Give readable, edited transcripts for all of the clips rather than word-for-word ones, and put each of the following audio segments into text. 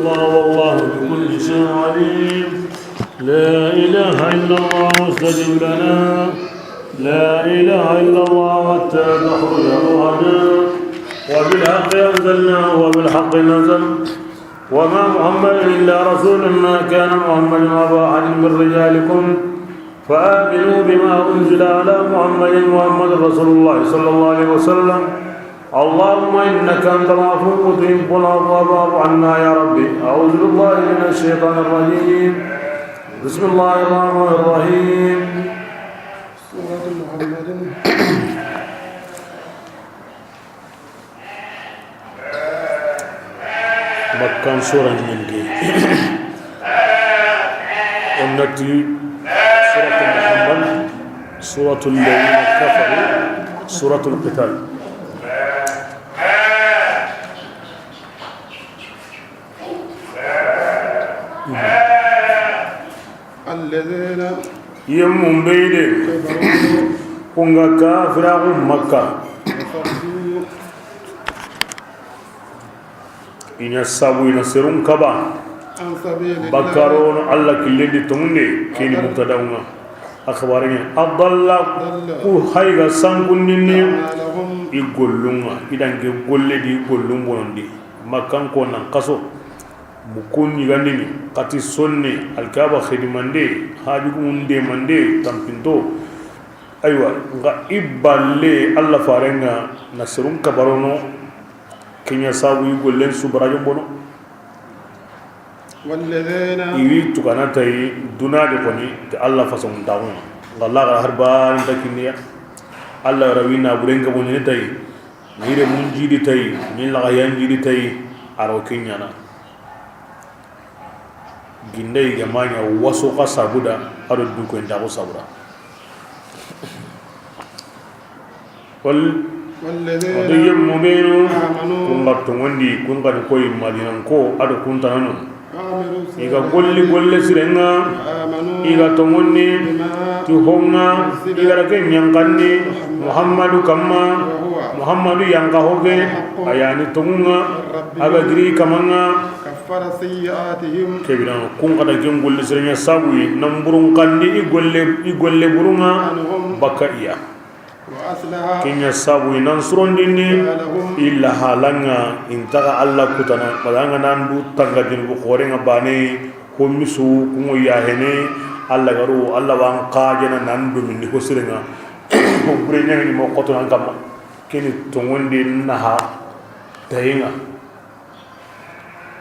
الله والله بكل شيء عليم. لا إله إلا الله استجب لنا. لا إله إلا الله حتى تخرج روحنا. وبالحق أنزلناه وبالحق نزل. وما محمد إلا رسول، ما كان محمد أبا أحد من رجالكم. فآمنوا بما أنزل على محمد، محمد رسول الله صلى الله عليه وسلم. اللهم إنك أنت العفو تحب العفو فاعف عنا يا ربي. أعوذ بالله من الشيطان الرجيم. بسم الله الرحمن الرحيم. سورة محمد. مكان سورة ñingi onnati سورة محمد، سورة الذين كفروا، سورة القتال. الذين Yemmun beyde كفروا kunga kafiraku Makka وصدوا ina sabu ina serun kaba عن سبيل الله. Bakkarono Alla killendi tongunde keni mubtadaunga akhbariŋe adalla ku hayga sankundinni أعمالهم. I gollunga idanke golle di gollun bonondi makkan ko nan kaso mukun yigandini kati sonne alkaba khidimande hajugumun demande tampinto. Aywa, nga i balle Alla farenga na serun kabarono kenya sabu i gollen subarajo bono. والذين Iwi tukana tayi duna de koni te Alla façon taxunga nga Allah gara har banin ta kinniya. Alla rawi na buren ga bonne tayi ni re mun jidi tayi ni laga yan jidi tayi aro kenyana ginde ga manya waso ka sabuda aro du ko ndago sabura wal والذين ado yemmubenu آمنوا kunga tongondi kunga koy Madinan ko ado kuntanano وعملوا iga golli golle sirenga آمنوا iga toŋonni بما ti honga igara ke ñankanni Muhammadu kamma وهو Muhammadu yanka hoge ayani toŋunga aga giri kamanga. كفر سيئاتهم. Kebiranga kun kada ken golle sirenga sabuyi namburun kandi i golle i golle burunga عنهم bakka iya وأصلح kenya sabuyi nan surondindi بالهم. I lahalanga intaga Alla kutana badanga nan du tanga junubu khorenga bane ko misu kungo yahene Alla garu Alla wan qajena nan du min ko sirenga ko bure nyanga ni mo qoto nan kamma keni tongondi naha tayinga.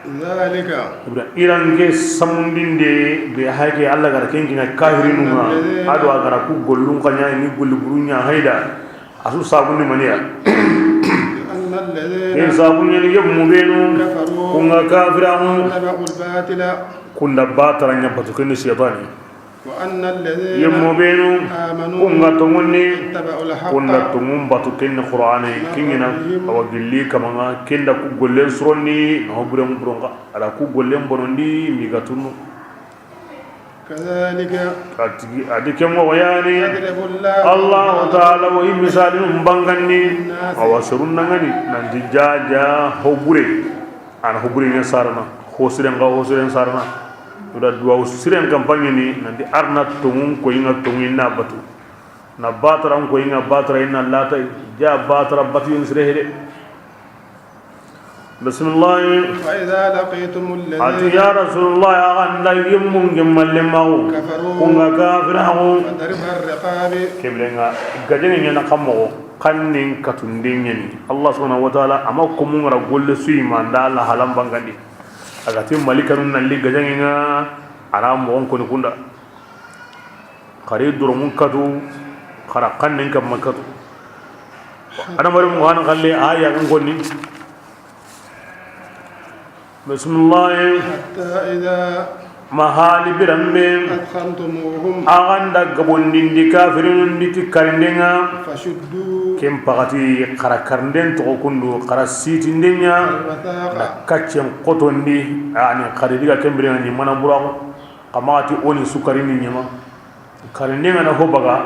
ذلك Ibra irange samundinde be hayke Alla gara kenkina kafirinunga ado agara ku gollun kanya ni golli burunya hayda asu sabundi maniya. بأن Ken الذين sabunyani yemmu benu كفروا kunga kafiramu اتبعوا الباطل kunda batara ñabbatu keni shetani. وأن الذين Yemmo benu آمنوا kunga tongonni اتبعوا الحق kunda tongun batu kenni qur'ane kengina awa gilli kamanga kenda ku gollen suronni no buren buronga ala ku gollen bonondi miga tunnu. كذلك Atigi adi kengo wayani. يضرب الله Allah ta'ala wa misalin banganni awa serun nangani nanti jaja hobure ana hobure nya sarana hosiren ga hosiren sarana uda duwa siren campagne ni nanti arna tungun ko inga tungun na batu na batara ko inga batara ina lata ja batara batu yin sire hede. Bismillah. وإذا لقيتم Ati الذين ya Rasulullah aganda yimmun gemmalle mawo كفروا kunga kafirahu فضرب الرقاب. Keblenga gajene nyana kammo kannin katunden nyani Allah subhanahu wa ta'ala ama ko mun ngara golle suyi manda la halam bangandi agati malikanun nalli gajene nga ara mo ko ni kunda kare duro mun katu khara kannin kam makatu ana mari mu hana kalle aya kan gonni. Bismillah. حتى إذا Mahali birambe أثخنتموهم aganda gabondindi kafirinun ti karindenga فشدوا ken pagati xara karnden toxo kundu xara sitindenya الوثاق na kaccen qotondi ani xaridiga ken birenga ni mana buraxu xamaxati oni sukarini ñema karindenga na ho baga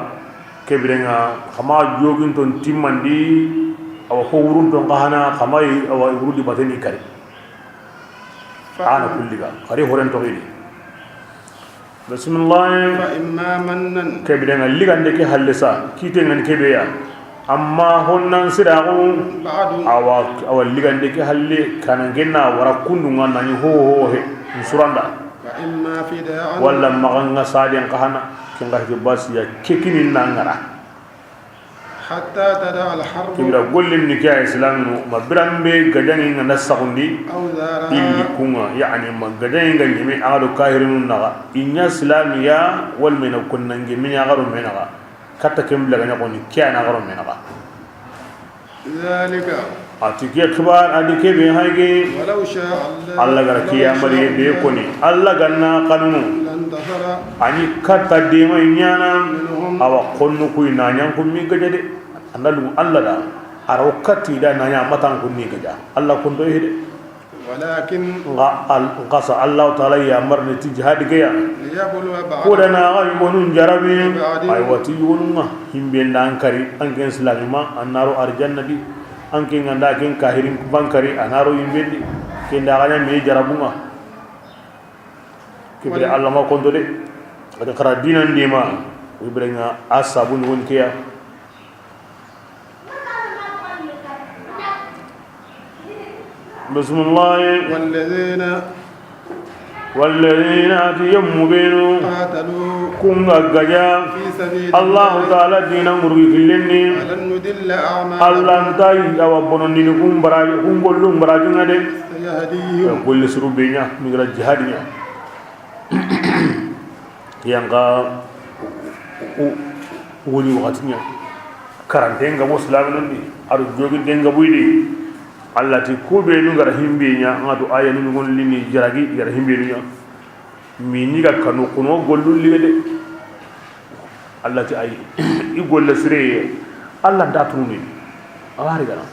ke birenga xama joginton timmandi awa ho wurunton xa hana xama awa wurudi bateni kari. Ana kulliga khari horen to gidi bismillah. Fa imma mannan. Kebe nga ligande ke halisa kite ngan kebe ya amma honnan siragu ba'du. Awa ligande ke halle kanangenna wara kundunga nani ho ho he suranda. Fa imma fida'an. Walla maganga sadian kahana kinga ke basiya kekini nangara. Hatta tada al harb. Kibira gollim ni kya islam no mabrambe gadangi ngana sagundi. Aw zara. Illi kunga yani magadangi ngani ado kahirun naga inya islamiya wal mena kunnangi minya garo menaga katta kembla ganya koni kya na garo menaga. Zalika. Atike kibar adike be hayge. Walau sha Allah. Allah gara kiya mari be koni Allah ganna kanunu. Lan tasara. Ani katta de ma nyana awa konnu kuy na nyan kun mi gaje de andalu Allah da arawkati da na nya matan kun ni gaja Allah kun do hede. Walakin nga al qasa Allah ta'ala ya marni ti jihad gaya. Liyablu ba'd. Ko da na ga yonun jarabi ay wati yonunga himbe nan kari an ken islamima annaro arjanna di an ken nganda ken kahirin bankari anaro himbe di ken da ga me jarabunga kibri Allah ma kondo de ada kara dinan dima wibrenga asabun won kiya. Bismillah. Walladhina atiyum qatalu kunga gaja fi sabili Allah ta'ala dinan murgi killenni lan nudilla a'malahum. Allah ntai awa bonondini kum baraji kum gollum baraji ngade sayahdihim. Golle suru benya migra jihadinya yanga woni wakatinya karantenga muslimin ni aru jogi denga buydi Allah ti ko be nu gara himbe nya ngatu aya nu ngon lini jaragi gara himbe nu nya mi ni ga kanu kuno gollu ligede Allah ti ay i golle sire Allah da tunu awari gana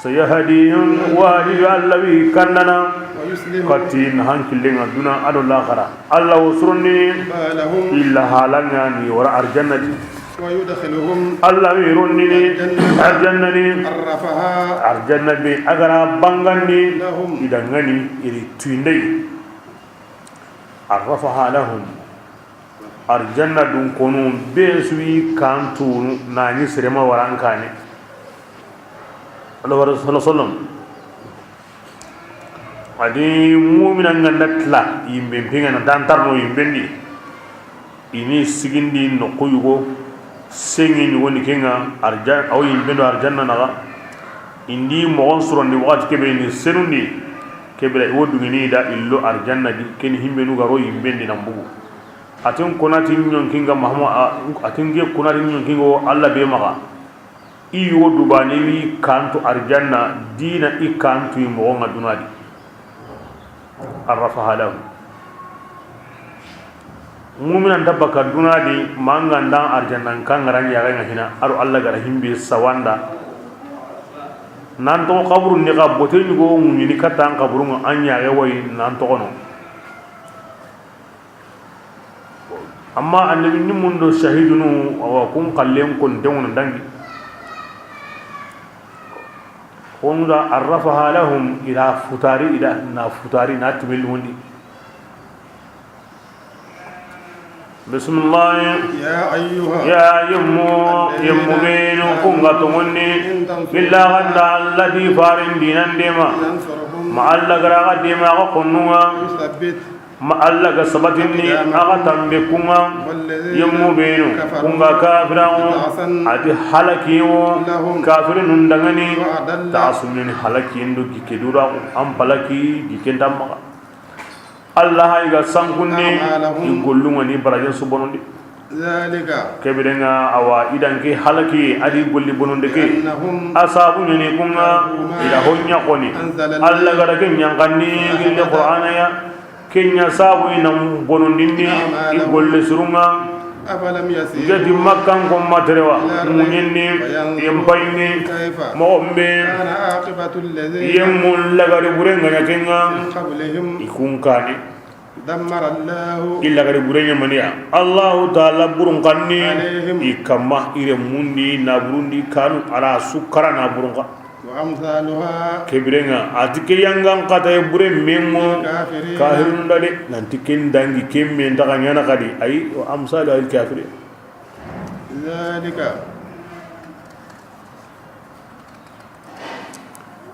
sayahdihim wa allawi kannana katin hankillenga duna ado lakhara Allah usrunni balahum illa halanga ni wara arjannati wa yudkhiluhum Allah wirunni arjannati arrafaha arjannati agara bangandi lahum idangani iri tuindai arrafaha lahum arjanna dun konu be suyi kantu nani sirema warankane Allah rasul sallam adi mu'mina nganda tla yimbe pinga na dantarno yimbe ndi ini sigindi no kuyugo sengi ni woni kenga arjan aw yimbe do arjanna naga indi mo surondi wakati kebe ni senundi kebe wodu ni da illo arjanna di ken himbe nu garo yimbe ndi nambugu atin konati nyon kinga mahma atin ge konati nyon kingo alla be maga iyo dubani wi kantu arjanna dina i kantu mo nga dunadi arrafaha lahu mu'minan tabaka dunadi manganda arjanna kan ngaran ya nga hina aru alla gara himbe sawanda nan to qabru ni ga bote ni go ni katan qabru nga anya ga way nan to kono amma annabi ni mundo shahidunu wa kun qallen kun dewon dangi honda arrafaha lahum ila futari ila na futari na timil wondi bismillah. Ya ayyuha ya yummu yummu binu kunga tungni billahi alladhi farin dinan dema ma alla gara dema ko kununga ma alla ga sabatinni aga tambe kunga yummu binu kunga kafirawo adi halakiwo kafirun dangani taasumin halakindu gikedura am palaki gikendamma Allah iga sankunni gollunga ni barajen su bonondi zalika kebirenga awa idanke halaki adi golli bononde ke asabu ni kunga ila honya koni Allah gara ke nyanganni gille qur'ana ya kenya sabu ina bonondini i golle surunga afalam yasiru jadi makkan ko matrewa munyinni yempayni mo ombe kana aqibatu alladhina yemmun lagari burenga nyakenga min qablihim ikunkani dammara Allahu illa gari burenya mania Allahu ta'ala burun kanni Alayhim. Ikamma ire mundi na burundi kanu ala sukara na burunga wa وأمثالها Kebirenga ati ke yangan kata e bure mengo الكافرين kahirun dade nanti ken dangi ken men taga nyana kadi ay wa amsalu al kafirin. ذلك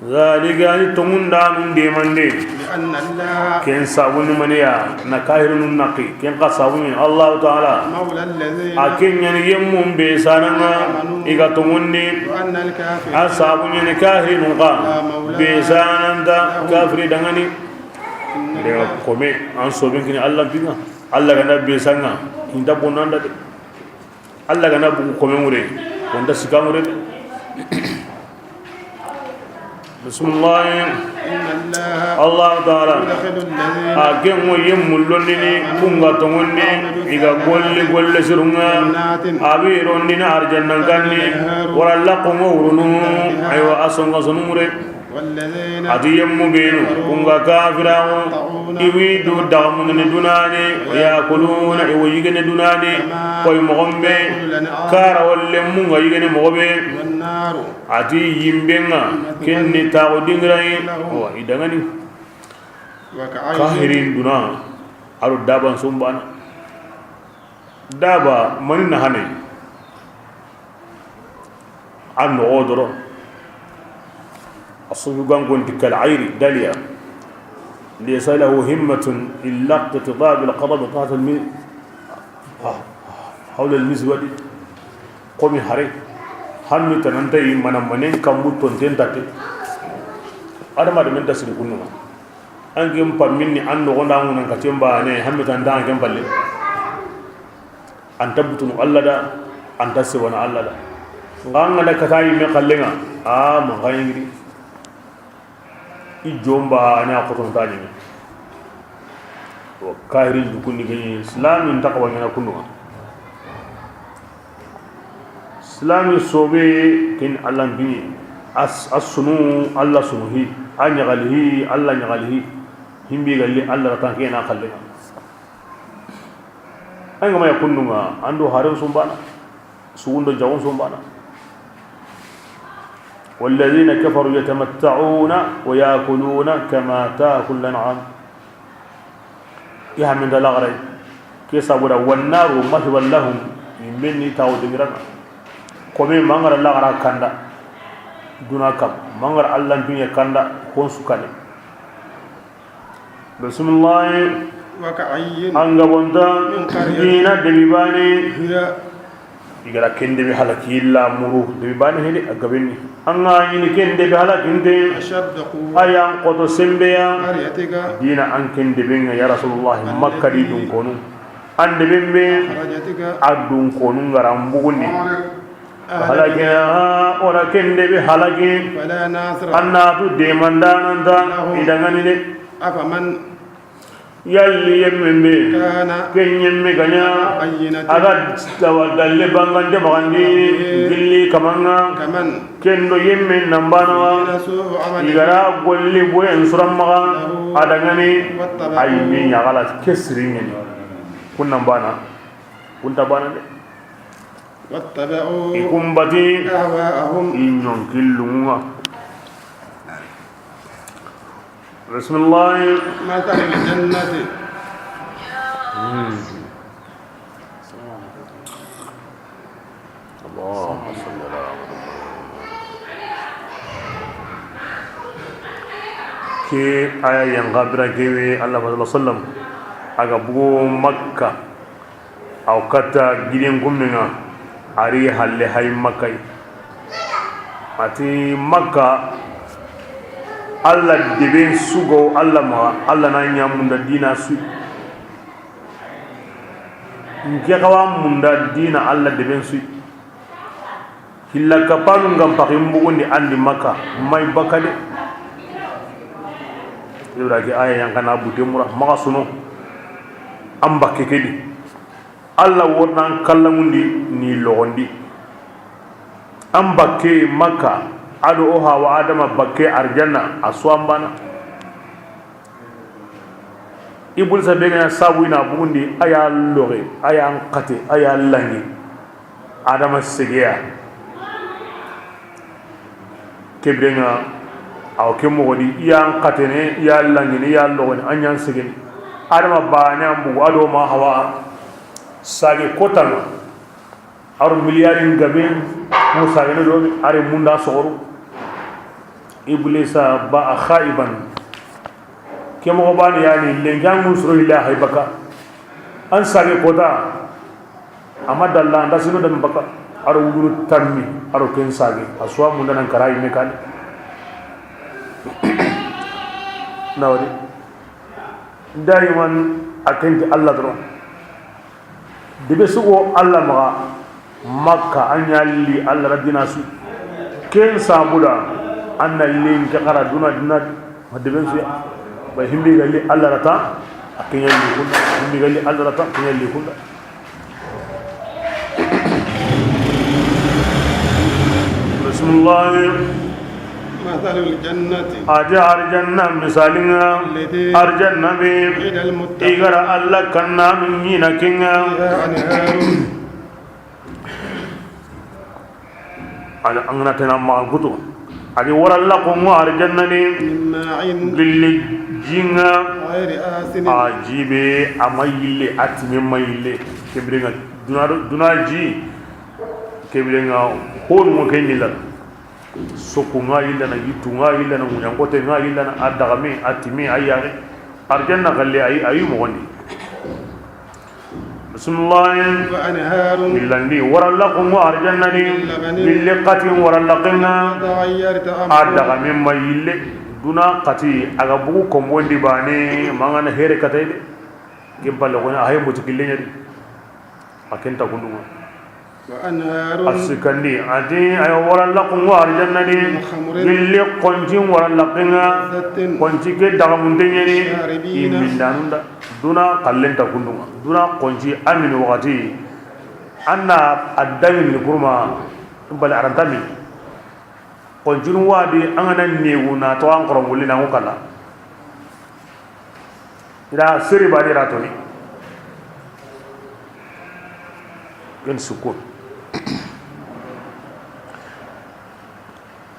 Zalika ni tongunda nun de mande لأن الله ken sabuni maniya na kahirun naqi ken ka sabuni Allah ta'ala مولى الذين aken nyani yemmum be sananga iga tongundi وأن الكافرين a sabuni ni kahirun ka be sananta kafiri dangani إن daga kome an soben kini Allah pinga Allah gana be sanga inda bonanda de Allah gana bugu kome ngure wonda sika ngure de. Bismillah. إن الله Allah ta'ala يدخل الذين a kengo yemmulondini kunga tongondi iga golle golle sirunga جنات abi rondini arjannan kanni wala kongo wurunu aywa asonga sonumure والذين ati yemmu benu kunga kafirawo iwi du dagamundini dunani yakuluna iwo yigene dunani koy mogombe kara walle munga yigene mogobe والنار ati yimbenga kenni tago dingirai wa idangani وكعين kahirin duna aro daban sumbana daba mani na hane an nogo doro asufu gangon kal ayri daliya laysa lahu himmatun illa iqtidab al qadab tahat al hawla al mizwad qomi hare hannu tananta yi mana manen kambu tonten tate adama de men tasiri kunuma an ken pamminni an nogonda ŋunan ka temba ne hammi tan da an ken palle an tabbutunu alla da an ta sewana alla da nga an gada kata yimme kallenga a manka yingiri i jomba ne a kotonta ñinga o kahirin dukundi keñi islamin takawa ñana kunduga islami sobe ken alla mpiñi a sunu alla sunuhi a ñagalihi alla ñagalihi himbi galli alla ratan kena kallenga an gama ya kunnunga ando haren sumbana sugundo jagon sumbana. والذين كفروا يتمتعون ويأكلون كما تأكل الأنعام يا من دلغري كيسا بودا والنار مثوى لهم من تاو دغرنا كومي مانغر لغرا كاندا دونا كام مانغر الله بي كاندا كون سكاني. بسم الله. وكعين anga bonta dina debibani هي igara kende be halaki illa muru debibani hede agabeni anga yini kende be halakinte أشد قوة ayan qoto sembeya قريتك dina an kende benga ya rasulullah makka di dun konu ande bembe أخرجتك adun konu ngara mbugundi halakina ora kende be halaki فلا ناصر annatu demandananta idangani de أفمن yalli yemmembe كان kenyemme ganya بينة aga dalle bangande bagandi gilli kamanga كمن kendo yemme nambanawa زين سوء عمله igara golli boye nsurammaga adangani ayimbe ñagala ke siringeni kun nambana kunta bana de واتبعوا ikumbati أهواءهم i ñonkillunga. Bismillah. مثل الجنة اللهم صل على محمد. Ke aya yanga bira kewe Allah sallallahu alaihi wasallam aga bugo Makka aw kata giden kummenga ari halle hay Makka ati Makka Allah deben sugo Allah ma Allah na nyamunda dina su nke kawa munda dina Allah deben su hilla kapanu ngam pakim bugundi andi Makka may bakade yura ki aya yang kana bude mura maka suno amba kekedi Allah wornan kallamundi ni logondi amba ke Makka ado oha wa adama bakke arjanna aswambana ibul sabega sabu ina bugundi aya loge aya nkate aya langi adama segeya Kebirenga aw ke mogodi iya katene iya langini iya logoni anyan sigini adama baane an bugu ado ma hawa sage kotanga aro miliyarin gabe mo sage no do are munda sogoro iblisa ba khaiban ke mogo bani yani lengan musro ila haybaka an sage kota amma dalla anda sino dam baka aro wuduru tammi aro ken sage aswa munda nan karai mekani nawri daiman akenti Allah dro dibe sugo Allah maga makka anyalli Allah raddina su ken sabuda anna lin ka qara duna duna dibe su ba himbi galli Allah rata akinyalli kunda himbi galli Allah rata akinyalli kunda bismillah مثل الجنة أجار جنة مثالنا أرجنة إيغر الله كنا من كنا على أننا تنام مع الكتب أجي ورا الله قوم أرجنة باللي جينا أجيب أمايلي أتمي مايلي كبرنا دونا جي كبرنا هون ممكن نلا soko nga yilla na yitu nga yilla na munyangote nga yilla na adagame atimi ayare arjanna galle ay ayu mogoni bismillah wa anharun billandi warallaqum arjanna ni billiqati warallaqna adagame mayille duna qati aga bugu kombondi bane mangana here katayde gimbal gona ay mutikille nyadi akenta kundunga وأنهار السكندي أدي أي ورلقوا أرجنني اللي قنجين ورلقنا قنجي كدغمندني إملاند دونا قلن تكونوا دونا قنجي أمن وقتي أنا أدعي من كرما بل أرنتمي قنجين وادي أنا نيونا توان كرم ولنا وكلا إذا سري باري راتوني كن سكون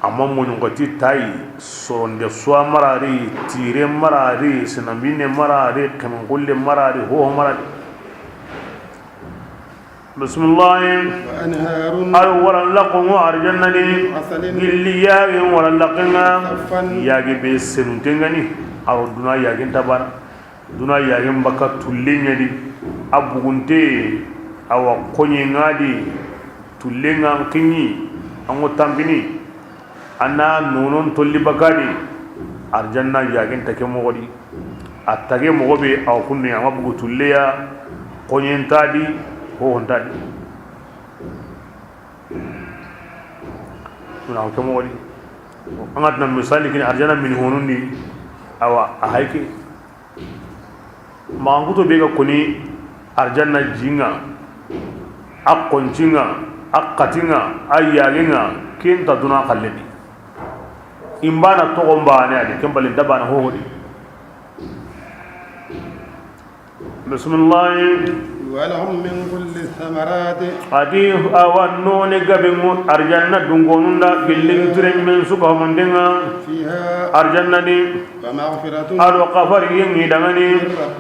amma munyongoti tai soronde suwa marari tire marari sinambine marari kemangulle marari ho marari bismillah wa anharun ay warallaqu arjannani illiya warallaqna yagi be senutengani aw duna yagin tabara duna yagin baka tullenyadi abugunte awa konye ngadi tullenga kinyi ango tambini anna nonon tolli bakadi arjanna yagin take mogodi attage mogobe aw kunni ama bugu tulleya konyentadi ho hontadi tuna ko mogodi angat na misali kini arjanna min honundi awa ahayke manguto be ga koni arjanna jinga akkoncinga akkatinga ayyaginga kenta duna khalleni imbana togombane adi kembali dabana hohodi bismillah walahum min kulli thamarati adi awannone gabengo arjanna dungonunda gillin turen men suka mondenga fiha arjanna ni wa maghfiratun ado qafar yengi dangani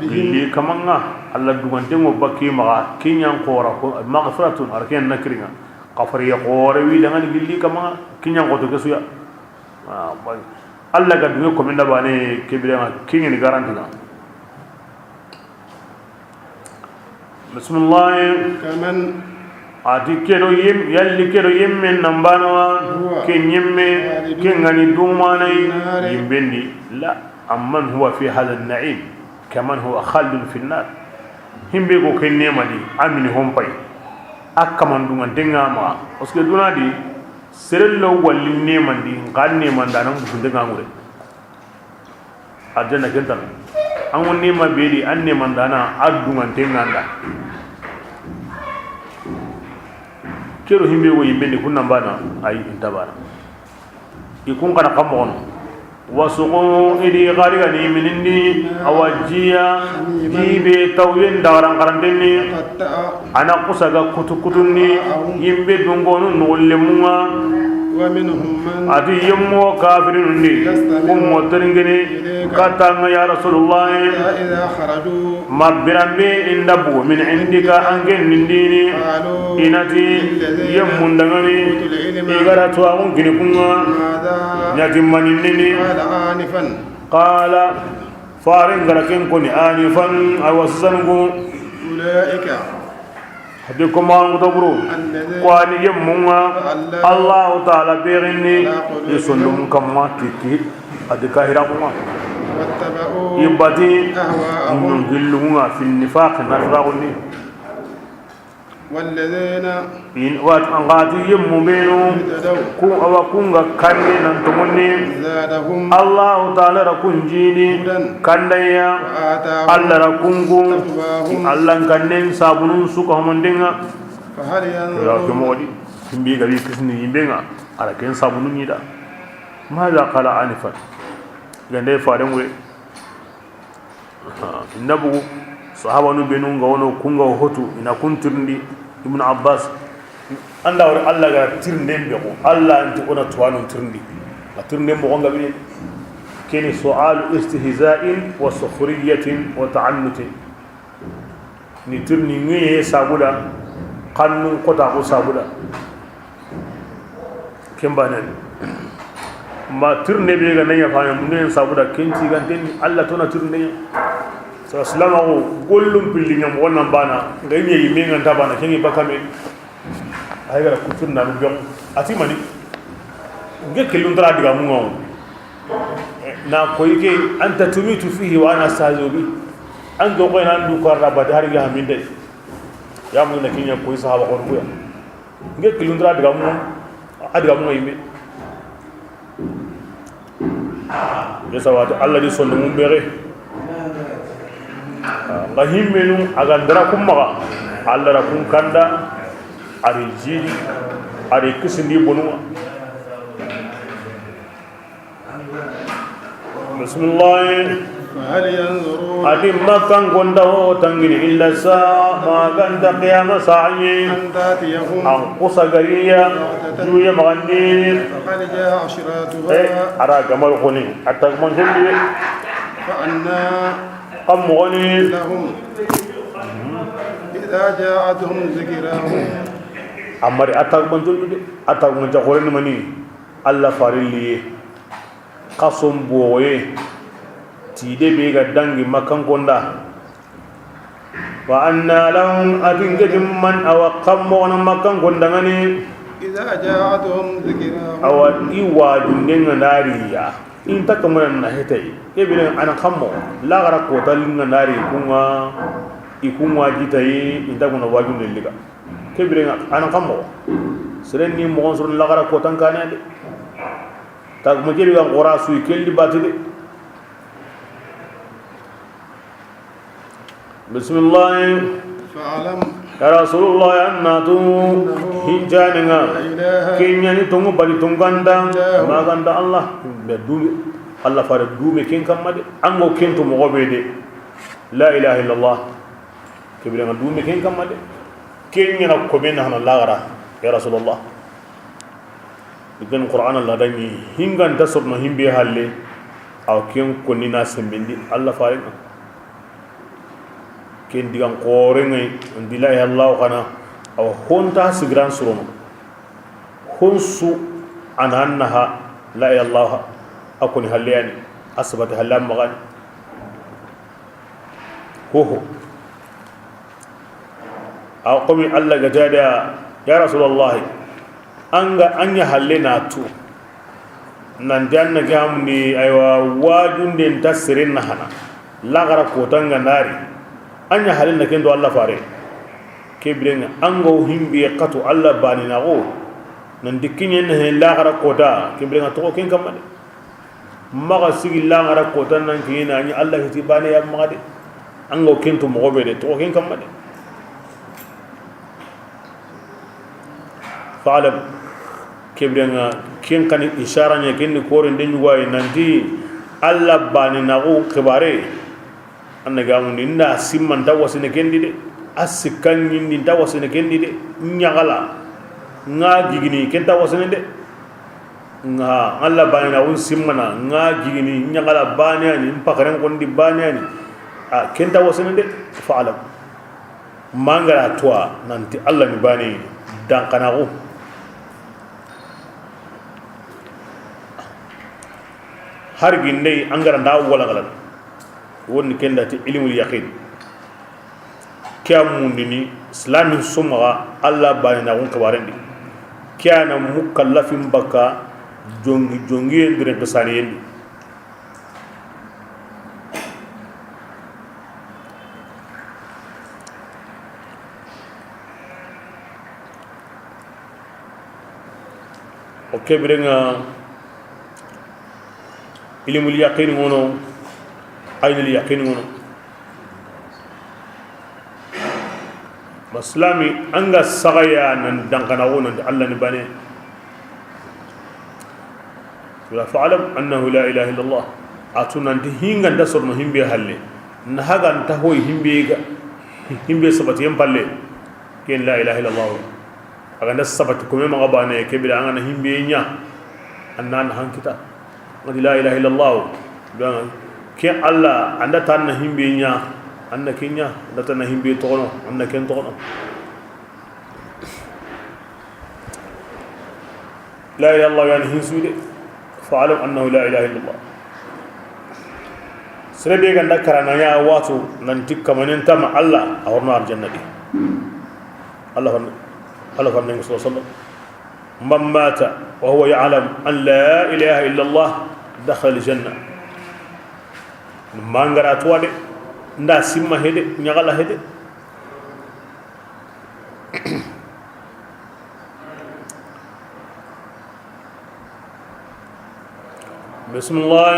gilli kamanga alla dugantengo bakki maga kinyan qora ko maghfiratun arken nakringa qafar ya qora wi dangani gilli kamanga kinyan qoto kesuya alla ga dunge komenda bane kebiranga kingeni garantinga bismillah kaman ati kero yim yalli kero yimmen nambanawa ken yimme ken ngani dumanay yimbendi la amman huwa fi hadha an-na'im kaman huwa khalidun fi an-nar himbe ko ken nemadi amini hompay akaman dungantenga ma parce que dunadi serello walli nemandi ngan nemanda nan busuntenga ngure arjanna kentan angon nema bedi an nemanda na adungantenga nda kero himbe wo yimbe kunna bana ay intabana ikun kana kamono wasuqu idi gariga ni minindi awajiya jibe tawyen daran karandeni ana kusaga kutukutunni yimbe dungonu nulle munga ومنهم من Ati yemmo kafirin ni kummo teringini katanga ya Rasulullah. إذا خرجوا Mabirambe inda bugo min indika angen nindini قالوا inati yemmundangani igara tuwagun gini kunga ماذا nyati maninini. قال آنفا. Qala farin gara ken koni anifan awa sisangu. أولئك Hadi kuma an gudaburu الذين kwani yemmunga Allah ta'ala berini isundum kamma kiki adi kahira kuma واتبعوا ibati أهواءهم ngillunga fi nifaq nafaquni والذين in wat angati yemmu benu اهتدوا ku awa kunga kanne nan tumuni زادهم Allah ta'ala rakunjini kandaya وآتاهم Allah rakungu تقواهم Allah kannen sabunun suka homondinga فهل ya ينظرون kemodi himbi gabi kisni yimbenga ala ken sabunun yida ماذا قال آنفا gande faden we innabu sahaba nu benu nga wono kunga hotu ina kuntirndi Ibn Abbas anda wori Allah ga tirnde be ko Allah anti ona tuwano tirndi a tirnde mo gonga bi keni su'al istihza'in wa sukhriyatin wa ta'annutin ni tirni ngeye sabuda kannu kota ko sabuda kemba nan ma tirnde be ga nan ya fa mun ne sabuda kenci ganten Allah tona tirnde sa salama ko gollum pilli nyam wannan bana ngai mi yi men nganta bana kengi bakame ay gara kuturna no bion ati mani nge kelun dara diga mu ngaw na koy ke anta tumitu fihi wa ana sazubi an do ko nan du ko rabba dar ga haminde ya mu na kinya koy sahaba ko ruya nge kelun dara diga mu adiga mu yime ya sawata Allah di sonno mu bere nga himmenu aga ndara kummaga Allah ra kun kanda ari jiri ari kisindi bonunga. Bismillah. فهل ينظرون Adi makan gonda o tangini illa sa ma ganda qiyama sa'i أن تأتيهم an kusa gariya juya magandi. فقد جاء أشراطها Ara gamal khoni atag mon hendi. فأنا kam mogoni لهم إذا جاءتهم ذكراهم amari atag mon joldu de atag mon jakhore ni mani Allah farilli kasom boye tide be ga dangi makan gonda wa anna lahum atin man aw qammo na makan gonda ngani إذا جاءتهم ذكراهم awa iwa dunne ngandariya in takamana na hetai kebile ana qammo la gara ko talin ngandari kunga ikunwa jitayi inta kuna wajun liga kebile ana qammo seren ni mo sur la gara ko tankane de tag mo jeli ga qora su kelli batide. Bismillah. فاعلم Ya Rasulullah annatu hijaninga لا إله kenya ni tongo bali tonganda maganda Allah be dume Allah fare dume ken kamma de ango ken to mo gobe de la ilaha illallah kebire nga dume ken kamma de kenya na ko ben hana lagara ya Rasulullah idan Qur'an Allah dani hingan tasorno himbe halle aw ken ko ni na sembendi Allah fare ken digan kore ngai ndi la ilaha illallah kana aw honta sigran surono honsu anannaha la ilaha illallah akoni halliani asbata hallam magan hoho aw qami Allah gajada ya Rasulullah anga anya halle na tu nan janna gamni aywa wajunde tasirin hana lagara ko tanga nari anya halle na kendo Allah fare kebrenga ango himbi qatu Allah bani nago nan dikinyen he lagara kota kebrenga to ken kamade maga sigi lagara kota nan kina anya Allah hiti bani ya magade ango kento mo be de to ken kamade fa'alam kebrenga ken kan ishara nya ken ko ren den way nanti Allah bani nago kebare annaga mun inda simman tawasine kendi de asikan yindi tawasine kendi de nyagala nga gigini ken tawasine de Nga alla bani na un simmana nga jigini nyagala bani ani mpakaren kondi bani ani a kenta wasene de fa'alam mangara toa nanti alla ni bani dan kanago har ginde angara nda wala gala wonni kenda ti ilmul yaqin kya mundini islamin sumga alla bani na gon kabarendi kya na mukallafin baka jongi jongi ndire besani yendi o kebirenga ilmul yaqin ngono aynul yaqin ngono maslami anga sagaya nan dankana wono alla ni bane fa'alam annahu la ilaha illa allah atuna ndi hinga ndasorno himbe halle nahaga ntahoy himbe ga himbe sabati yampalle ken la ilaha illa allah aga nda sabati ko mema gabane kebira anga na himbe nya annan hankita ngadi la ilaha illa allah ke alla anda tan na himbe nya anna kenya anda tan na himbe tono anna ken tono la ilaha illa allah yani hinsude fa'alam annahu la ilaha illa allah sirebe ganda karana ya watu nan tikka manen tama alla awarno arjanna di allah Allah farne sallallahu alaihi wasallam man mata wa huwa ya'lam an la ilaha illa allah dakhala aljanna mangara tuwade nda simma hede nyagala hede bismillah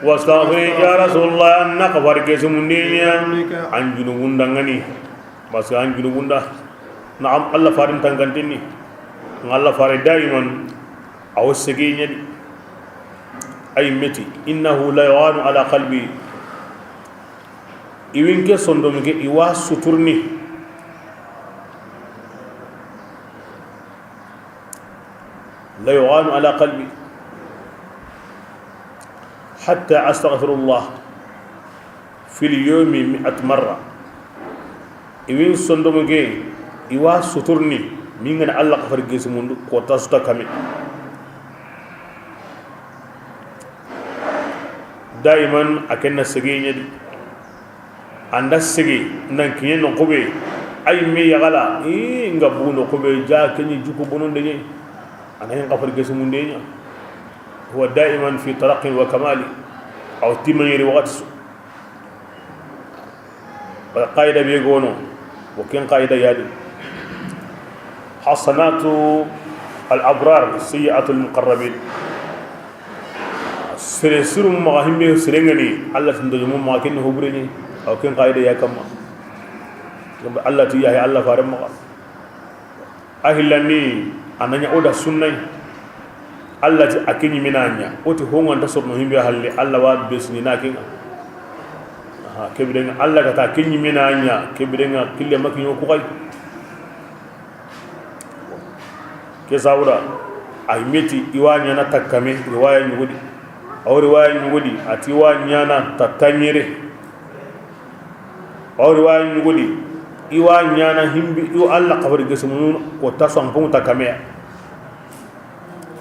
wastaghfir ya rasulullah annaka farkesumundenya anjunubunda ngani parce anjunubunda naam alla farin tangantini alla fare daiman aw segi nyadi ay meti innahu la yu'anu ala qalbi iwinke sondomke iwa suturni la yu'anu ala qalbi hatta astaghfirullah fi al-yawmi 100 marra iwin sondomke iwa suturni min ngana alla ka farge sumundu ko tasuta kame daiman akenna sege nyadi anda sege nan kinye no kobe ay mi yagala e nga buno kobe ja kenyi juko bonon de ana hen ka farge sumunde nya huwa daiman fi taraqi wa kamali aw timani waqt wa qaida bi gono wa kin qaida yadi حسنات الأبرار سيئات المقربين سرسر مغاهم سرنغني الله تندجمو ما كن هبرني أو كن قايدة يا كما الله تياه الله فارم مغا أهلني أنا نعود السنة الله تأكيني منانيا أوتي هون أنت صرنا هم بيهالي الله واد بسني ناكين كبرنا الله كتأكيني منانيا كبرنا كل ما كنيو كوي kesawura ay meti iwa nyana takkame riwaya nyugudi aw riwaya nyugudi ati iwa nyana tattanyere aw riwaya nyugudi iwa nyana himbi yu alla kafar gesumunu ko tasan pun takkame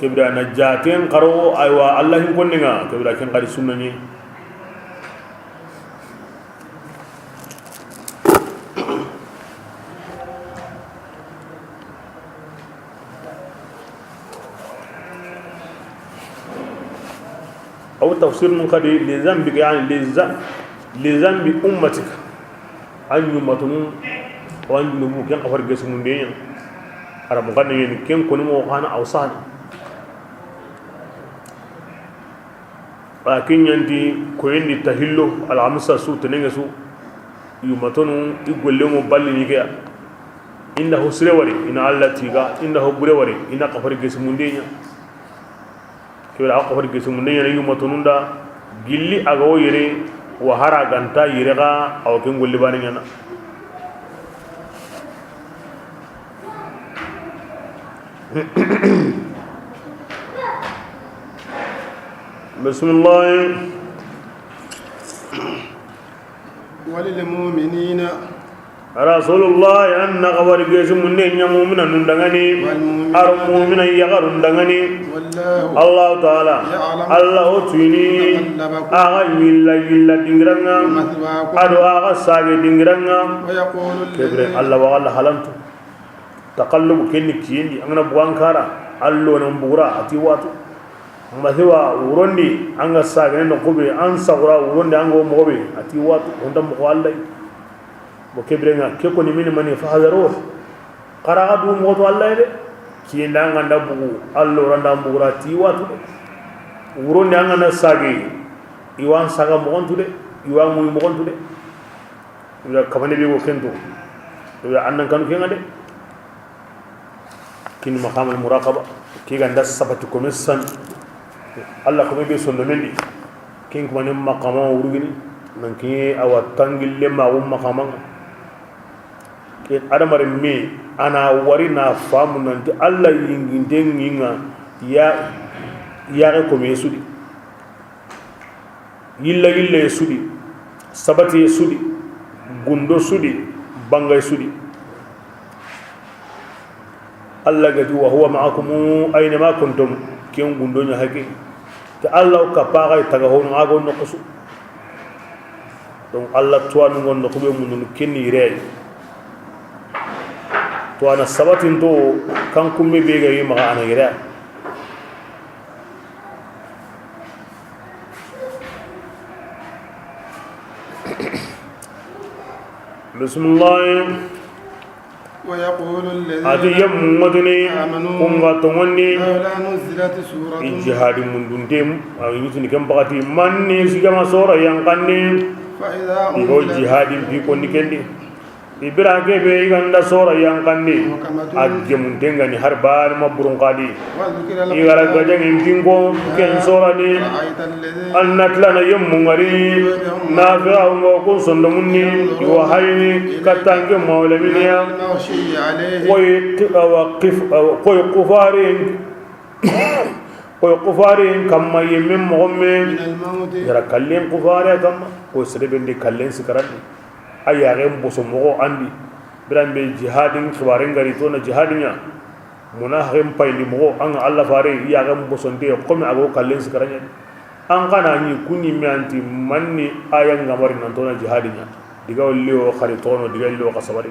kebira na jaten qaro aywa alla hin konninga kebira ken qari sunna ni أو تفسير من قد لذنبك يعني لذنب أمتك أن يمتنون وأن ينبوك ينقفر جسم دين أرى مقدم يمكن كن موقعنا أو صان لكن ينتي كوين تهلو العمسة سو تنجسو يمتنون يقول لهم بالي نيكيا إنه سروري إن الله تيجا إنه بروري إن قفر جسم دين kewra ko farge sumunde yana yuma tonunda gilli aga wo yere wa hara ganta yere ga aw ken golli bani nyana بسم الله وللمؤمنين رسول الله أن غور جيس من يمؤمن ندغني أرمؤمن يغر ندغني الله تعالى الله تيني أغا يلا يلا دينغرنا أدو أغا ساغي دينغرنا ويقول كبر الله والله حلمت تقلب كني كيندي أنا بوانكارا الله نمبورا أتي واتو مثوا وروندي أنغا ساغي نكوبي أنسا ورا وروندي أنغو مغوبي أتي واتو عندما مغوالي وكبرنا كيكون من من فهذروه قرأ دو موت الله يده كي نعند بقو الله رندا بقرا تيوات ورون نعند ساقي إيوان ساقا مغون تده إيوان موي مغون تده إذا كمان بيجو كنتو إذا أنن كانوا كين هذا كين مقام المراقبة كي عند سبت كوميسان الله كم بيسون دمني كين كمان مقام ورغني من كي أو تانجيل لما أو مقام adamare me ana wari na famu nanti alla yinginde nginga ya ya ko me sudi yilla yilla sudi sabati sudi gundo sudi bangay sudi alla gadi wa huwa ma'akum aina ma kuntum ken gundo nya hake ta alla ka paga taga hono ago no kusu donc alla tuanu ngon no ko be munun kenni rey to ana sabatin to kan kumme be ga yi maga ana gira bismillah wa yaqulu alladhina adiyam madni kunga tongoni la nuzilat suratun ijihad mun dundem ay yutini kam bakati manni sigama sora yang kanni fa idha ngo jihadin bi ko nikendi ibra ke be iganda sora yang kanni agge mun dengani har bar ma burun qadi igara gajang impingo ken sora ni annatlana yemmu ngari nafi'a ngo kun sondo munni wa hayni katange mawlaminiya koy kufarin koy kufarin kamma yemmin momme yara kallen kufare kamma ko serebende kallen sikarani ayare mboso mogo andi birambe jihadin khibaren gari to na jihadinya munahim payli mogo an alla fare yaga mboso nde komi ago kallen sikaranya an kana ni kunni mi anti manni ayan ngamari nan to na jihadinya diga walli o khari tono diga walli o kasabari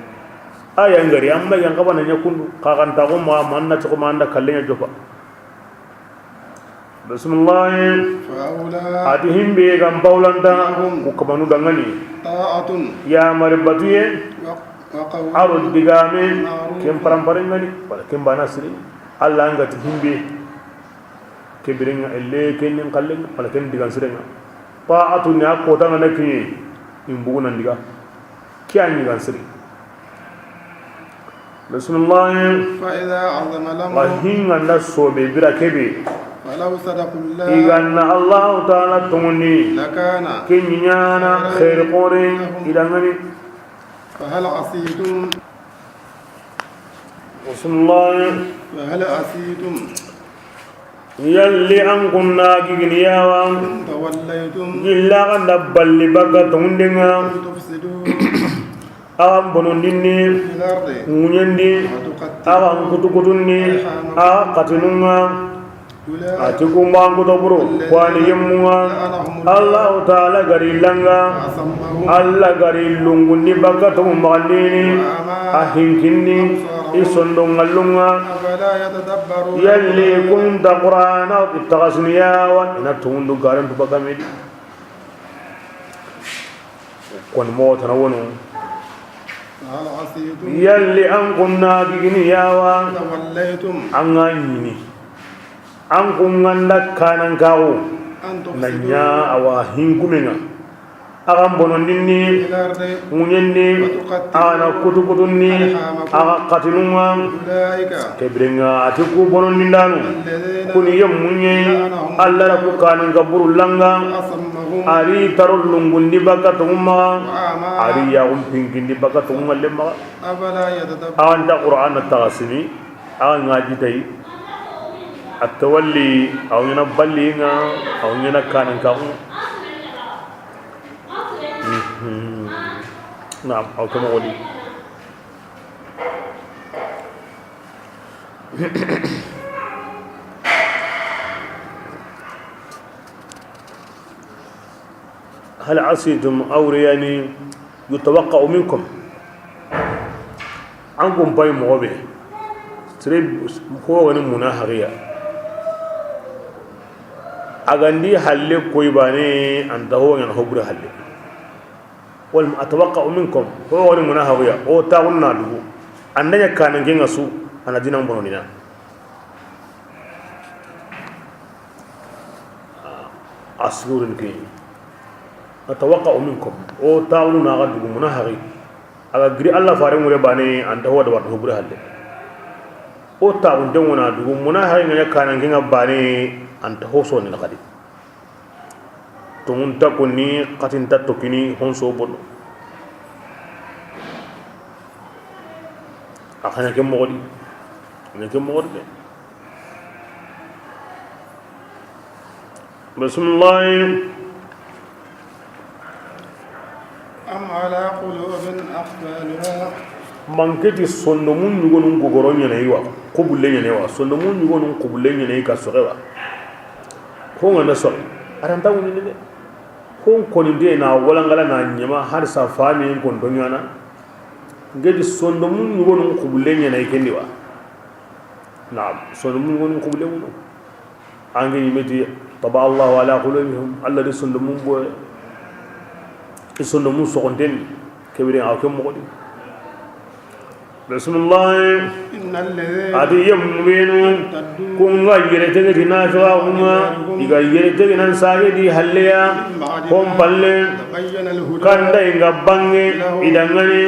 ayan gari amma yan kabana nyakundu kakan ta ko ma manna to ko manda kallen jofa bismillah atihim be gam bawlanta ko kamanu dangani ta'atun ya maribatuye aro digame kem paramparin ngani wala kem bana siri alla ngati himbe kebiringa elle kenin kallen wala kem digan sirenga ta'atun ya ko tanga nakini imbugu nan diga kiani gan siri bismillah fa idha azama lam wa hinga na sobe bira kebe ولو صدقوا الله إذن الله تعالى تغني لكان كنيانا خير قوري إلى غني فهل عصيتم بسم الله فهل عصيتم يلي أنكم ناقين يا توليتم إلا أن بل بقى تغنينا تفسدوا أم بنونني في الأرض ونيندي أم كتكتني أم قتلنا atiku mangu toburu kwani yemunga Allah ta'ala gari langa Allah gari lungundi baka to mallini ahinkini isondo ngalunga yalli kunta qur'ana ittaghasniya wa ina tundu garan to baka medi kon mo tanawonu yalli an kunna bigini yawa an an kunganda kanan kawo nanya awa hinkumenga agan bonondinni ŋuñenni agana kutukutunni aga katinunga kebirenga ati ku bonondindanu kuni ye muñe alla la ku kanan ka buru langa ari taro lungundi baka tongumaga ari yaxum pinkindi baka tongunga le maga aganta qur'an na taxasini aga ŋaji tayi التولي أو ينبلي أو ينكان كاون نعم أو كما قولي هل عصيتم أو يعني يتوقع منكم عنكم باي مغبي تريب هو مناهغية أغندي حل كويباني أنت هو ينهبر حل والأتوقع منكم هو مناهغية أو تاغنا دغو أننا كان نجنسو أنا دينا بنونينا أسرور كي أتوقع منكم أو تاغنا غدو مناهغي aga giri alla fare ngure bane anta huwa da wato bure halle o taawun den wona dugu muna hay nganya kana nginga bane anta hoso ni nakadi to mun takuni qatin tatokini honso bonno akana ke mogodi ne ke mogodi de bismillah أم على قلوب أقفالها manketi sondomun ñugonun gogoro ñanayi wa kubulle ñanayi wa sondomun ñugonun kubulle ñanayi ka soxe wa ko ngana soxe aranta wunini de ko koninde na walangala na ñema har sa fami kon do ñana ngeti sondomun ñugonun kubulle ñanayi kendi wa naam sondomun ñugonun kubulle wuno ange yimeti taba Allahu ala qulubihim alla de sondomun bo sondomun soxonten kebire aw kem mogodi bismillah innal ladhina adi yamwinu kunga yerete dina shawuma diga yerete nan sage di halleya kom palle tabayyana al-huda kanda inga bange idangani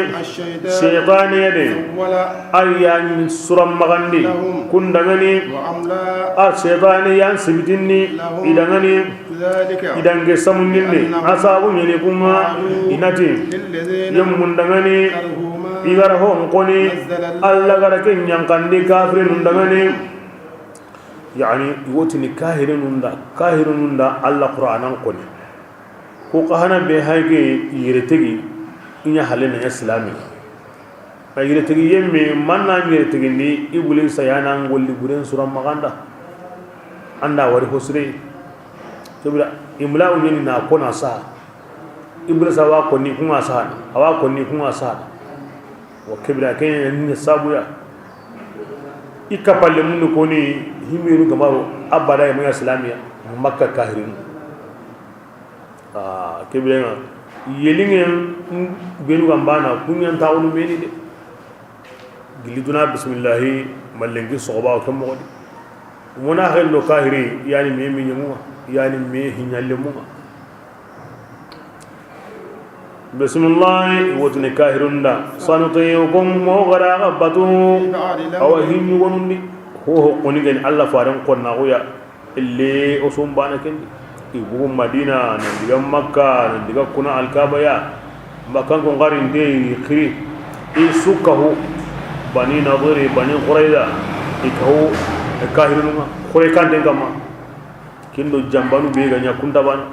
shaytan yade wala ayyan suram magandi kundangani wa amla a shaytan yan sibitinni idangani dhalika idange samuninde asabu nyene kuma inati lilladhina yamundangani karhu ma igara ho nkoni alla gara ke nyankandi kafirin ndangani yani wotini kahirin nunda alla qur'anan koni ko kahana be hayge yiretegi inya halena islami ma yiretegi yemme manna yiretegi ni ibule sayana ngolli buren sura maganda anda wari hosre tobira imla unyeni na kona sa ibule sawa koni kunga sa awa koni kunga sa wa kibra kenya ni sabuya ikapalle mun koni himiru gamaro abada ya islamia makka kahirin ah kibra yelingen benu gambana kunyan tawunu meni de giliduna bismillah mallengi soba ko mogodi muna hello kahiri yani me mi nyamuwa yani me hinyalle muwa bismillah wotne kahirunda sanutiukum moghara batu aw hinyu wonundi ho ho koni gani alla faran konna goya ille osum bana kendi ibu madina nan diga makka nan diga kuna alkaba ya makan ko ngarin de khiri isukahu bani nadiri bani quraida ikahu kahirunga khore kan den kama kindo jambanu be ganya kunda bana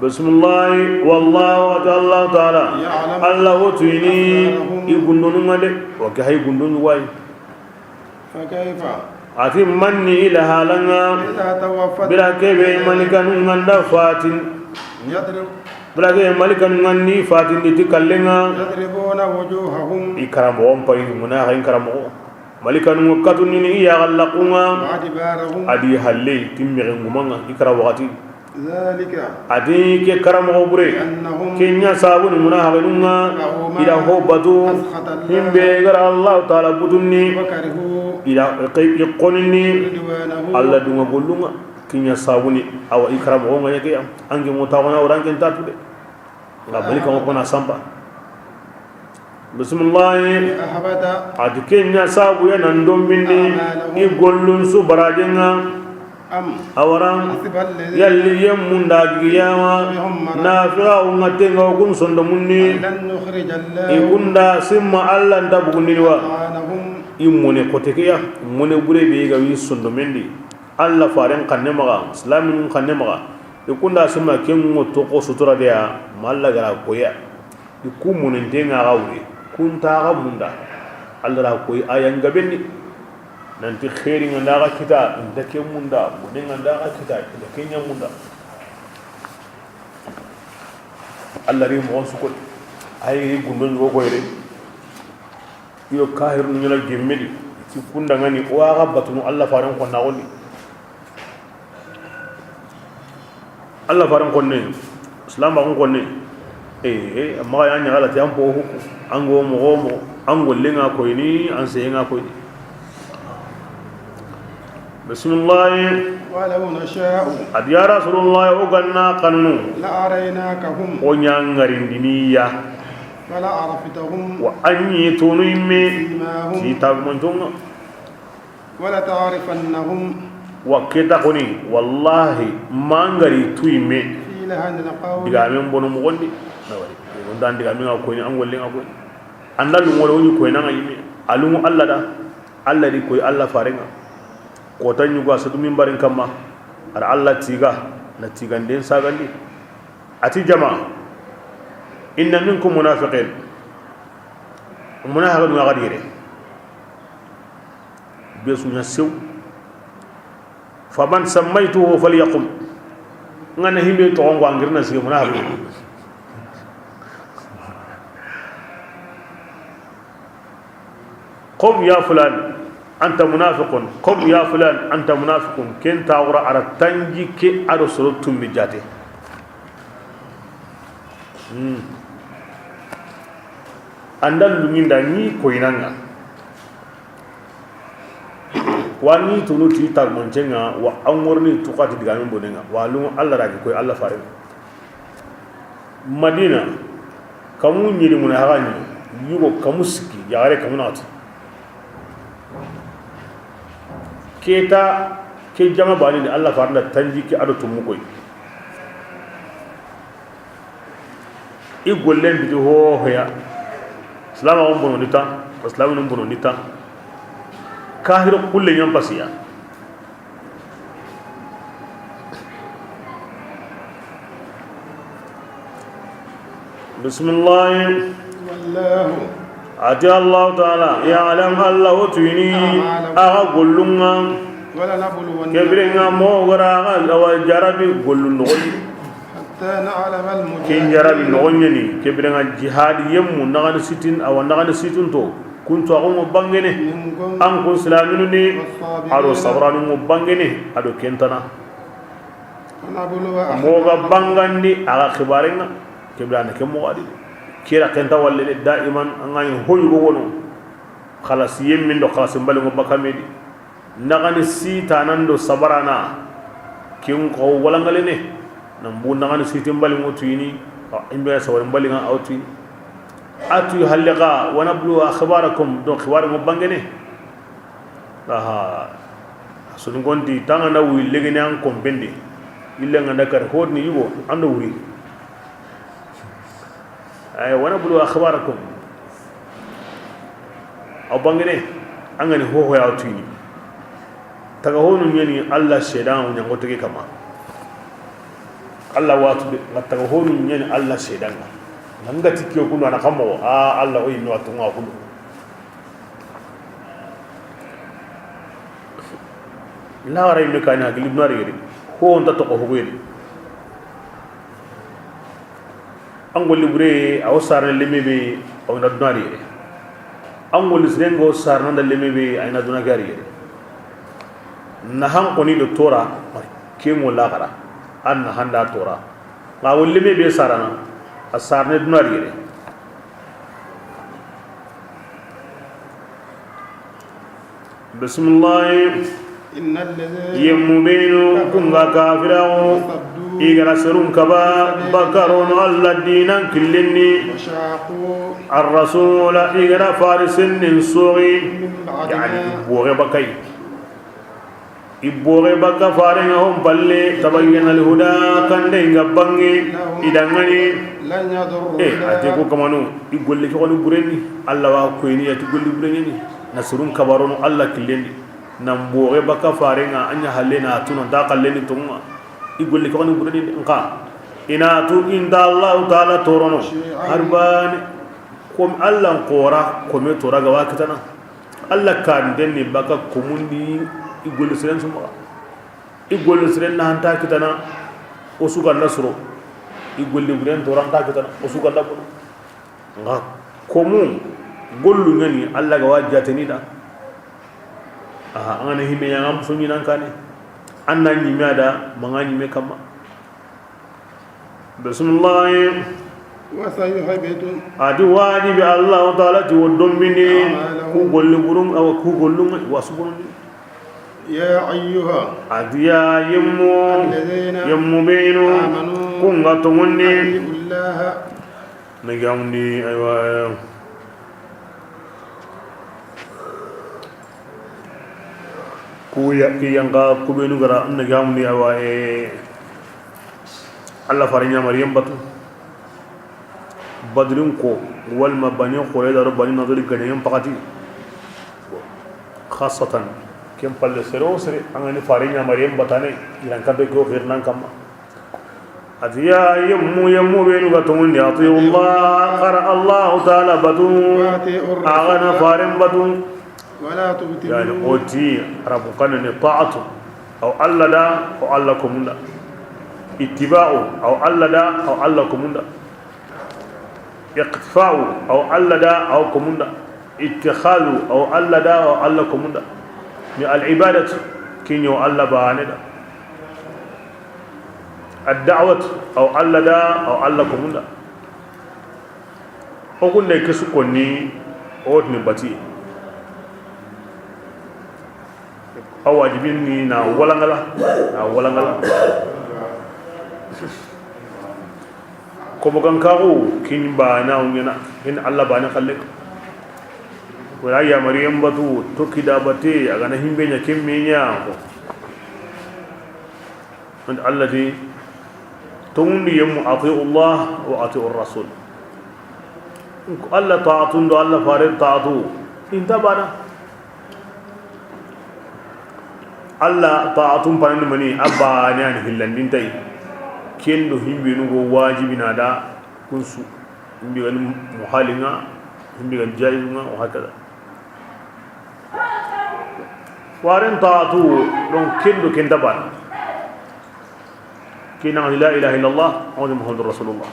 bismillah wallahu ta'ala ta'ala allah wotini igundonu ngade wa ka hay gundonu way fa kayfa ati manni ila halanga idha tawaffat bila kebe malikan nganda fatin yadrib bila kebe malikan ngandi fatin di kallenga yadribuna wujuhahum ikaramo on pay muna hay karamo malikan ngakatuni ni ya gallaqunga wa adbarahum adi halle timmire ngumanga ikara wakati dhalika adi ke karamo bure annahum kenya sabun muna hagenunga ila hobatu himbe gara allah taala budunni wa karihu ila iqonini ridwanahu alla dunga gollunga kenya sabuni awa ikaramo nganya ke ange mota wana orange tatude la balika ko na samba bismillah ahbata adi kenya sabu ya nandombindi i gollun su barajenga am awaran hasiba alladhina yalli yemmunda giyama nafi'a ungatenga kun sondo munni lan nukhrija allahu ikunda simma alla nda bugundini wa anahum I mone kotekeya mone bure be ga wi sondomendi alla faren kanne maga islamin kanne maga ikunda sima kengo toko sutura dia malla gara koya iku munentenga gawre kunta ga munda alla ra koy ayan gabenni nanti khairi nganda ga kita inda ke munda bune nganda ga kita inda kenya munda alla ri mo sukot ay gundon go koyre yo kahir nyala gemmedi ti kunda ngani o aga batunu alla faran ko nawoni alla faran ko ne islam ba ko ne eh ma ya nya ala ti ampo huku ango mo mo ango lenga ko ni an se nga ko ni bismillah ولو نشاء ad ya rasulullah o ganna qannu لأريناكهم o nyangarindiniya فلا عرفتهم wa anyi tunu imme سيماهم ti tagmontonga ولتعرفنهم wa keta koni wallahi mangari tuime في لهن القول diga men bono mo gondi nawari on dan diga men ko ni angol lenga ko anda lu ngol woni ko nanga yimi alumu alla da alla di koy alla farenga ko tan yugo sadu min barin kamma ar alla tiga na tiganden sagandi ati jama inna minkum munafiqin munafiqun wa gadire besu nya sew faman sammaytuhu falyaqum ngana himbe to ngo angirna sige munafiqun قم يا فلان أنت منافق قم يا فلان أنت منافق كن تاورا على تنجي كي أدو سلطم بجاته andal lunginda ni koinanga wani tunu ti tagmoncenga wa angorni tukati digamen bonenga wa lungu alla raki koy alla fare madina kamu nyiri mun hagani yugo kamu siki yare kamu nati keta ke jama bani alla farna tanji ki ado tumu koy i gollen bi ho hoya islamu on bono nita islamu on bono nita kahir kulle nyam pasiya bismillah wallahu ati allah taala ya'lam allah tuini aga gollunga wala nabluwanna kebirenga mo gara aga wa jarabi gollun nogondi hatta na'lam al-mujahidin ken jarabi nogonñani kebirenga jihad yemmu nagani sitin awa nagani situn to kuntu ago bangene minkum an kun silaminu ni ado was-sabirin sabranu mo bangene ado kentana nabluwa moga bangandi aga khibarenga kebrana ke mo adi kira kenta walle de daiman angani hoyugo wono khalas yemmin do khalas mbali mo bakamedi nagani sita nan do sabarana kin ko walangale ne nambu nagani sita mbali mo tuini imbe sawar mbali nga awti atu halqa wa nablu akhbarakum do khibar mo bangene aha sun gondi tanga na wi legene an kombendi ille nga dakar hodni yugo ando wuri ay wa nablu akhbarakum aw bangene angani ho ho ya tuini taga honu nyani alla shedan nyango tege kama alla watu de taga honu nyani alla shedan nanga tikyo kunu ana kamo a alla o yimno atunga kunu la ray mekani agli ibn ari ho on ta to ko hoyri angol libre aw sarne lemebe aw na dunari angol srengo sarna da lemebe ay na dunagari na han koni do tora kengo la gara an na handa tora ma wol lemebe sarana asarne dunari bismillah innal ladhi yemubinu kunga kafirawo igara serum kaba bakaron alla dinan killinni washaqu الرسول igara farisin suri min ba'di yani ibore bakay ibore baka faringa hom balle tabayyana alhuda kande inga bangi idangani lan yadurru ate ko kamanu igolle ko ni bureni alla wa ko ni ati golle bureni Nasrun kabarono alla killendi nan boxe baka farenga anya halle na tuna da kalleni tonga igolli ko ni burani nka ina tu inda Allah ta'ala torono harbani kom alla qora kome tora ga wakitana alla kan denni baka komundi igolli siren suma igolli siren na hanta kitana o suga nasro igolli buren tora hanta kitana o suga ndabo nga komu gollu ngani alla ga wajjateni da aha angana himme yangam so nyinan kane anna nyime ada manga nyime kama bismillah wa sayuhbitu adi wajibi allah ta'ala ti wodombini ku gollu burun aw ku gollu wasubun ya ayyuha adiya yimmu yimmu binu kunga tungunni Allah nagamni aywa kuya kiyanga kubenu gara nagamni aywa alla farinya maryam batu badrun ko walma bani qurayza bani nadir ganyan pakati khassatan kem palle sero sere angani farinya maryam batane ilan kabe ko khirnan kamma adiya yammu yammu benu gatumun ya Allah qara Allah ta'ala batu agana farim batu wala tubtilu yani oti rabukan ni ta'atu aw alla da aw alla kumunda ittiba'u aw alla da aw alla kumunda iqtifa'u aw alla da aw kumunda ittikhadu aw alla da aw alla kumunda ni al-ibadatu kinyo alla baane da ad-da'watu aw alla da aw alla kumunda okunde kesu konni otni bati aw wajibin ni na walangala ko bogan karu kin ba na ungena in alla ba na khalle wala ya maryam batu tokida bate aga na himbe nya kimmenya ko and allati tundi yam ati'u allah wa ati'u rasul alla ta'atun do alla fare ta'atu intabana alla ta'atun panan mani abba ne an hillandin tay kendo himbe nugo wajibi na da kunsu himbe gan muhalinga himbe gan jaizunga wa hakada waren ta'atu don kendo kenda ban kina la ilaha illallah wa muhammadur rasulullah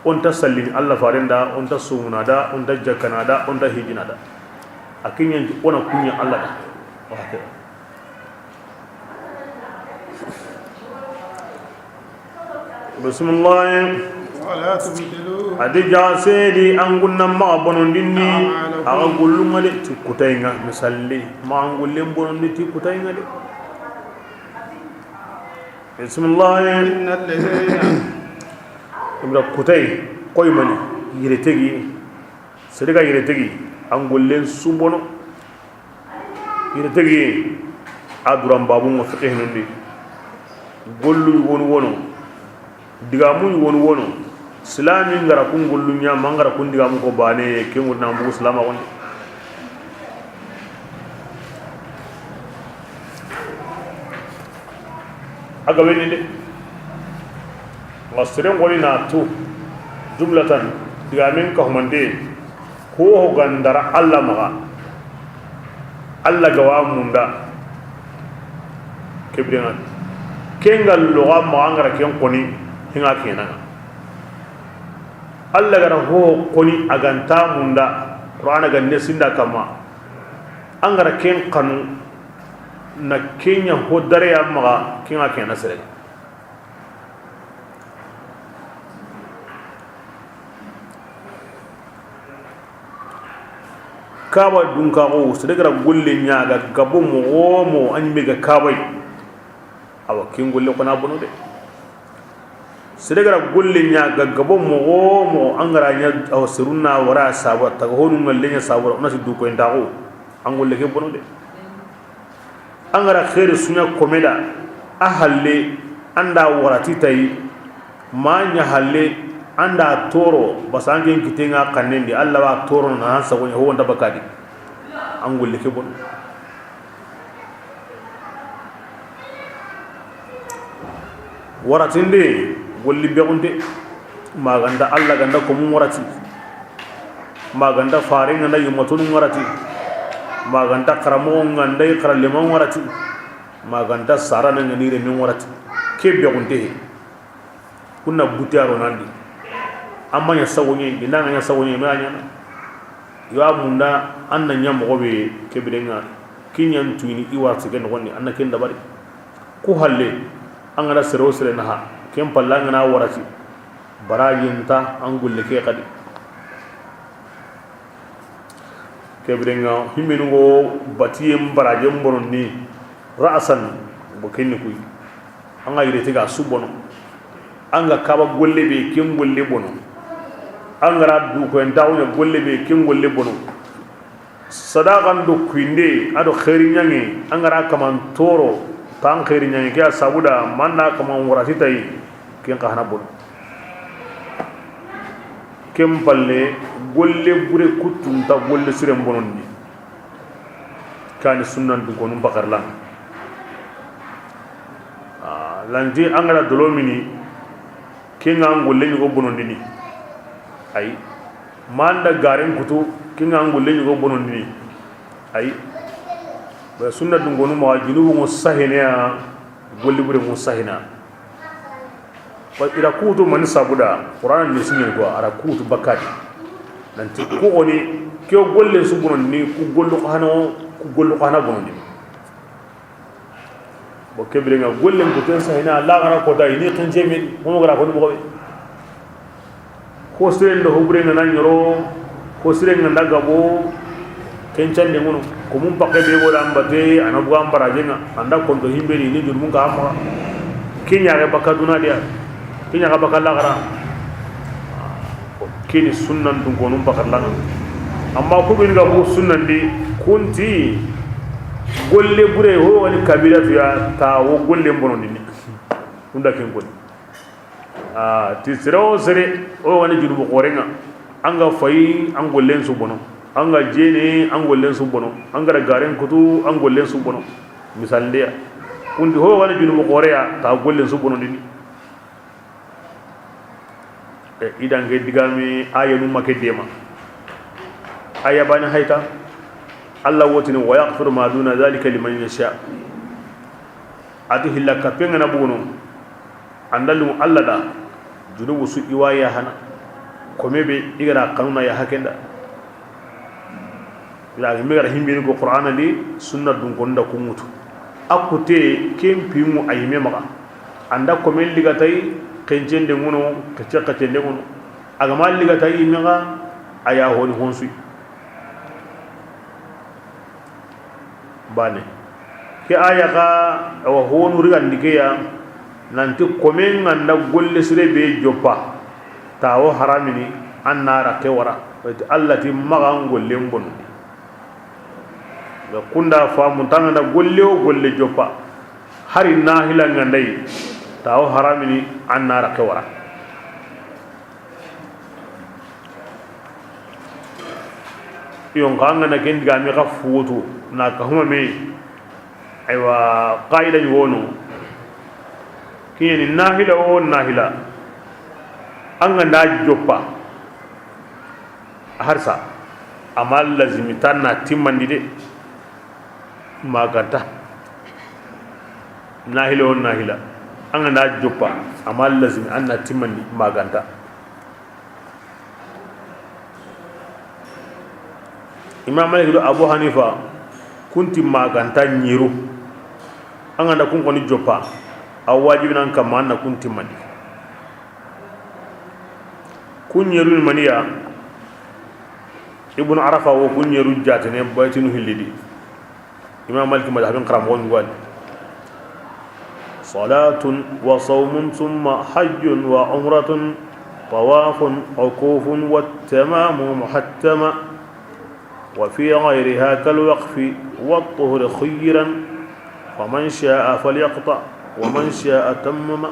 on tasallin alla farenda on tasumuna da on tajakana da on tahijina da akinyan ona kunya alla da wa hakada bismillah wala tubtilu adi jasedi angunna ma bonondinni aga gollunga de tikutainga misalli ma angulle bonondi tikutainga de bismillah innal ladhina ibra kutai koymani yiretegi sediga yiretegi angullen sumbono yiretegi aduran babu mo fiqh nundi gollu wonu wono digamu wonu wono islami ngara kun gollu nya mangara kun digamu ko bane ke ngurna mu islama won aga weni de wasiren woni na tu jumlatan digamin ka humande ko ho gandara alla maga alla gawa munda kebrina kengal loga ma ngara ken koni hinga kenan alla gara ho koni aganta munda qur'ana ganne sinda kama angara ken kanu na kenya ho dare ya maga kinga kenan sere kaba dunka ko sidagara gulle nyaaga gabo mo mo anyi ga kabai awa kin gulle ko na bono de sidagara gulle nyaaga gabo mo mo angara nya aw sirunna wara sawa ta honu ngalle nya sawa ona si du ko ndago angulle ke bono de angara khair sunya komeda ahalle anda warati tay ma nya halle anda toro basangen kitenga kanendi alla wa toro na hansa wonya ho wonda bakadi an golle ke bono. Waratinde golli begunte maganda alla ganda ko mum warati, maganda fare nganda yumatun warati, maganda karamo nganda karaleman warati, maganda sarana ngani min warati ke begunte kunna butiaro nandi amma nya sawonye binanga nya sawonye ma nya yo amunda anna nya mo be kebirenga kinyan tuini iwarti ken gonni anna ken dabari ku halle angara sero sere naha ken pallanga na warati barajinta angulle ke kadi kebirenga himbenugo batiyem barajem bononni ra'san bo kenni kuy anga yirete ga subono anga kaba golle be ken golle bono angara du ko en dawnya golle be ken golle bono sadaqan do kuinde ado khairi nyangi angara kaman toro tan khairi nyangi ke sabuda manna kaman warati tay ken ka hana bono ken palle golle bure kutunta golle sirem bononni kani sunnan du ko num bakarla lanti angara dolomini kenga ngolle ni ko bonondini ay manda garen kutu kenga ngolle ni ko bonondini ay ba sunna dun gonu ma junubu mo sahina golle bure mo sahina ba ira kutu man sabuda qur'an ni sinni ko ara kutu bakati nanti ko oni ke golle su bonondini ku gollu ko hano ku gollu ko hana bonondini bo kebire nga gollen ko ten sahina la gara ko dai ni xinje min mo gara ko mo ko siren do hobre nga nanyoro ko siren nga dagabo ken cande ngono ko mum pakke be go lambate ana bu ambara jenga anda konto himbe ni ni jur mun ka amma kinya ga bakaduna dia kinya ga bakalla gara kini sunnan dun ko num bakalla amma ko bin ga bu sunnan di kunti golle bure ho woni kabila tuya ta wo golle mbonondi ni unda ken goni ah ti sero sere o woni junubu korenga anga fayi an gollen su bono anga jene an gollen su bono anga garen kutu an gollen su bono misalde kundi ho woni junubu koreya ta gollen su bonondi ni e idange digami ayenu make dema ayabani hayta Allah wotini wa yaghfiru ma duna dhalika liman yasha ati hilla kapenga na bugono andalu Allah da junubu su iwaya hana komebe igara kanuna ya hakenda ila mi gara himbe ko qur'ana di sunna dun ko nda ko mutu akute kempi mu ayime maka anda komen ligatay kencende ngono kece kacende ngono aga mal ligatay mega aya honi honsu bane ke aya ka awa honu riga ndikeya nanti komen nganda golle sire be joppa tawo haramini annara ke wara allati maga golle mbon ga kunda fa mun tanga golle o golle joppa hari nahila ngandai tawo haramini annara ke wara yon kanga na ken diga mi ka fuutu na ka huma me aywa qaida yono kiyeni nahila o nahila anga na joppa harsa amal lazimi tanna timmandi de magata nahila o nahila anga na joppa amal lazimi anna timmandi maganta Imam Malik do Abu Hanifa kunti maganta nyiru anga na kun koni joppa aw wajibi nan kam na kunti mandi kun nyiru maniya Ibn Arafa wo kun nyiru jatene baytinu hillidi Imam Malik madhabin karam won gwal salatun wa sawmun thumma hajjun wa umratun tawafun uqufun wat tamamu muhattama وفي غيرها كالوقف والطهر خيرا فمن شاء فليقطع ومن شاء تمم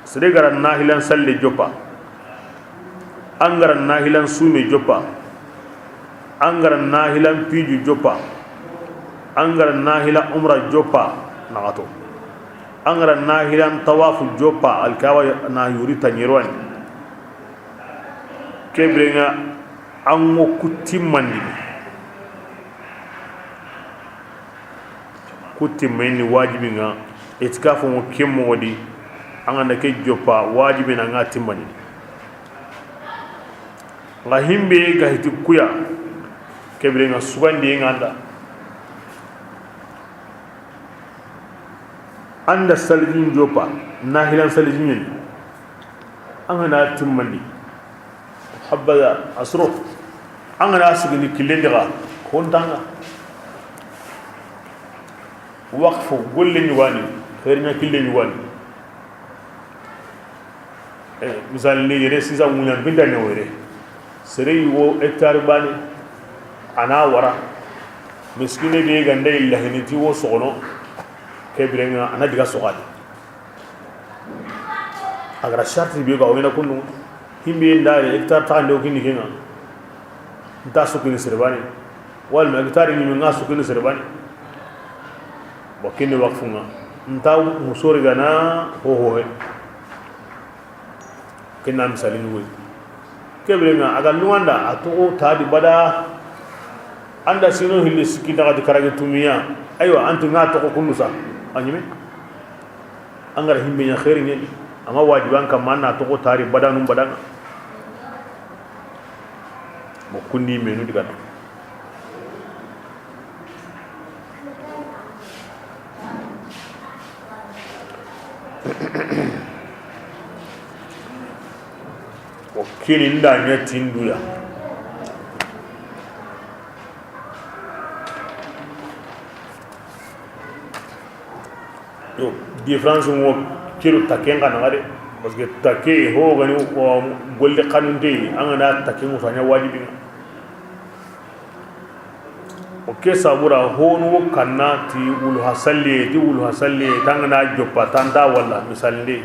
سرغر ناهلان سل جوبا انغر ناهلان سومي جوبا Angara nahilan piju joppa, angara nahila umra joppa nagato, angara nahilan tawafu joppa alkawa na yuri tanyirwani kebrenga ango kutimmandi kutimmenni wajibi nga itikafu mo kemmo di anga ke joppa wajibi na nga timmandi nga himbe ga hiti kuya kebrenga sugandi nganda anda salijin joppa nahilan salijin ni anga na timmandi habada asro anga na sigini kilendiga kontanga waqfu golle ni wani khairnya kille ni wani misal ni yere sisa munya binda ne were sere wo hectare bani ana wara miskine be gande illahini ti wo sogono kebrenga ana diga sogadi agra sharti be ga wena kunu himbe ndare hectare ta ndo kini kenga nta sukini serbani wal ma hectare ni nga sukini serbani bokini waqfunga nta musori gana ho ho he kinna misalin wo kebrenga aga luwanda atogo tadi bada anda sino hilli sikki daga di karage tumiya aywa antu nga to ko kunusa anyime angara himbe nya khairi ngeni ama wajiban kam manna to ko tari bada num badanga mo kundi menu diga o kini nda nya tinduya yo différence mo kiro takenga na ngade parce que take ho gani o golle kanunte anga na take mo fanya wajibi o ke sabura honu kanna ti ulu hasalli ti ulu hasalli tanga na joppa tanda wala misalli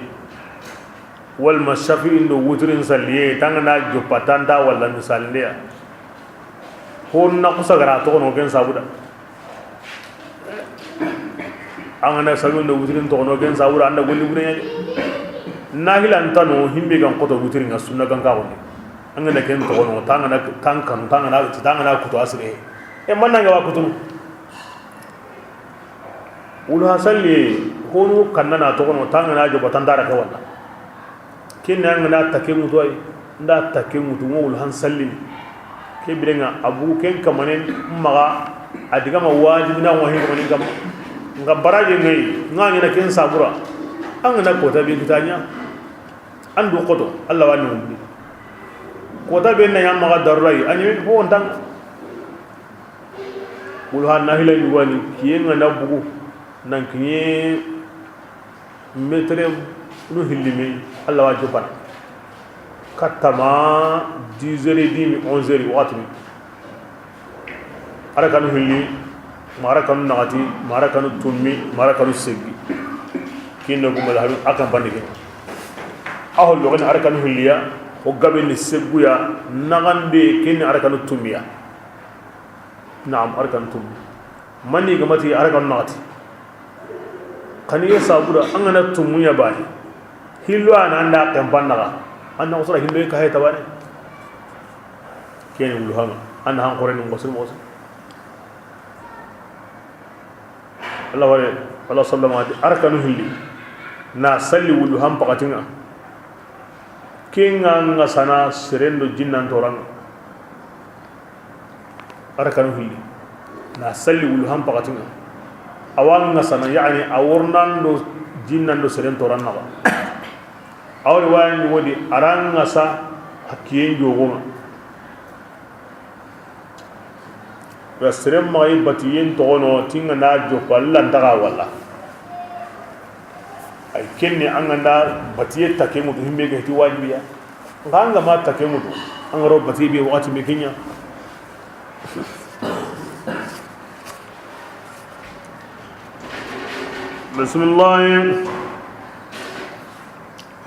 wal mashafi indo wutrin salli tanga na joppa tanda wala misalli honu na kusagara to no ken sabuda anga na sabu ndo wutrin to no ken sabura anda golli bure nahila ntano himbe gan koto wutrin ga sunna gan ka woni anga na ken to no tanga na tankan tanga na kuto asre e manna nga wa kuto ulu hasalli honu kanna na to no tanga na jobo tandara ka wala kin anga na take mutu ay nda take mutu mo ulu hansalli ke birenga abu ken kamanen maga adiga ma wajibi na wahi kamanen kam nga baraje ngai nga ngina ken sabura anga na kota be kitanya andu koto Allah wani mumbi kota be na yamma ga darrai anyi ho ndang ulu han nahila yuwani kiyenga na bugu nan kiye metre no hillimi Allah wa jopana katama 10h30 11h watmi arakanu hilli marakanu nagati marakanu tummi marakanu seggi kinno gumal haru akan bandike ahol logan arakanu hilliya o gabe ni seguya nagande kin arakanu tummiya naam arakanu tummi mani gamati arakanu nagati kaniye sabura angana tumunya bani hillo ananda tempannaga anna usra hillo ka hay tabane kene wuluhanga anna han qoren ngosul mosul Allah wale Allah sallama arkanu hilli na salli wuluham pakatinga kinga nga sana serendo jinnan toranga arkanu hilli na salli wuluham pakatinga awang nga sana yani awornando jinnando seren toranna awri wani wodi aranga sa hakiyen jogoma wa seren mai batiyen tono tinga na jopalla ndaga wala ay kenni anga batiye take mutu himbe ga ti wajibiya nganga ma take mutu anga ro batiye be wakati me kenya بسم الله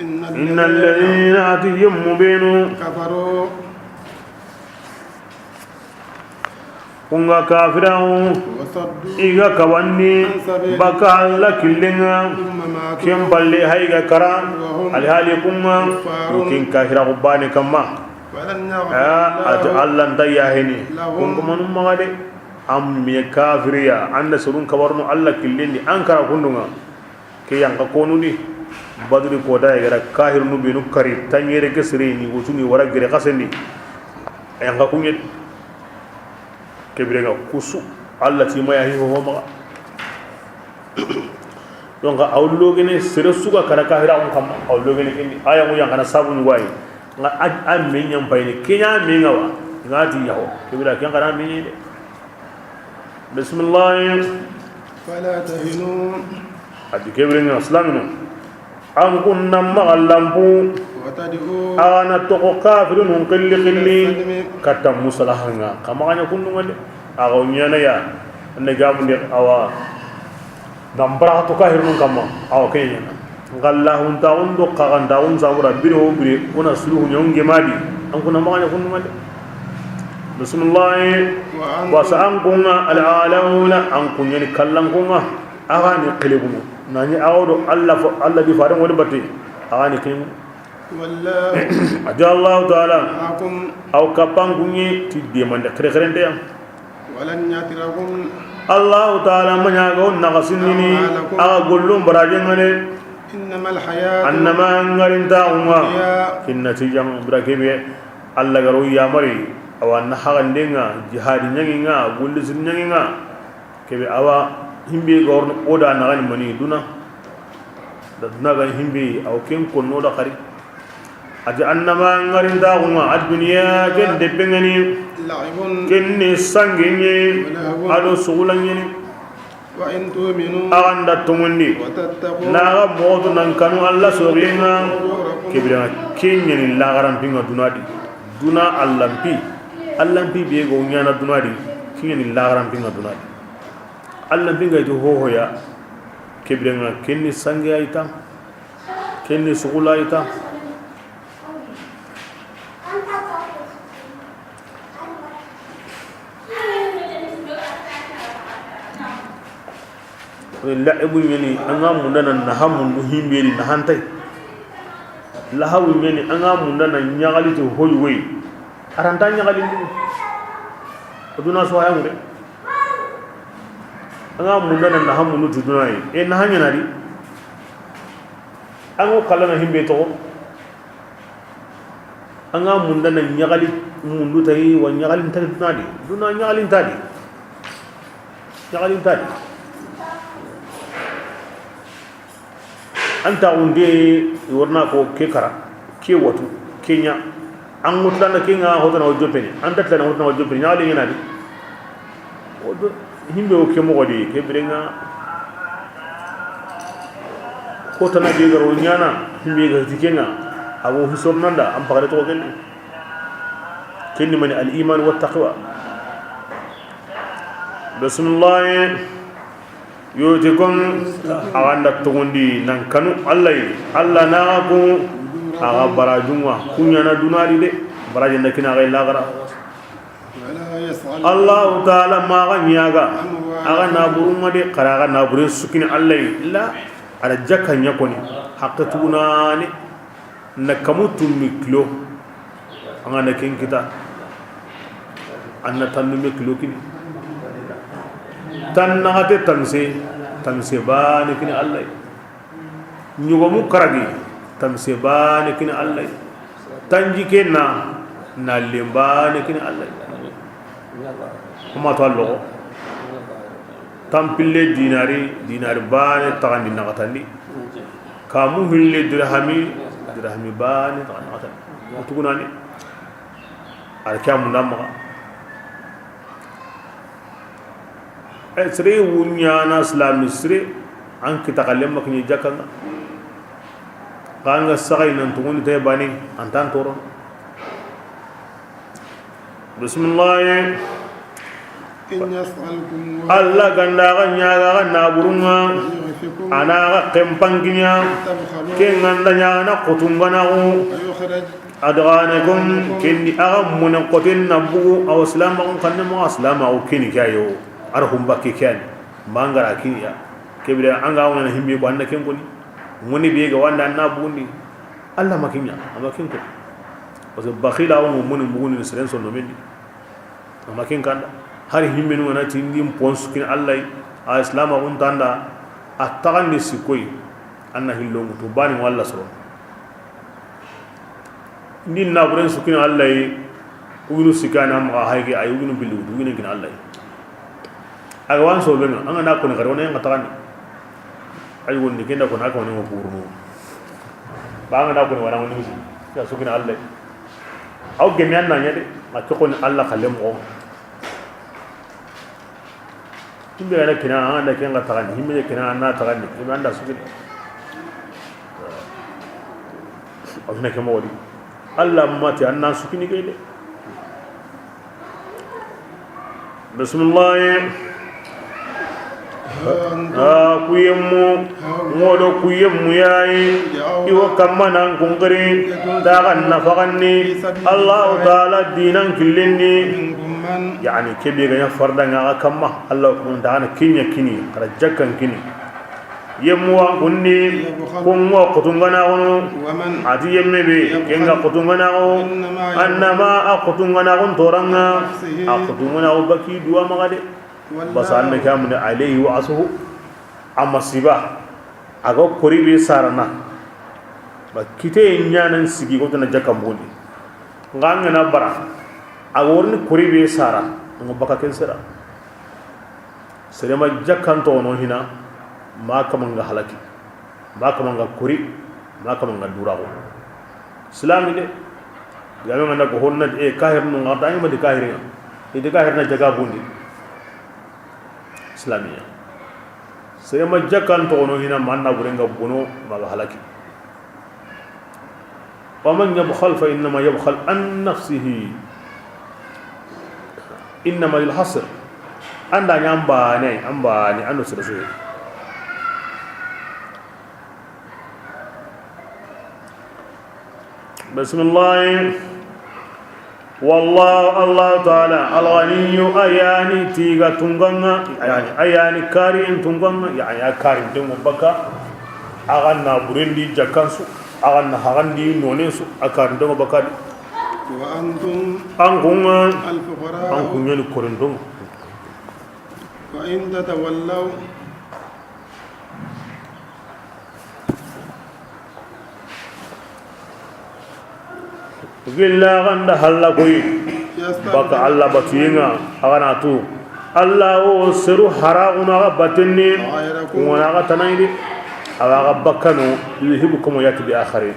إن الذين آتيهم مبين كفروا Kunga kafiran وصدوا iga kawanni baka alla killenga ثم ماتوا ken balle hayga kara alhali kunga ken kafira ko bani kamma فلن يغفر ati الله alla ndaya heni kunga manum magade am mi kafiriya anda surun kawarno alla killendi an kara kundunga ke yanka konuni badri ko da gara kahir nu binu kari tanyere ke sire ni wutuni wara gere kasendi yanka kunye kebirega kusu alla ti maya hi ho maga donc awlogene sere suga kara kahira on kam awlogene kendi aya mu yankana sabu ngwai nga a men nyam payni kenya men ngawa ngati yaho kebira ken kana men de bismillah. فلا تهنوا Adi kebire nga islamino an kunna magallampu وتدعوا ana toko kafirun hun qilli qilli katta musalahanga kama anya kunnu ngale aga nyana ya ne gamu ne awa nambara to kafirun kama awa kenya ngalla hun ta un do kagan da un sabura biro bire ona suluhu nyonge madi an kunna maganya kunnu ngale bismillah. وأنتم Wasa an kunga al'alawna an kunyani kallan kunga aga ni qilibumu nani awdo alla fo alla bi faran wali batte aga ni kin والله aja Allah ta'ala معكم aw kapan kunye ti demande khere khere ya ولن يتركم Allah ta'ala manya go nagasinni aga gollum baraje ngane إنما الحياة annama ngarin ta umma الدنيا kinna ti jam brakebe alla garo ya mari awa na hagandenga jihadi nyanginga gollisin nyanginga kebe awa himbe gorno oda nagani mani duna da duna ga himbe aw ken konno da khari ati annama ngarin ta umma ad-dunya ken debengani لعب kenne sangenye ولهو ado sugulanyeni وإن تؤمنوا aganda tomundi وتتقوا naga moto nan kanu alla soginga أجوركم kebiranga kenyeni lagarampinga dunadi duna allampi allampi be go nyana dunadi kenyeni lagarampinga dunadi allampinga ito hohoya kebiranga kenni sange ayta kenni sugula ayta la'ibu nyeni anga mundana nahamundu himberi nahantai lahawu nyeni anga mundana nyagali to hoywe aranta nyagali ndi aduna so hayamure anga mundana nahamundu tudunai e nahanya nari ango kalana himbe to anga mundana nyagali mundu tay wa nyagali tadi dunadi duna nyagali tadi nyagali tadi anta unde worna ko ke kara ke watu kenya an mutlana kinga hotana o jopeni anta tlana hotana o jopeni nyaali ngina di o do himbe o ke mo godi ke birenga ko tana be garo nyana himbe ga tikenga awo hisornanda am pagare to kenni kenni mani al iman wat taqwa. Bismillah. Yotikum awanda togondi nan kanu alla yi alla naku aga barajunwa kunyana dunari de baraje ndakina ga lagara ولا يسأل Allah ta'ala ma ga nyaga aga naburunga de karaga naburin sukini alla yi la ala jakka nyakoni haqqatuna ne nakamutu miklo anga na kinkita anna tannu miklo kini tan nagate tamse tamse bani kini alla nyugo mu karagi tamse bani kini alla tanji kenna na lembani kini alla kuma to allo tampille dinari dinari bani tagandi nagatandi kamu hille dirhami dirhami bani tagandi nagatandi tugunani alkamu ndamma sere wunyana islam sere an kita kalem mak ni jakanga kanga sagai nan tuguni tay bani antan toro. Bismillah. إن يسألكم Alla ganda ga nyaga ga naburunga يستعففكم Ana ga kempanginya تبخلوا ken nganda nyana kotungana ويخرج adghanakum kendi aga mun qotin nabu aw islam ko kanne mo islam aw kini kayo arhum bakki kan mangara kini ya kebire anga wona himbe ko anda ken koni ngoni be ga wanda na bundi alla makinya ama ken ko parce que bakhila o mun buguni seren son no mendi ama ken kanda har himbe no na tindi pons kin alla a islam on tanda a tagandi sikoy anna hillongu to bani walla soro ni na buren sukina alla yi uginu sikana ma hayge ay uginu billu uginu kin alla yi aga wan so benga anga na ko ne garona nga tagandi ay wonni kenda ko na ko ne mo purno ba anga na ko ne wana wonni misi ya sukina alla yi aw gemi anna nyade ma ko ne alla khalem ko himbe na kina anga na kenga tagandi himbe kina na tagandi himbe anda sukina awna ke mawdi alla mati anna sukini gele bismillah ها أنتم ha kuyemmu ngodo kuyemmu yayi iwo kamma nan kungiri dagan nafaganni allah taala dinan killinni منكم من yani kebe ga farda nga kamma allah ko dana kinya kini kara jakkan kini yemmu wa kunni kungo kutungana wono ومن ati yemme be kenga kutungana o إنما annama akutungana on toranga akutungana o baki duwa magade basa والله anna kamuna alayhi wa asuhu amma siba aga kori be sarana ba kite nyanan sigi ko tana jakka mbodi nganga na bara aga worni kori be sara ngo baka ken sera serema jakkan to no hina ma kamanga halaki ma kamanga kori ma kamanga durago islami de game nganda ko honna e kahir no ngata ma de kahir nga e de kahir na jaga bundi islamiya serema jakkan to no hina manna burenga bono ma halaki ومن يبخل فإنما يبخل عن نفسه إنما للحصر anda nyambane ambane ando sere بسم الله والله الله تعالى الغني أياني تيغا تنغنا يعني أياني كارين تنغنا يعني كارين تنغ بكا أغنى برندي جاكانسو أغنى هغندي نونيسو أكارين تنغ بكا وأنتم أنكم الفقراء أنكم يلي كورين تنغ وإن تتولوا gilla ganda halla koy baka يستبدل alla batuyinga agana tu alla o seru haraguna ga batinni غيركم wana ga tanaydi awa ga bakano yuhibukum yati bi akharin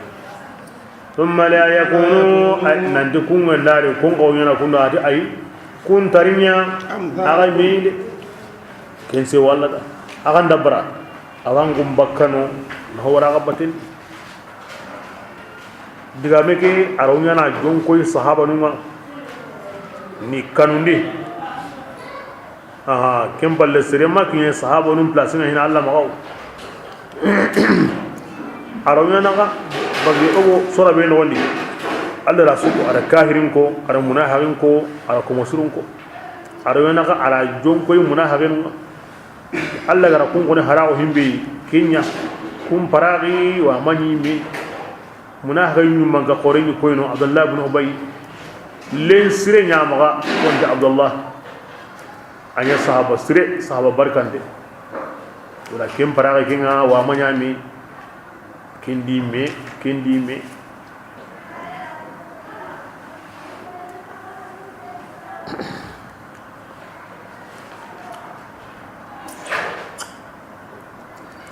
thumma la yakunu nanti kunga ndari kun ko yana kun ati ay kun tarinya aga أمثالكم minde kense walla da aga ndabara awa ngum bakkano na hawara ga batin diga meke arawnya na jonkoy sahaba nunga ni kanundi aha kem balle sere ma kiye sahaba num place hina alla magaw arawnya na ga bagi ogo sora be no woni alla rasuko ara kahirin ko ara munafiqin ko ara komosurun ko arawnya na ga ara jonkoy munafiqin nunga alla gara kun ko ne harawo himbe kenya kun paragi wa mani mi munafiqin nyumman ga qorin koyno abdullah ibn ubay len sire nyamaga wonde abdullah anya sahaba sire sahaba barkande wala kem paragi kinga wa manyami kendi me kendi me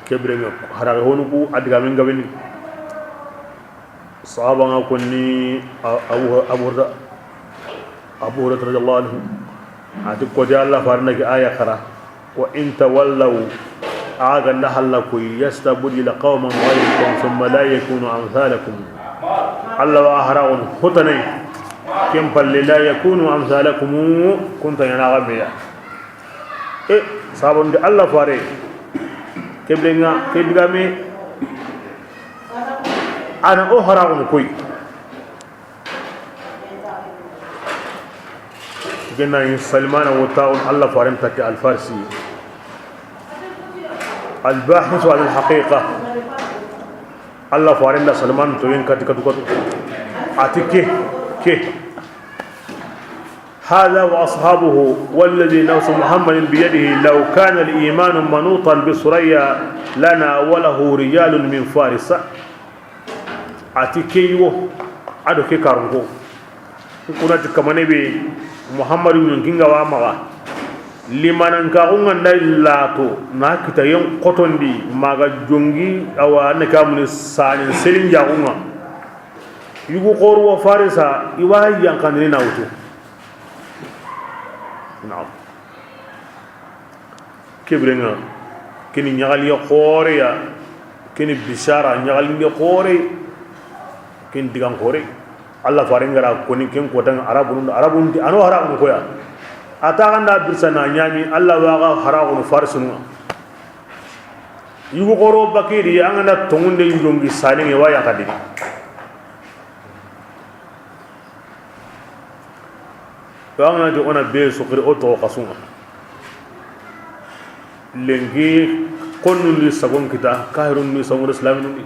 kebre me haraga honu ku adiga men gabeni sahaba nga konni abu hurairah radhiyallahu anhu ati ko di Allah farna ki aya khara wa in tawallaw aga nahallaku yastabdil qauman ghayrakum thumma la yakunu amsalakum Allah wa haraun hutanay kem palle la yakunu amsalakum kunta yana gabiya e sabon di Allah fare Kebrenga ke digame ana o haragun koy gena Salman wa ta'un Allah farim tak al-Farsi الباحث عن الحقيقة الله فارم سلمان توين كت كت كت أتكه كه هذا وأصحابه والذي نفس محمد بيده لو كان الإيمان منوطا بسريا لنا وله رجال من فارس أتكيه أدو كي كارنكو كنا تكمني محمد من كينغا وامغا limanan ka unga lato na kita yen kotondi maga jongi awa ne kamuni sanin selin jagunga yugo korwo farisa iwa yankandini na wutu naam kebrenga kini nyagali khore ya kini bishara nyagali khore kini digan khore Allah faringara koni ken kotan arabun arabun di ano harabun koya ataganda birsana nyami Allah waga haragun farsunu yugo koro bakiri angana tongunde yongi saninge waya kadiri wangana di ona be sukri oto kasunga lengi konnu ni sagon kita kahirun ni sagon islamin ni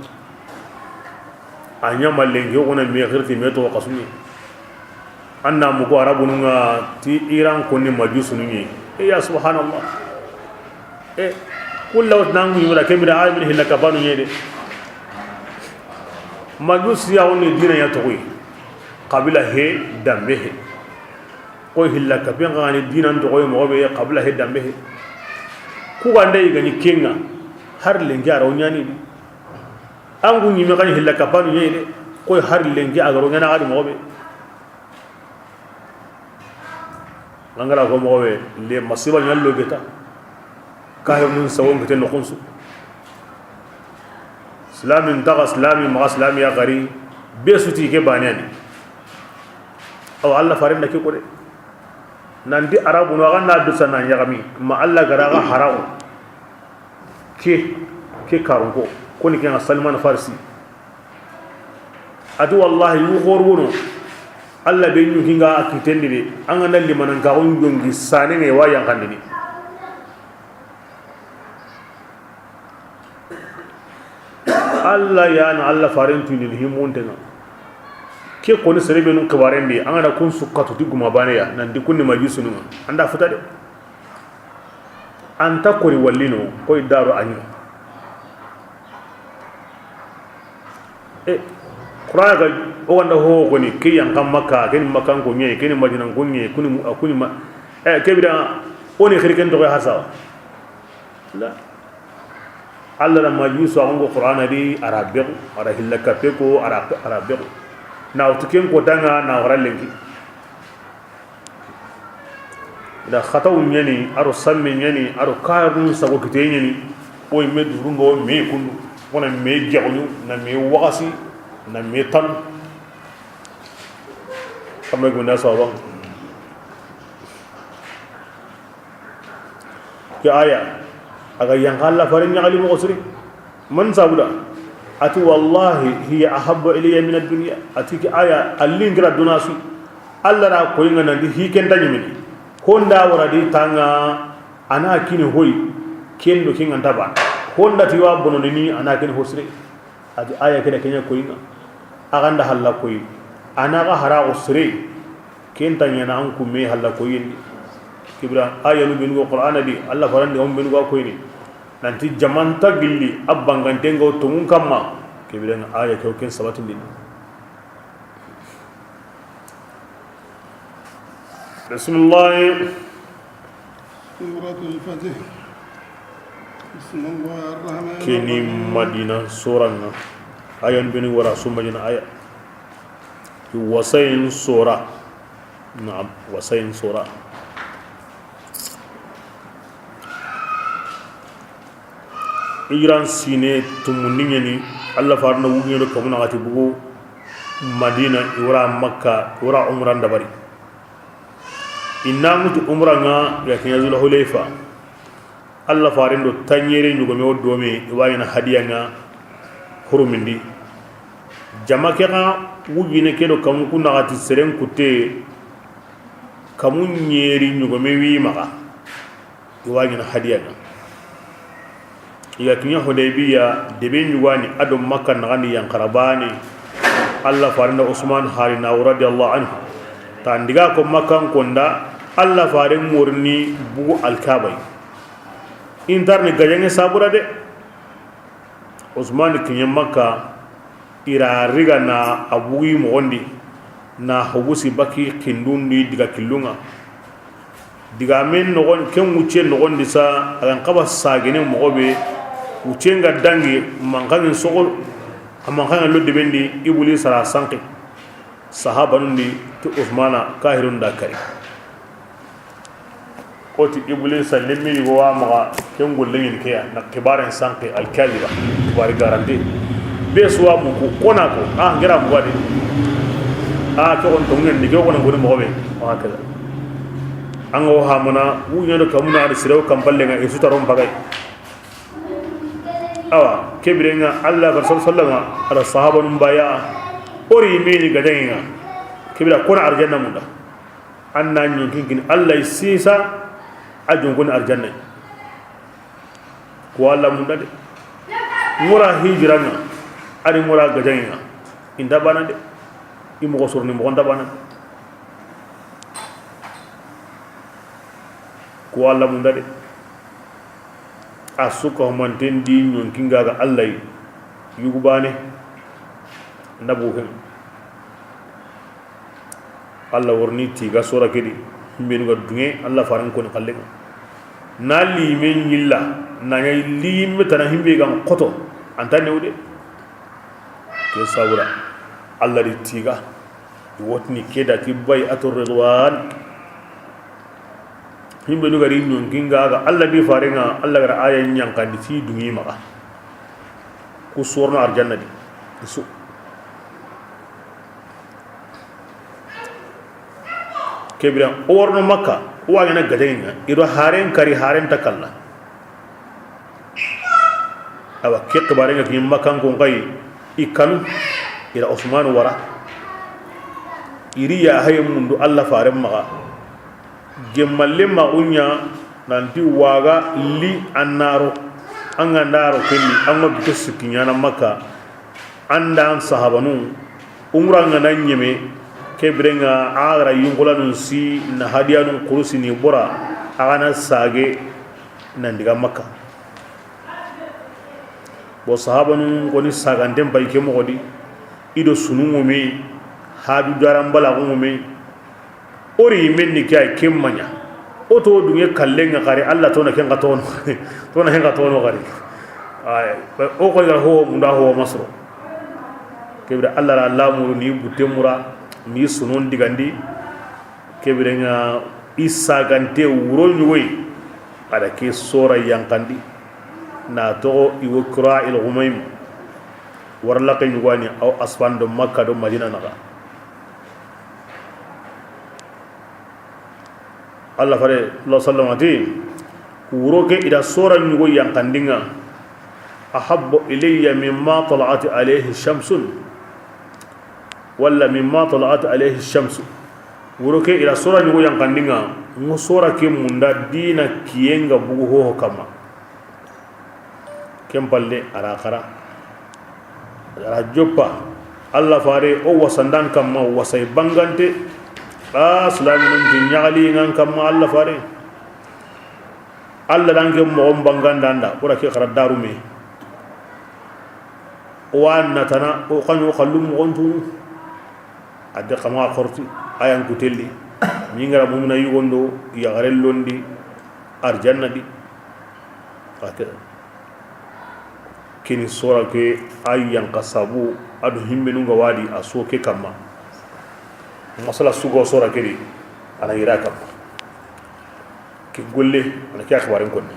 anya malengi ona me khirti me to kasungi anna mugo arabunu nga ti iran konni majusu ni e ya subhanallah e kullu nangu yura kemira aymin hilla kabanu nyede majusi ya woni dina ya toyi qabila he dambe he ko hilla kapen ngani dina ndogo mo be qabila he dambe he ku gande igani kenga har lengi ara onyani di angu nyime kan hilla kapanu nyede ko har lengi agaro ngana adi mo be ngangala ko mo be le masiba nyallo geta kayo mun sawon gete no khunsu islamin taga islami ma islami ya gari be suti ke banani aw alla farin da ke ko de nandi arabu no ganna dusa na yagami ma alla garaga harawo ke ke karunko ko ni kan Salman Farsi adu wallahi yu gorwono alla be ñu kinga akitendi de anga nalli manan ka on jongi sane ne wa yankandi ni alla ya na alla farentu ni himonte na ke ko ni serebe nun kabarendi anga na kun sukatu ti guma bane ya nan di kunni majusu nu anda futa de anta kori wallino koy daru anyu e qur'an ga o wanda ho ko ni ke yan kan makka ken makkan ko nye ken madina ko nye kuni akuni ma e kebida oni khirken to hasawa la alla la majusu ango qur'an di arabe ara hillaka pe ko arabe na utuken ko danga na waralenki da khataw nyani aro samme nyani aro karu sago kite nyani o me durungo me kunu wona me jaxuñu na me waxasi na me tan xamé gu na sawang ke aya aga yankalla farin nyagali mo suri man sabuda ati wallahi hiya ahabbu ilayya min ad-dunya ati ki aya allingira dunasu alla ra ko inga nandi hiken tanyimini honda wara di tanga ana kini hoy kendo kinga taba honda tiwa bono ni ana kini hosre ati aya keda kenya ko inga aganda halla koy ana ga hara usre kenta nyana an ku me halla koy ni kibra aya nu binu qur'ana di alla farandi on binu ko ni nanti jamanta gilli abangante ngo tungun kamma kibra aya ko ken sabatin din بسم الله سورة الفتح بسم الله الرحمن الرحيم كني مدينة سورة آية بني ورا سورة مدينة آية وسين سورة نعم وسين سورة إيران سينة تمنيني الله فارنا وغيره كمنا غاتي بوغو مدينة ورا مكة ورا عمران دبري inna mutu umra nga ya kenya zul hulayfa Alla farin do tanyere ñugome o domi iwayina hadiya nga hurumindi jama ke ga wugine ke do kamu ku naxati seren kutte kamu ñeeri ñugome wi maxa iwagina hadiya nga iga kiña Hudaybiya debe ñugani ado Makka naxandi yankarabani Alla farinda Usman harina radiyallahu anhu ta ndiga ko Makka konda Alla farin morni bugu alkabay intarni gajange sabura de Usman kiña Makka ira riga na abugi mogondi na hubusi baki kindundi diga killunga diga men nogon ken wucce nogondi sa agan kaba sagene mogobe wucce nga dangi mankan sogo mankan lo debendi ibuli sara sanke sahaba nundi ti Usmana kahirun da kari oti ibuli sa lemmi go wa maga ken golle ngin keya na kibaren sanke al kaliba kibari garanti be suwa mu ko kona ko ah ngira mu wadi ah ko on tongen ni ko ko ngoni mo be wa kaza an go hamuna wuñodo kamuna ada sirew kampalle nga isu tarom bagay awa kebire nga Allah rasul sallama ala sahaba num baya ori meni gadenga kebira kona arjanna munda anna nyon kin Allah sisa ajun kon arjanna ko Allah munda de ngora hijra nga ari ngora gadenga inda bana de imo ko sorni mo gonda bana ko Allah munda de asuka manten di nyon kinga ga Allah yugubane ndabu hen Allah worni tiga sora kedi mbenu ga dunge Allah faran ko ni kalle na li men yilla na ngay li metana himbe ga qoto antane wude ke sabura Allah di tiga wotni keda ti bay atur ridwan himbe nu gari nyon kinga ga Allah di farenga Allah gara aya nyankandi ti dungi maka ku sorno arjanna di su kebira orno Makka wa ngana gadenga iro haren kari haren takalla awa ke kibarenga ki Makka ko ngai ikanu ira Usman wara iriya hay mundu Allah faren maka gemalle ma unya nanti waga li annaro anga ndaro kenni anga bike sikinyana Makka anda sahabanu umra nga nanyeme kebrenga agra yungola nun si na hadiya nun kurusi ni bora agana sage nandiga Makka bo sahabanu koni sagandem bay ke mogodi ido sunungo me hadu jarambala ko me ori men ni kay kemmanya oto dunge kallenga kare Allah tona ken ka tono tona hen ka tono kare ay o ko gar ho munda ho masro kebra Allah la lamuru ni butemura ni sunon digandi kebra nga isagante wuro nyuy ada ke sora yankandi na to iwkra il ghumaim warla kay nyuwani aw asfan do Makka do Madina naga Allah fare Allah sallallahu alaihi wuro ke ida sora nyugo yankandinga ahabbu ilayya mimma tala'at alayhi shamsun wala mimma tala'at alayhi shamsu wuro ke ida sora nyugo yankandinga ngo sora ke munda dina kiyenga bugu ho kama kempalle ara khara ara joppa Allah fare o wasandan kamma wasay bangante a sulami nun ti ñagali ngan kamma Allah fare Allah danke mo banganda anda ora ke khara darume wa natana o kanyo khallum mo gontu adde kama khorti ayan kutelli mi ngara mumuna yugondo ya garellondi arjanna di ake kini sora ke ayan kasabu adu himbe nunga wadi asoke kama masala sugo sora kedi ana ira kama ke golle ana ke akhbarin konne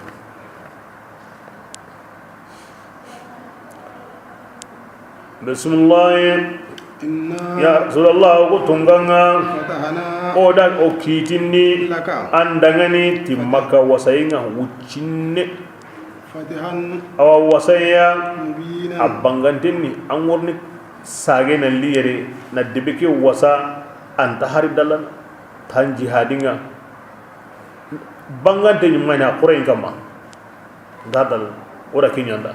bismillah inna ya rasulullah ko tunganga fatahna Oda o kitindi an dangani ti Makka wasayinga wuccinne fatihan awa wasaya mubinan a bangantenni an worni sage na liyere na debeke wasa anta hari dalan tan jihadinga bangante nyumana qurain kama dadal ora kinyanda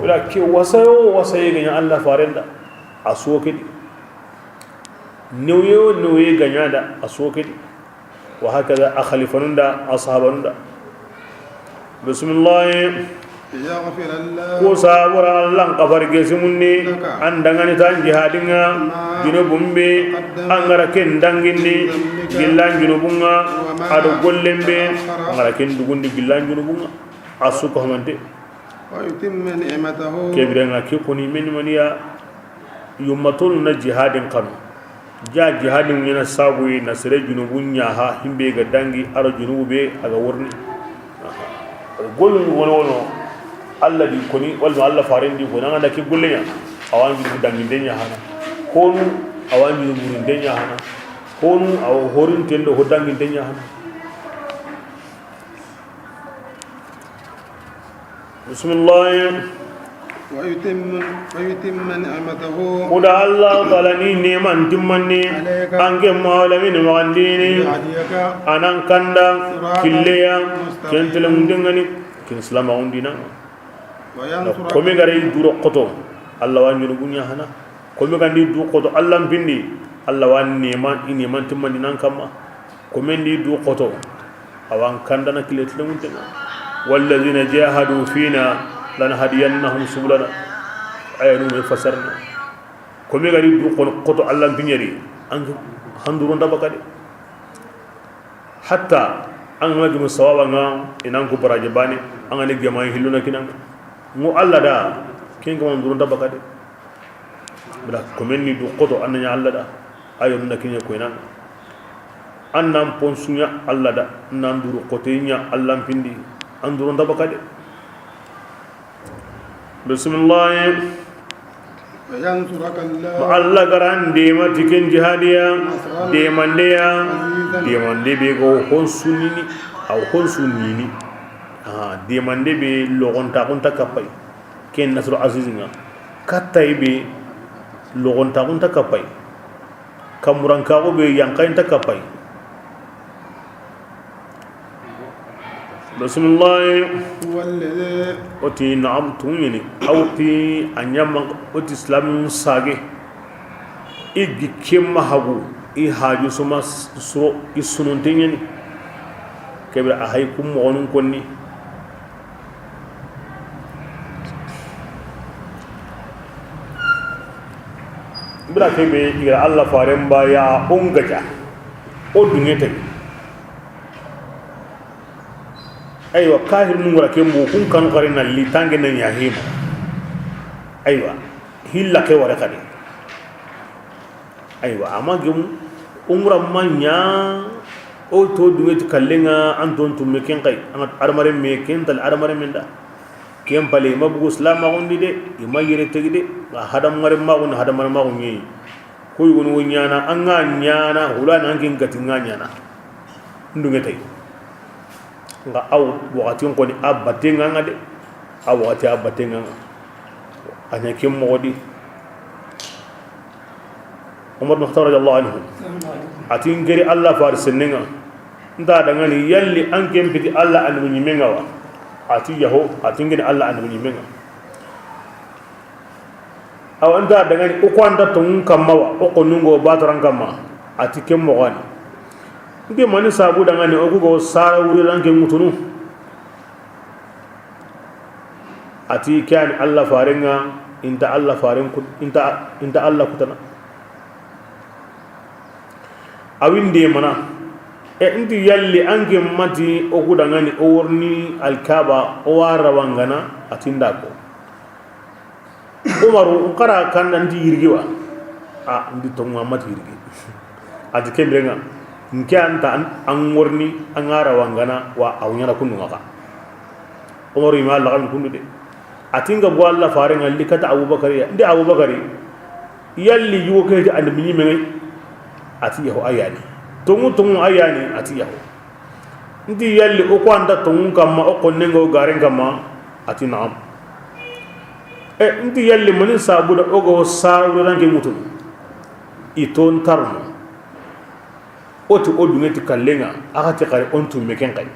wala ke wasayo wasaye ganya Allah farenda asoke niyo niyo ganya da asoke wa hakaza akhalifanunda ashabanunda bismillah yaghfir Allah ko sabura Allah kafar gesimunni an dangani tan jihadinga junubumbe an gara ken dangindi gillan junubunga ado gollembe an gara ken dugundi gillan junubunga asuko hamante wa yutimma ni'matahu kebirenga ke koni men maniya yummatun na jihadin kanu ja jihadin yana sabu na sere junubunya ha himbe ga dangi aro junubube aga worni gollu wono Allah di koni walma Allah farendi ko nanga da ki gollenya awan junubu dangindenya hana honu awan junubu burindenya hana honu aw horin tendo ho dangindenya hana bismillah wa yutimma ni'matahu kuda Allah ta'ala ni neman timmanni ange mawlamin wandini anan kanda killeya kentele mundengani kin islama undina komi gare duro qoto Allah wa nyunu hana komi gandi du qoto Allah pindi Allah wa neman ini man timmani nan kamma komi ndi du qoto awan kanda na killetle muntenga wallazina jahadu fina lanahadiyannahum subulana ayanu me fasarna komi gari du qoto Allah pinyari an handurun da bakade hatta an magi musawaba nga inan ko baraje bani an ani gama hilluna kinan ngo Allah da ken ko handurun da bakade bla komi ni du qoto annanya Allah da ayanu na kinya ko inan annam ponsunya Allah da nan duru qotenya Allah pindi andurun da bakade bismillah yansuraka Allah Allah garan dema tikin jihadiya demandeya demande be go honsunini aw honsunini ah demande be logonta kunta kapay ken nasru azizinga katay be logonta kunta kapay kamuranka go be yankainta kapay bismillah walladhi oti naam tungini awti anyama oti islam sage igi kemma hagu i haju suma suro isununtingini kebra ahay kum monun konni bra kebe igra Allah faremba ya ongaja o dungete aywa kahir nungura kembu kun kanu karina li tange na nyahima aywa hilla ke wara kadi aywa ama gem umra manya o to duwet kallenga anton tumme ken kay an armare me ken tal armare menda kem pale mabugo islam ma gondi de ima yere tegide hadam mare ma gon hadam mare ma gon yi koy gon wonyana anga nyana hulana ankin gatinga nyana ndunge tay nga aw wakati ko ni abate nga de aw wakati abate nga anya kem modi Umar bin Khattab radiyallahu anhu atin geri Allah farsinninga nda da ngani yalli an kem piti Allah an bunyi menga wa ati yaho atin geri Allah an bunyi menga aw anda da ngani o ko anda tun kamma wa o ko nungo bataran kamma ati kem mo gani nge mani sabu dangani o kugo sara wuri lanke mutunu ati kan Allah farenga inta Allah faren inta inta Allah kutana awinde mana e inti yalli anke mati o kudangani o worni alkaba o wara wangana atinda ko Umaru ukara kan anti yirgiwa a ndi tonga mati yirgi ati kemrenga nke anta an worni an ara wangana wa awnyana kunu ngaka Umaru ima Allah kan kundu de atinga bo Allah farenga likata Abubakar ya ndi Abubakar yalli yugo ke and minyi men Ati yaho ayani tongu tongu ayani ati yaho nti yalli o ko anda tongu kamma o konnengo garen kamma ati naam e nti yalli manin sabuda ogo sawuranke mutu iton tarno oti o dungeti kallenga agati kare on tumme ken kay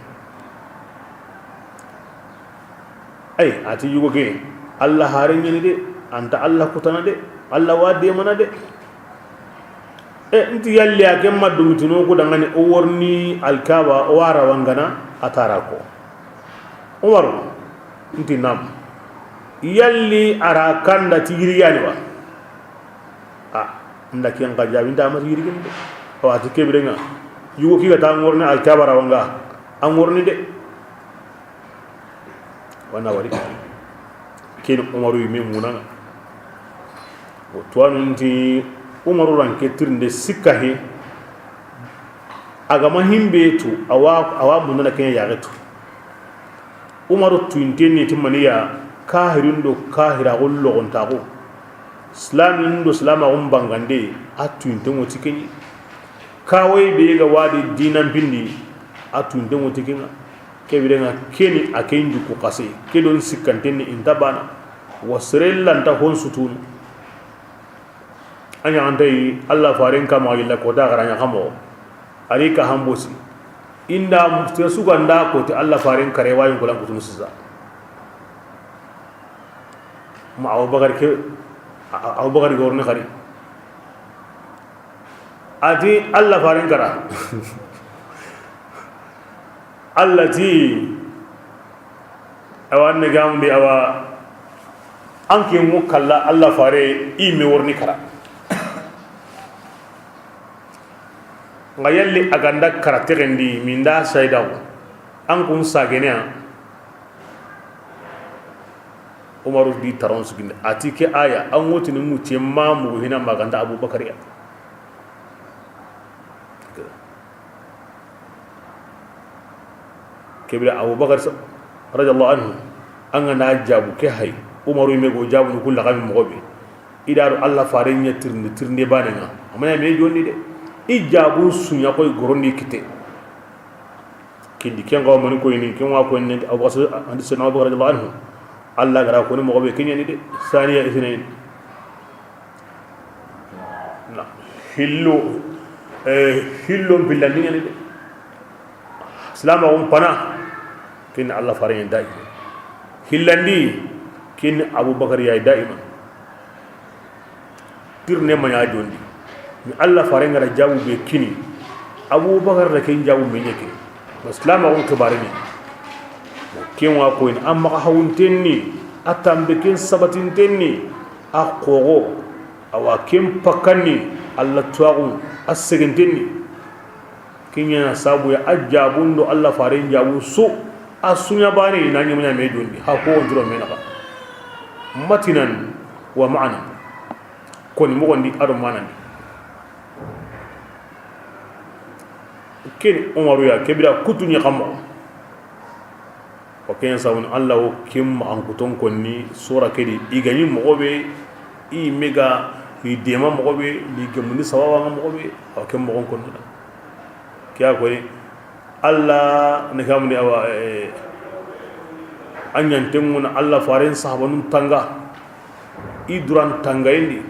ay ati yugo ke Allah hare nyani de anta Allah kutana de Allah wade mana de e nti yalli ake madungitino ko dangani o worni alkaba o wara wangana atara ko Umaru nti nam yalli ara kanda tigiriyani wa a ndaki an gajabi nda ma tigirigin de o ati kebirenga yugo kiga ta ngorni alkaba rawanga an ngorni de wana wari ken Umaru yimi munanga o tuwanu nti Umaru ranke tirinde sikkahi agama himbe tu awa munana kenya yagetu Umaru tuinteni timaniya kahirin do kahira gollo gontago islamin do islama gum bangande a tuinten wo tikenyi kawai be ga wadi dinan bindi a tuinten wo tikenga kebirenga keni akenju ko kase kedon sikkanten ni intabana wasrellanta hon sutun anya andai Allah farin kama illa ko da garanya kamo ari ka hambosi inda mufti suganda ko te Allah farin kare wayin ko lan ko sisa ma Abubakar ke Abubakar gorni khari ati Allah farin kara Allah ti awan ne gamdi awa anke mu kalla Allah fare i me worni kara nga yalli aganda karaterendi minda saydaw an kun sagene Umaru di taron suginde ati ke aya an woti ni mutie mamu hina maganda Abubakar ya kebira Abubakar radiyallahu anhu an na jabu ke hay Umaru me go jabu ni kullu kami mogobe idaru Allah farenya tirni tirne banenga amana me jonni de ijabu sunya koy goroni kite kindi kenga mani koy ni kenwa koy ni Abu Bakr andi sana Abu Bakr radiyallahu anhu Allah gara ko ni mogobe kenya ni de saniya isnain na hillu hillu billandi ni de islama on pana kin Allah farin dai hillandi kin Abu Bakr ya daima tirne manya jondi mi Allah farin gara jabu be kini Abu Bakr da kin jabu me yake islama on kibarni kenwa ko in amma hawuntenni atambe ken sabatintenni a qogo awa ken pakkanni Allah tuagu asegentenni kinya sabu ya ajabundo Allah farin jabu su asunya bani na nyimunya me jondi ha ko ondro me naka matinan wa ma'ana ko ni mo ndi ado manandi ken Umaru ya kebira kutunya kamo o ken sawun Allah o kim an kuton konni sura kedi igani mogobe i mega i dema mogobe li gemuni sawawa nga mogobe o kem mogon konni kiya ko ni Allah ne kamni awa anyan tenguna Allah farin sahabanun tanga i duran tanga indi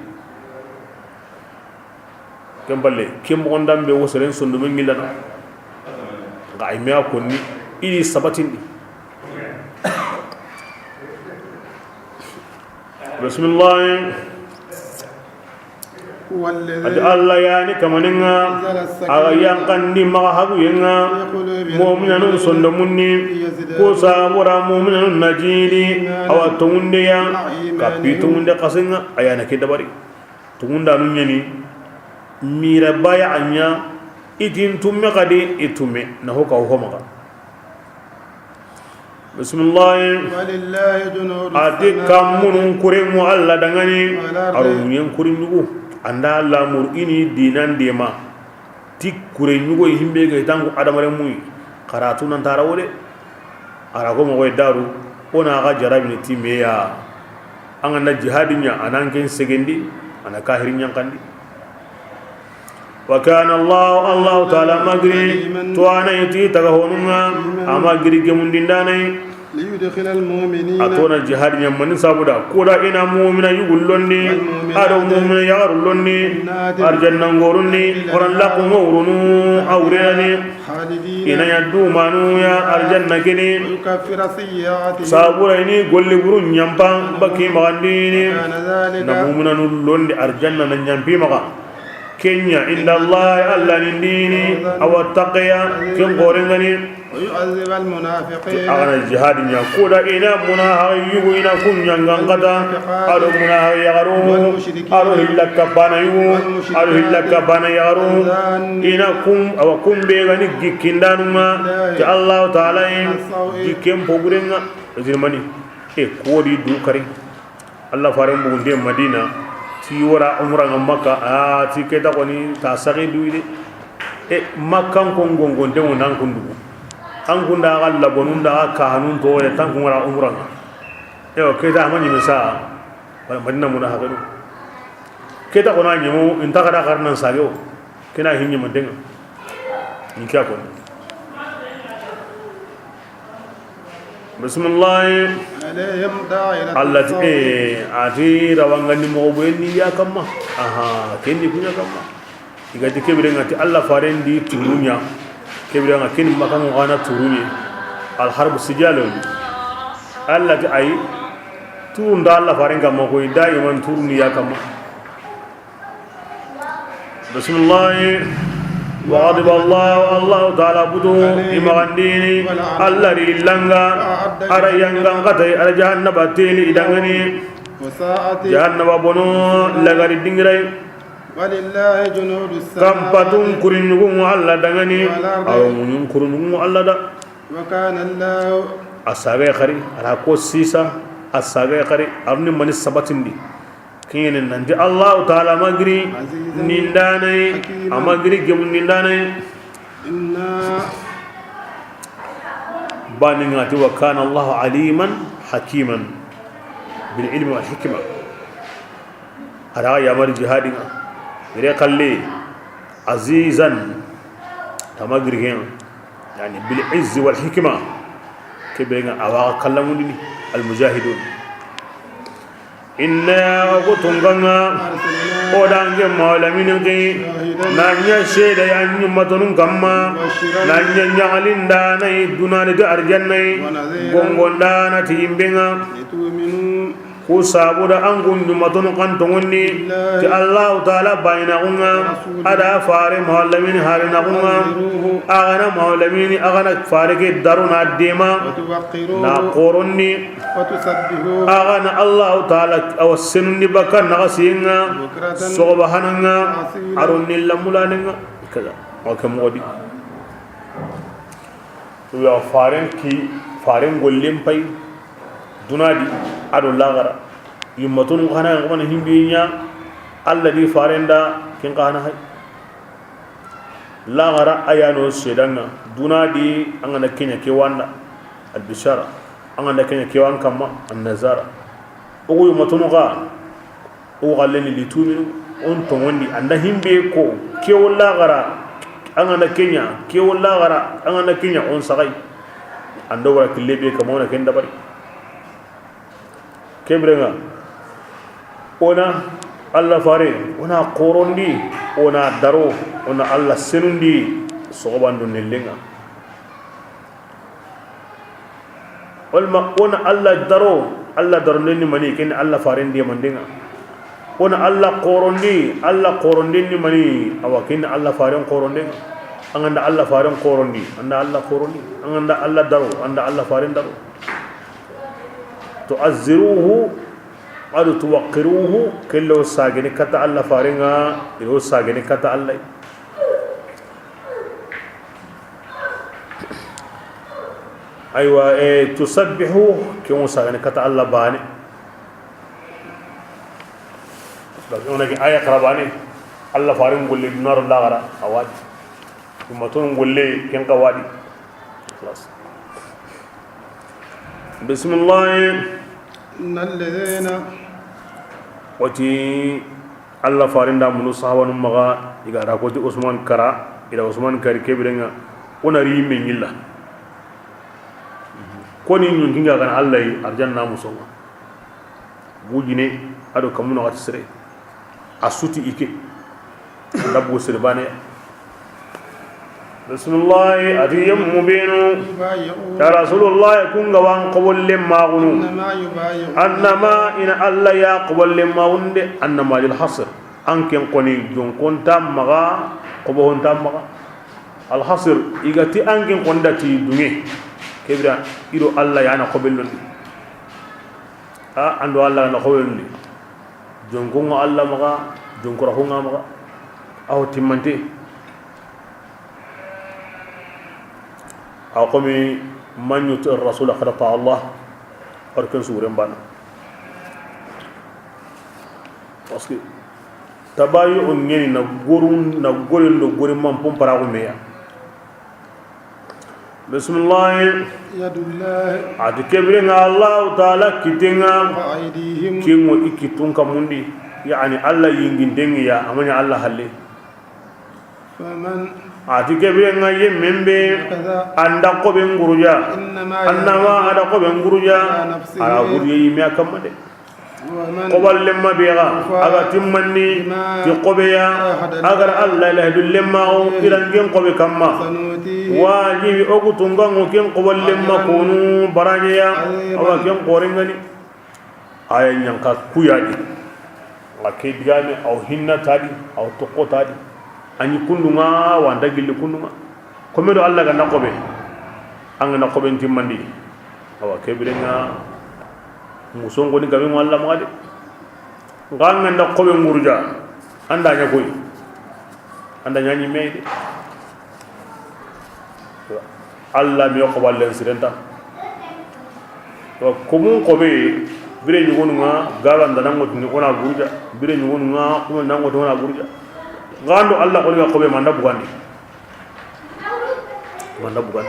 kemballe kem mogon dambe woseren sondu men ngilana ga ay me konni ili sabatindi bismillah adi Allah yani kamaninga aga yankandi maga hagu yenga mu'minanun sondo munni ko sabura mu'minanun najili awa tungunde ya kapi tungunde kasinga ayana ke dabari tungunda nunyani mira baya anya itin tumme kadi itumme na hoka ho maga bismillah ati kamunun kuremu alla dangani aru kurin anda lamur ini dinan dema ti kure nyugo himbe ga tangu adamare muy karatu nan tarawole ara ko mo daru ona ga jarabi ni timeya an na jihadinya anan ken segendi ana kahirin yankandi وكان الله الله تعالى مغري توانا يتي تغهونما اما غري گمندنداني ليدخل المؤمنين atona jihad nyamani sabuda koda ina mu'mina yugullonni ado mu'mina yarullonni arjanna ngorunni oran laqu ngorunu awreni خالدين ina yaddu manu ya arjanna kini ويكفر سيئاتهم sabura ini golli buru nyampa baki magandini كان ذلك na mu'mina nullondi arjanna na nyampi maga kenya inda allah alla nindini aw taqiya ken gorengani ويعذب المنافقين agana jihad nya koda ina muna yugu ina kunya ngangata ado muna yagaru ado hillaka bana yugu ado hillaka bana yagaru ina kum aw kumbe gani gikindanuma ta allah ta'ala gikem pogurenga zirmani e kodi du kari allah faran bugunde madina ti wara umra ngam makka a ti keta koni ta sagi duide e makkan ko ngongonde wonan kundugu an kunda ga labonun da ka hanun to wala tan kun wara umra e o keta amani misa wala madina muna hagadu keta kona nyimu inta kada karnan sageo kina hinyi mandenga ni kya ko bismillah عليهم دائرة allati السوء e ati rawangani mo ni ya kamma aha kendi kunya kamma igati kebire ngati alla farendi turunya kebire nga ken makan ngana turuni al harb sijalu allati ay turunda alla farenga mo ko daiman turuni ya kamma bismillah وغضب الله الله تعالى بدو إمغنديني الله ريلانغا أرى ينغان قتي أرى جهنم تيلي إدغني وساءت جهنم بونو لغاري دينغراي ولله جنود كم باتون السماوات كورينغو الله دغني أو منون كورينغو الله دا وكان الله أساغي خري على كو سيسا أساغي خري أرني مني سباتندي كين نانتي الله تعالى مغري نينداني أمغري جم نينداني إنا بانيغاتي وكان الله عليما حكيما بالعلم والحكمة أرى يا مر جهادنا غير قلي عزيزا تمغري يعني بالعز والحكمة كبيرنا أوا كلاموني المجاهدون إنا وتنغنا أرسلنا odange mawlamin ki nanya sheda ya nyumatun kamma nanya nyalinda nay dunani de arjannay gongonda na timbenga لتؤمنوا ku sabuda an gun nyumatun kan tongonni ti allah ta'ala bayna unga ada fare mawlamin harina unga agana mawlamin agana fare ke daruna dema وتوقروه na qoronni وتسبحوه agana allah ta'ala aw senni bakka nagasinga بكرة sogoba hananga aronni lamulanenga kaza o kam wodi ya faren ki faren gollen pay dunadi ado lagara yummatun khana ngona himbi nya alla di farenda kin kana hay lagara ayano sedanga dunadi angana kenya ke wanda al bishara angana kenya ke wan kama an nazara o yummatun ga o galeni lituminu on togondi anda himbe ko kewo lagara angana kenya kewo lagara angana kenya on sagai ando wara kilebe kama ona kenda bari kebrenga ona alla fare ona korondi ona daro ona alla senundi sogobando nellenga walma ona alla daro alla daro nenni mani ken alla farendi mandenga ona alla korondi alla korondi ni mani awa ken alla faren korondenga anganda alla faren korondi anda alla korondi anganda alla daro anda alla faren daro tu'azziruhu adu tuwaqqiruhu kello sageni kata alla farenga ilo sageni kata alla aywa e tusabbihu kello sageni kata alla bani ona ki aya qarabani alla farin golle nar lagara awadi umatun golle ken qawadi خلاص بسم الله إن الذين وتي Alla farinda munu sahaba nu maga iga rakoti Usman kara ila Usman kari kebirenga onari yimme ñilla koni ñonkinga gana Alla yi arjanna musonga bujine ado kamuna xati sere a suti ike dabbo sere bane. Bismillah atiyam mubinu ya Rasulullah kunga wan qobolle magunu annama ina Alla ya qobolle magunde annama lil hasr anken koni jonkon tammaga qobohon tammaga al hasr igati anken kondati dunge kebira ido Alla yana qobellondi a ando Alla na qobellondi jonkon Alla maga jonkora honga maga aw timmante أقومي من يطع الرسول قد أطاع الله أركن سورين بانا parce que tabayu on ngeni na gorun na gorin do gorin man pom parago meya. Bismillah yadullah ati kebringa Allah ta'ala kitenga aydihim kingo ikitun kamundi yani Allah yingindengi ya amanya Allah halle faman ati kebirenga yemmembe anda ko be nguruja annama ada ko be nguruja ala guriye yimya kamma de ko balle ma biga aga timmanni ti qobeya agar Alla la dulle ma o irangen ko be kamma wajibi ogutunga ngoken ko balle ma konu barajeya awa ken qorengani aya nyanka kuyadi ngake digame aw hinna tadi aw tokko tadi ani kundunga wanda gilli kundunga komedo Alla ga nakobe anga nakobe timmandi awa kebirenga musongo ni gabe Alla magade nganga nakobe ngurja anda nya koy anda nya nyi meyde Alla mi ko ballen sirenta to komun kobe bire nyugonunga gabanda nango ni ona gurja bire nyugonunga kuma nango to ona gurja ngando Alla ko ko be manda bugandi manda bugandi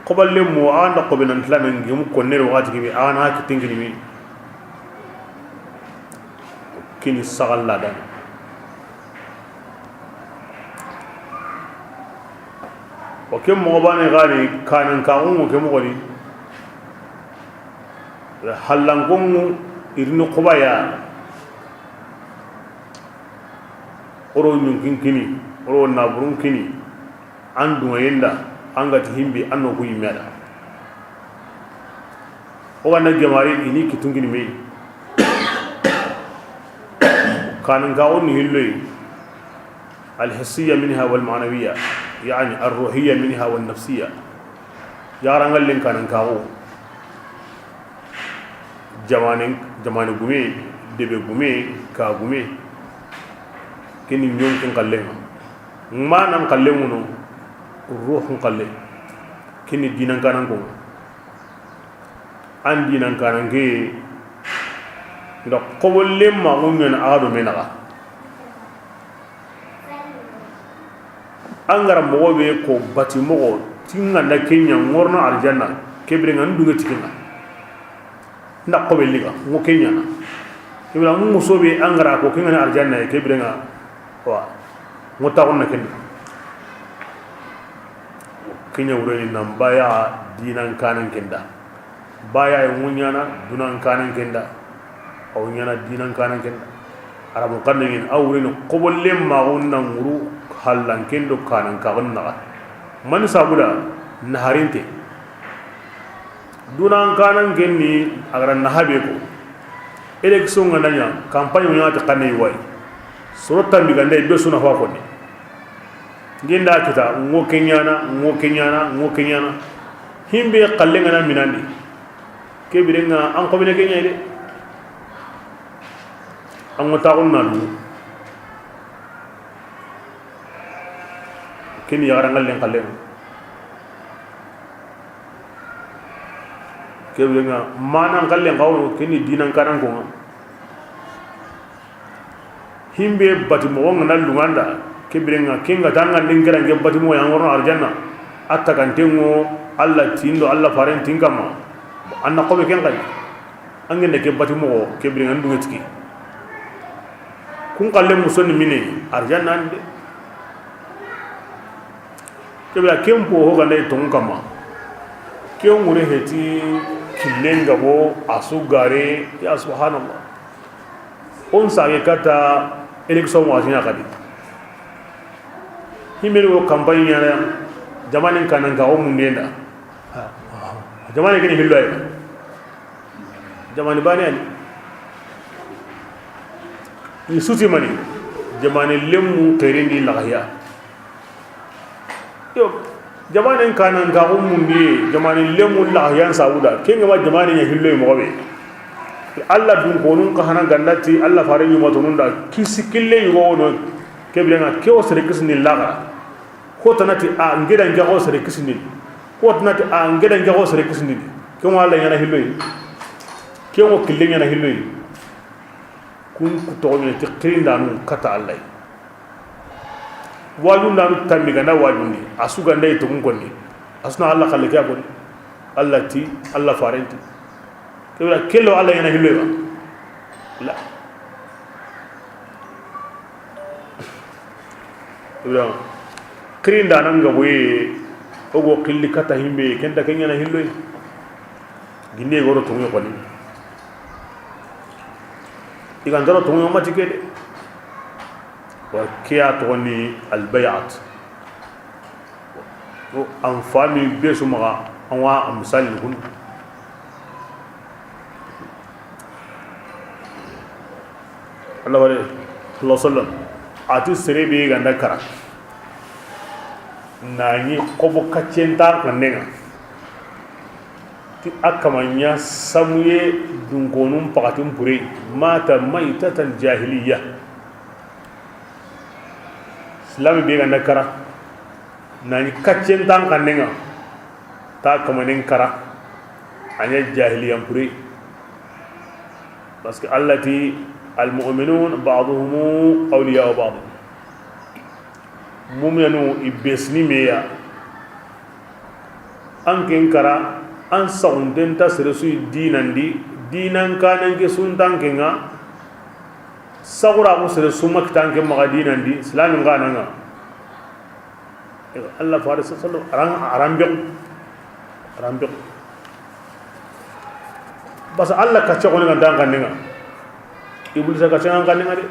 ko balle mo anda ko be nan tlamen ngim ko nere wakati bi ana ki tingini mi kini sagal la dan o ke mo bane gani kanan ka on ke mo goni halangongu irni qubaya oro nyunkin kini oro naburun kini andu yenda angati himbi anno ko yimeda o wana jamari ini kitungini me kanan ka on hilloy الحسية منها والمعنوية يعني الروحية منها والنفسية يارانgal len kanan kawo jamane jamane gume debe gume ka gume kini nyonkin kalle ma nan kalle muno ruhun kalle kini dinan kanan ko an dinan kanan ke nda kobolle ma ngon ado menaga angara mogo be ko bati mogo tinga na kenya ngorno aljanna kebre ngan dunga tikinga nda ko be liga ngo kenya na kebra mu musobe angara ko kinga na aljanna kebre nga wa ngo tagon na kenya kenya wureni nan baya dinan kanan kenda baya ngunyana dunan kanan kenda aw nyana dinan kanan kenda arabu kanngin awreni kobolle ma wonna nguru hallan kendo kanan kagon naga man sabula naharinte dunan kanan kenni agara nahabe ko election ngandanya campagne ngata kanne way soro tambi gande be suna fa ko ni ngenda kita ngo kenyana ngo kenyana ngo kenyana himbe qalle ngana minandi kebirenga an ko bene kenya de an ngo taxun na du kini yarangal len qalle kebirenga manan qalle ngawo kini dinan kanan ko himbe bati mo ngana lunganda kebirenga kinga tanga ndingira nge bati mo yangorno arjanna atta kantengo alla tindo alla faren tinkama anna qobe ken kay An ngende ke bati mo ke bi ngan dunga tiki kun kalle muso ni mine arjanna ande ke bla kempo ho ga ndai ton kama ke ngure heti killenga bo asu gare ya subhanallah on sage kata election wa jina kadi himmel wo campagne ya jamanen kanan ka o mundenda jamane kini hillo ay jamane bani ani ni suti mani jamane lemmu kerendi lagaya yo jamane kanan ka o mundi jamane lemmu lagaya sauda kenga ma jamane ya hillo mo be alla dun ko nun ka hanan gandati alla fare yuma to nun da kisi kille yugo no keblenga ke o sere kisini laga ko tanati a ngeda njago sere kisini ko tanati a ngeda njago sere kisini ke mo alla yana hilloyi ke mo kille yana hilloyi kun ku to ni ti qirinda nun kata alla wajunda nu tammi ganda wajundi asuga ndai to mun konni asuna alla khalle ke bon alla ti alla farenti kebla kello alla yana hilloyi ba la ibra kirinda nan ga boye ogo qilli kata himbe kenta kenya na hilloy ginne goro to ngoni igan daro to ngoni mati kede wa kiya to ni al bay'at o an fami be suma an wa misal kun Allah wa sallallahu sallam ati serebe ganda kara nani kobo kacenta kanenga ti akamanya samuye dunkonum pakatum pure mata maitatan jahiliya islam be ganda kara nani kacenta kanenga ta kamanen kara anya jahiliya pure parce que allati المؤمنون بعضهم أولياء بعض مؤمنو إبسني ميا أنكن كرا أن سعندن تسرسي دينان دي دينان كانن كسونتان كنا سعورا مسرسو مكتان كما دينان دي سلام غاننا الله فارس صلى الله أرام بيق بس الله كتشوني كان كننا ibulisa ka can kan ngade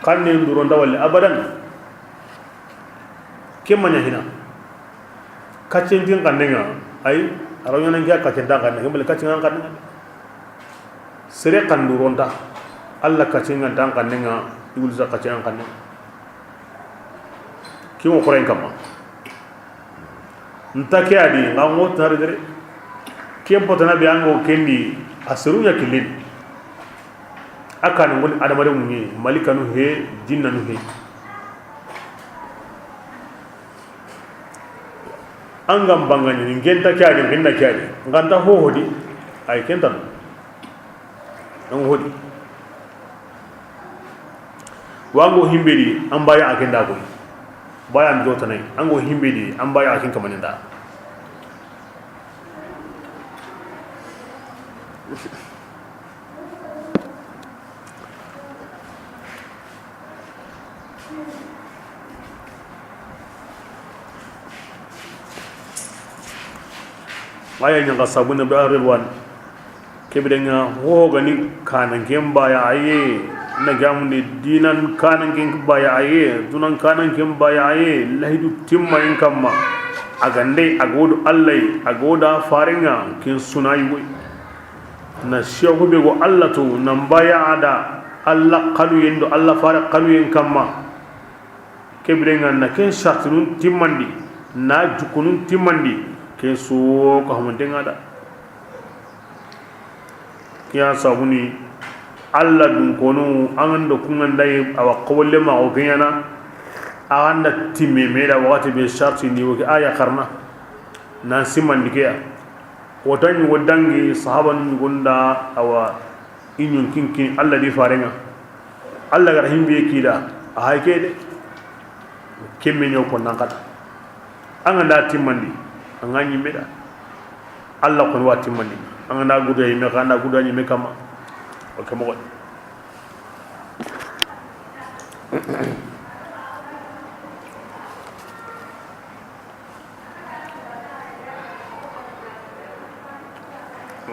kan ne duron da walle abadan ke manya hina ka cen tin kan nga ay arawnya nan ka cen tan kan ngale ka cen kan nga sere kan duron da alla ka cen tan kan nga ibulisa ka cen kan ki mo khoren kama ntake adi ngango tar dere kempo tana bi ango kendi aserunya kilin akan ngon adamare munye malikanu he jinnanu he angam bangani ngenta kiadi ngenda kiadi nganta hohodi ay kenta an hodi wango himbedi ambaya akenda ko baya mi jota nay ango himbedi ambaya akin kamanenda aya nyanga sabuna be arelwan kebidenga ho gani kanan kemba ya aye na gamundi dinan kanan kemba ya aye dunan kanan kemba ya aye lahidu timma in kamma agande agodu allai agoda faringa kin sunayi wai na shehu be go allah to nan baya ada allah qalu yendo allah fara qalu yen kamma kebidenga na ken shartunun timmandi na jukunun timmandi ke so ko hamantenga da kiya sabuni alla dun kono angando kunganda awa qawle ma o ganyana anda timme meda wakati be sharti ni woki aya karna nan simandi ke wotan wodangi sahaban gonda awa inyun kinkin alla di farenga alla gar himbe kida ay kede kemme nyoko nan kata anganda timmandi angani meda alla kon wati mandi. An gana gudu yimme ka anda gudu yimme kama o ke mo.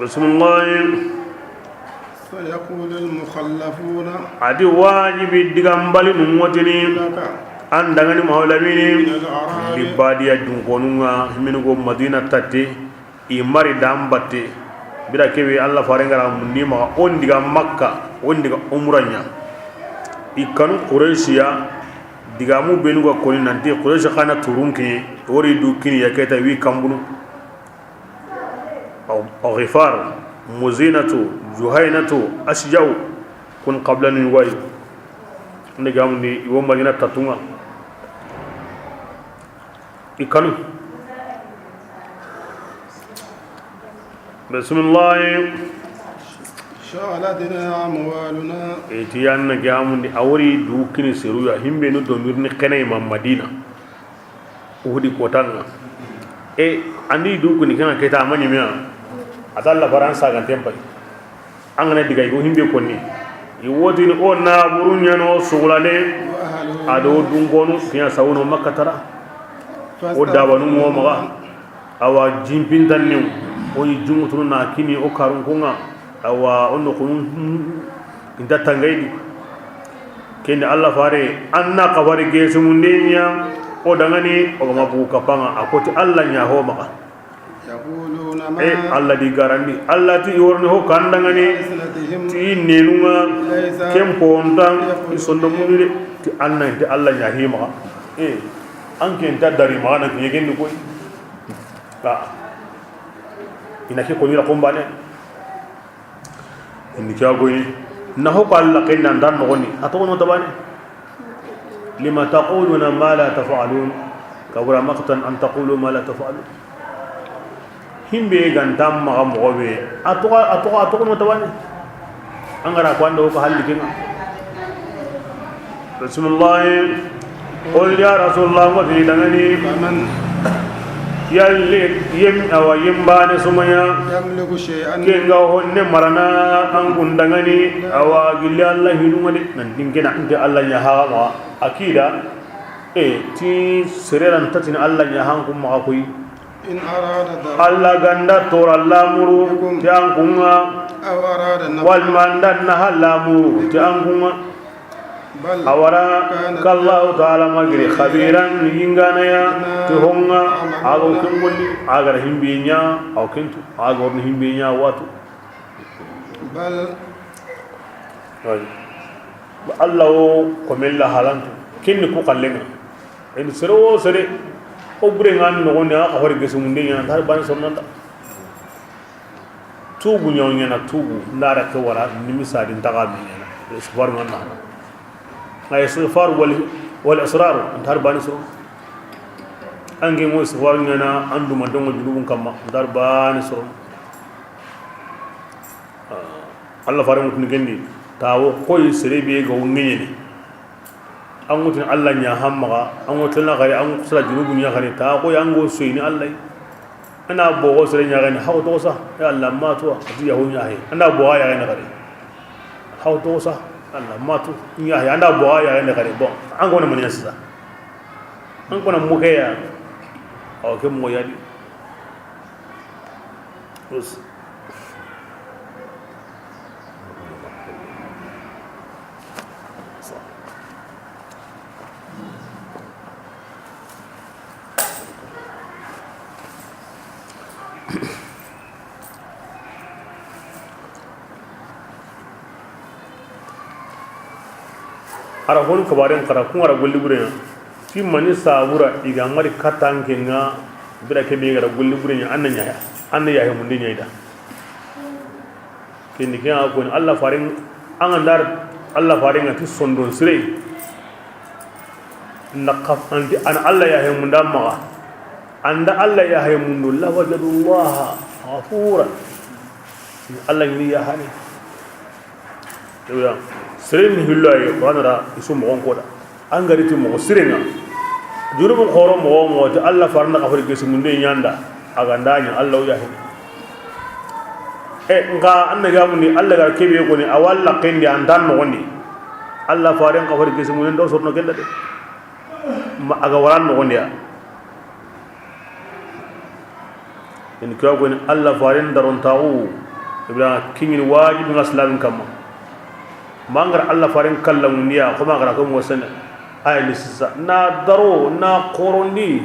Bismillah. سيقول المخلفون Adi wajibi digambali nungotini لك an dangani mawlamini من الأعراب di badiya dunkonunga himinu go Madina tatti i mari dan batte bira kebe Alla farengara mundi ma on diga Makka on diga umranya i kanu Qurayshiya diga mu benu ga koni nanti Quraysh khana turunki wori du kini yaketa wi kambunu aw Ghifar Muzinatu Juhainatu Asjaw kun qabla ni way ndiga mundi wo Madina tatunga i kanu. Bismillah. شغلتنا أموالنا Eti yanna gamundi awri dukini seruya himbe no domirni kene ma Madina uhudi kotanga e andi dukuni kana keta amani mia atalla faransa gan tempai angana diga go himbe konni i wotini o na burunya no sugulale وأهله ado dungonu kiya sawuno makatara o dabanu mo maga awa jimpintan ni o yi jungutunu na kini o karun kunga awa on ko inta tangaidi kende Alla fare anna kafare gesu mundenya o dangani o ma bu kapanga akoti Alla nya ho maga. يقولون ما E Alla di garandi Alla ti yorni ho kandangani ألسنتهم ti nenunga ليس kempo ontan isondo munire ti anna ti Alla nya hi maga e anke nta dari maga na kinye koy la ina ke ko ni la kombane indi kya goyi na ho ko Alla kenna ndan no goni ato no tabane lima taquluna ma la taf'alun kabura maqtan an taqulu ma la taf'alun himbe gantam maga mo be ato ato ato no tabane angara ko ando ko halli kenga. Bismillah. Qul ya rasulullah wa fi dangani فمن yalli yem awa yembane sumaya يملك شيئا kenga honne marana an gundangani awa gilli Alla hinungani nan dingena ante Alla nya ha ma akida e ti sereran tatin Alla nya han kum ma koy إن أراد ضرا Alla ganda tora lamuru ti an kunga أو أراد نفعا wal manda na halamuru ti an kunga بل awara kallahu ta'ala magri khabiran yingana ya ti honga ago kengolli agara himbe nya aw kentu ago ni himbe nya watu. بل Ay Allah o ko mella halantu kinni ku kallenga en sere o sere o bure ngan no ne a hore gesu munde nya tar ban sonnanda tubu nyaw nya na tubu ndara ke wala nimisa din taga mi nya istighfar ngan na ay istighfar wal israr tar ban so ange mo istighfar nya na andu ma dongo junubun kamma ndar ban so Allah fare mo gendi tawo koy sere be go ngene an wutin Allah nya hamma an wutin na gari an kusura junubun ya gari ta ko yango soyini Allah ana bo go sere nya gani haw to sa ya Allah ma to ati ya hunya he ana bo ya gani gari haw to sa Allah ma to nya he ana bo ya gani gari bon an go na mun yasa an ko na mu ke ya o ke mo ya di bus. Ara hon kabaren kara kun ara golli bure ti mani sabura iga mari katan kenga bira ke be gara golli bure nya anna nya anna ya he munde nya ida kendi ke a ko Allah farin an andar Allah farin ati sondon sire naqaf andi an Allah ya he munda ma anda Allah ya he mundu la wajadullah ghafura Allah ni ya hani ya sire ni hillaye qur'an isu mo ko da an gari ti mo sire nga jurubu khoro mo mo ti Allah farna kafir gesi munde nyanda aga ndanya Allah ya he. Nka an naga mundi alla ga kebe ko ni awalla kendi an tan no gondi alla faaren ka fari kesi munen do sorno kenda de ma aga waran no gondi ya en ko ko ni alla faaren daron tawu ibra kingin wajibi ngaslamin kamma mangar alla faaren kallam niya ko magara ko mo sene ay lisisa na daro na korondi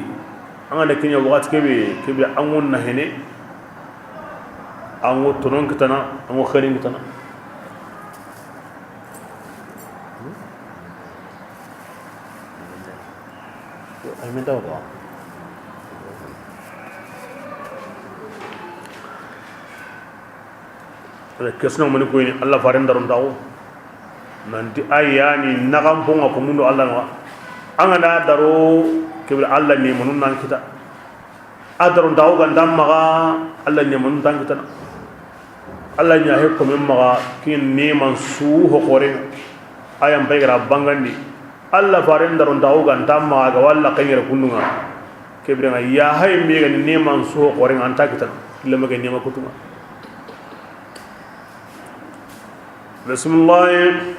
anga kinya wakati kebe kebe angon na hene ango tonon kitana ango khairin kitana ay men daw ba ala kesno mani ko ni alla faaren daron dawo nanti ayani nagam ponga ko mundo alla no anga na daro kebe alla ni munun nan kita adaron dawo gandam maga alla ni munun tan kita alla nya he ko men maga kin ni man su ho kore ayam pe gara bangandi alla faaren daron dawo gandam maga walla kanyere kundunga kebe nga ya hay mi ga ni man su ho kore anta kita lama ga ni ma kutuma bismillah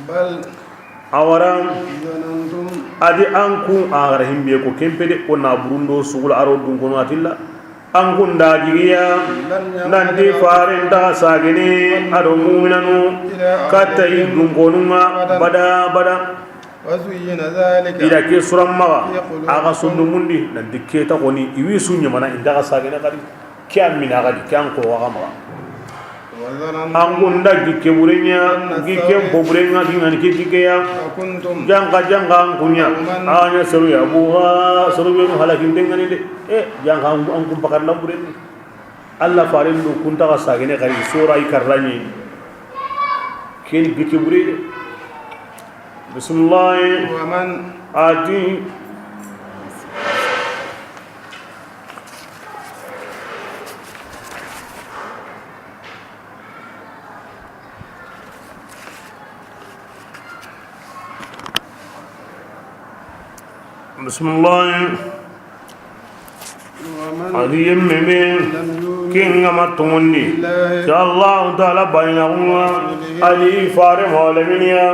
bal awaram adi anku agara himbe ko kempede ko na burundo sugul aro dun kono atilla anku ndajigiya nanti farenta sagini ado mu'minanu katta idun konunga bada bada وزين ذلك ila ke suramma aga sundu mundi nanti keta koni iwi sunya mana indaga sagini kadi ke amina kadi ke anko waga ma angunda gike burenya gike boburenga gingani kike ya janga janga ankunya anya seru ya buha seru be halakin dengani de janga angkum pakar lamburen alla farin du kunta ga sagene kari sura i karrani ken gike bure bismillah wa man ati bismillah adi meme kinga matundi ya allah taala bayna ali fare mawlaminia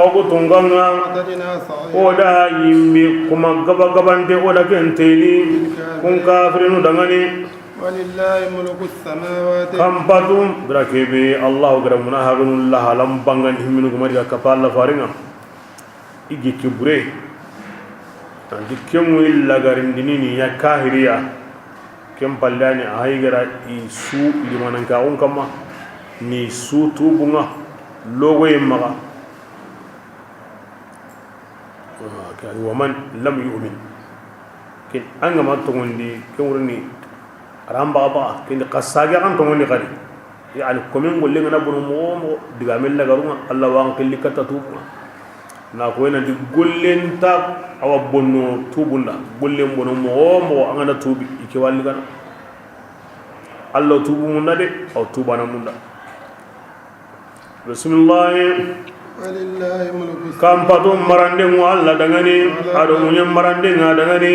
ogutunganga oda yimbi kuma gaba gabante oda kenteli kun kafirinu dangani walillahi mulku samawati kampatum brakebe allah garamuna hagunullah lam bangan himinu kumari kapalla faringa igi kibure andi kemu lagarindini ni ya kahiriya kem pallani aygara isu limananka on kama ni su tubunga logo yemaga ka wa man lam yu'min ken anga ma togondi kemurni ramba ba ken qasaga kan togondi kadi yani komen golle ngana bunu mo diga mel lagarunga alla wan killikata tubunga na ko ena di gollenta awa bonno tubunda gollen bono mo mo angana tubi ike walli gana alla tubu munda de aw tubana munda bismillah walillahi mulku kam patu marande mu alla dangani ado munyam marande nga dangani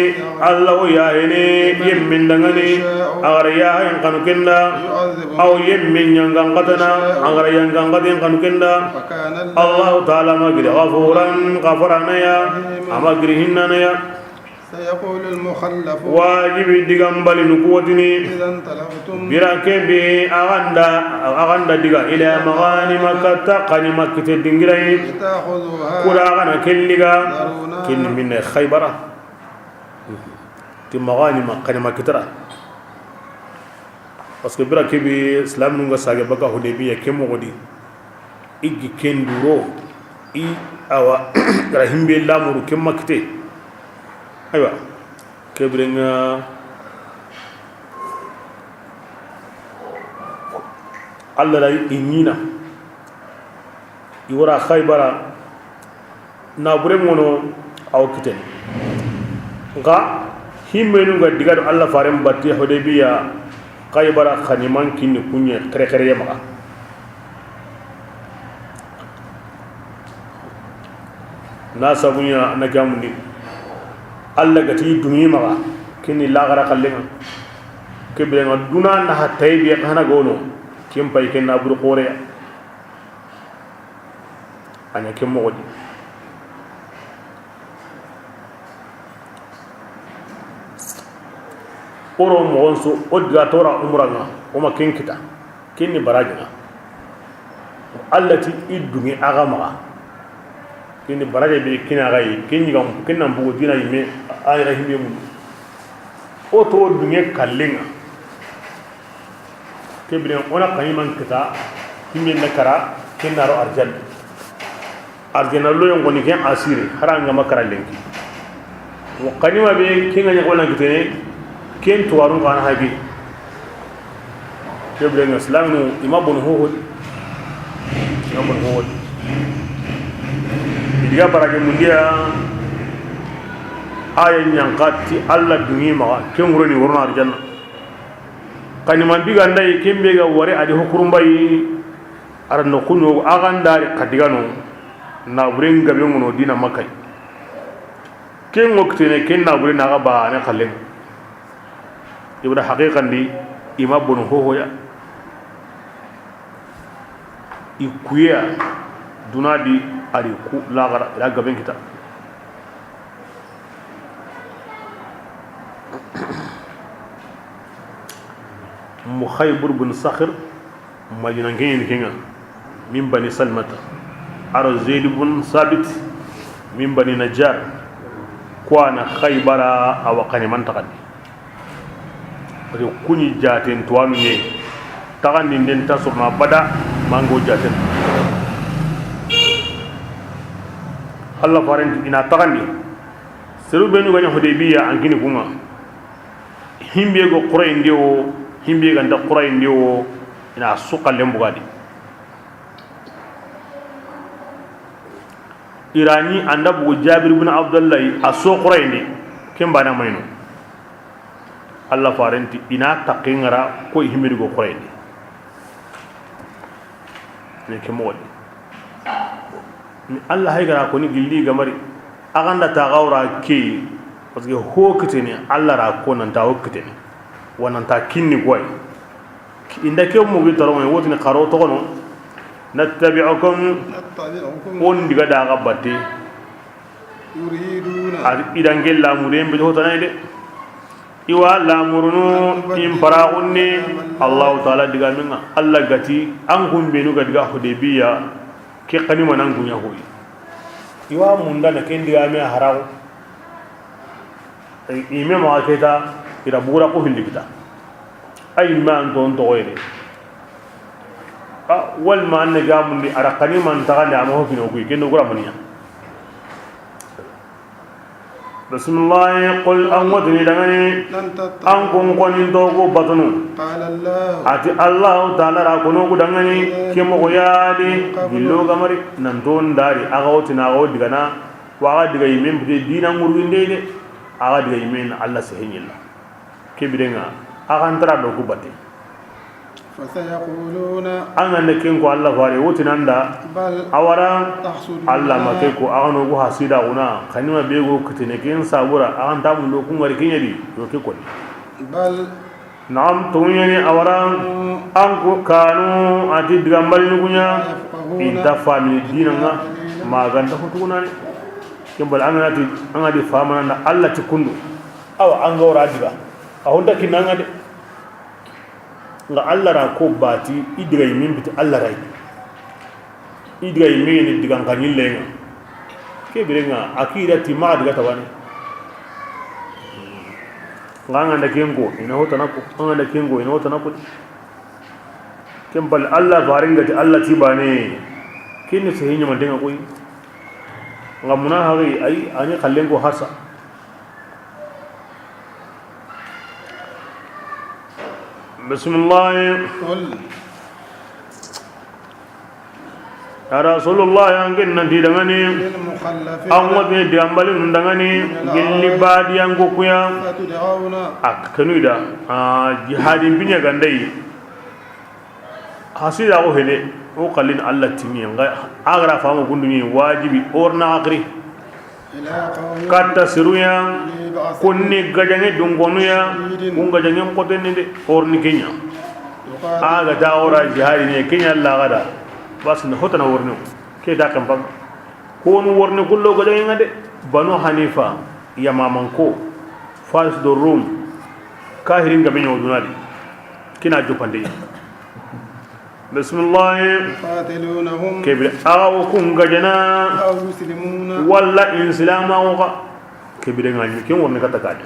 alla o yaene yemmin dangani agara ya en kanu kenda aw yemmin yangan qatana agara yangan qatin kanu kenda allah taala magri ghafuran ghafarana ya amagri hinnana ya سيقول المخلف واجب دغمبل نقوتني إذا انطلقتم براكبي أغندا دغا إلى مغانم كتقني مكة دنجري تأخذوها كلا غنا كلغا كن من خيبرة تمغانم قني مكة ترى parce que براكبي اسلام نغا ساغي بكا هدبيه كم غدي إجي كندورو إي أوا رحم بالله مرو كم مكة aywa kebrenga alla la inyina iwara khaybara na bure mono aw kiten nga himmenu ga digado alla farem batti hudaybiya khaybara khaniman kinni kunye kere kere yema na sabunya na gamundi alla gati dumi maga kini lagara kallenga Ke birenga duna na hatay bi kana gono kem pay ken na buru khore anya kem mo di oro mo so o diga tora umranga o ma ken kita ken ni baraji na allati idungi aga maga ken ni baraji be kina ga yi ken ni gam ken nan bugo dina yime ayra himbe mun o to dunge kallenga kebiren ona kaniman kita himbe na kara ken naro arjan arjana lo yongo ni ken asire haranga makara lenki wa kanima be ken ga wala kitene ken tuwaru kana hagi kebiren islam no imabun ho imabun ho diga barake mundia aya nyankati alla dungi ma ken wuroni wurno arjanna kaniman biga nday kembe ga wari adi hukurumbay aranno kunyo agandari kadigano na buren gabe ngono dina makai ken ngoktene ken na buren aga ba ne khalen ibra haqiqan di ima bon hoho ya ikuya dunadi ari ku lagara ila gaben kita مخيبر بن صخر مدينة كينغا من بني سلمة أرى زيد بن ثابت من بني نجار كوانا خيبر أو قني منطقة كوني جاتين تواني تغني ندين تصرنا بدا مانغو جاتين الله فارن إنا تغني سرو بينو غني حديبية أنكني كوما himbe go qurayn dio himbe ganda qurayn dio ina suqa lembugadi irani anda bu jabir ibn abdullah aso qurayn di kemba na mayno Allah farenti ina taqingara ko himbe go qurayn di ne ke modi ni Allah haygara ko ni gilli gamari aganda ta gawra ke parce que ho kitene Allah ra ko nan ta hokkitene wonan ta kinni goy inda ke mo gi taro mo wotini qaro to kono nattabi'ukum on diga da ga batte yuriduna idan gella murem be hotana de iwa lamurunu impara'unni Allah ta'ala diga minga Allah gati an kumbe nu ga diga Hudaybiya ke kanima nan gunya hoyi iwa munda na ken diga me harawo ime ma keta ira bura ko hillikita ay ma anton to goyre a wal ma an gamun di arakani man ta da ma hofino ku ken gura maniya bismillah qul anwadni dangani an kun konin to ko batunu qala allah ati allah ta'ala ra kono ku dangani ke mo yaadi gillo gamari nan ton dari aga wotina aga digana wa aga diga yimen bi dina ngurwinde de aga diga yimen allah sehinyilla kebirenga aga antara do ku batte fa sayaquluna anga ne ken ko allah fare wotinanda awara allah ma ke ko aga no go hasida una kanima be go kitene ken sabura aga ta mun do kun wari kenyadi do ke ko bal naam tunyani awara an ko kanu ati diga mbali nugunya inta fami dinanga ma ganda ko tuguna ne kembal anga ti anga di famana na allah ti kundu awa anga wara diga ahunda kinanga de nga allah ra ko bati idiga yimin biti allah rai idiga yimin ni diga nganyille nga ke birenga akida ti ma diga tawani nga nga kengo ina hota nako nga da kengo ina hota nako kembal allah baringa ti allah ti bane kinni sehinya mandenga koy nga munahari ay ani khallengo hasa bismillah qul ya rasulullah angin nanti dangani lil-mukhallafin an wabe dambali dangani gilli badi an gokuya atud'auna akanuida jihadin binya gandai hasida ko hele o qalin allah timi nga agra famu gunduni wajibi orna agri ila qawmin katta siruya Konni gajange dungonu ya kun gajange kotenni de orni kenya aga dawra jihadi ne kenya la gada bas ne hotana worni ke da kan bam ko nu worni kullo gajange ngade Banu Hanifa yamamanko Faris do Rum kahirin gabe nyodunadi kina jopande bismillah yuqatilunahum kebir aw kun gajana aw yuslimuna walla inslama wa kebir ngani ken worni kata kaje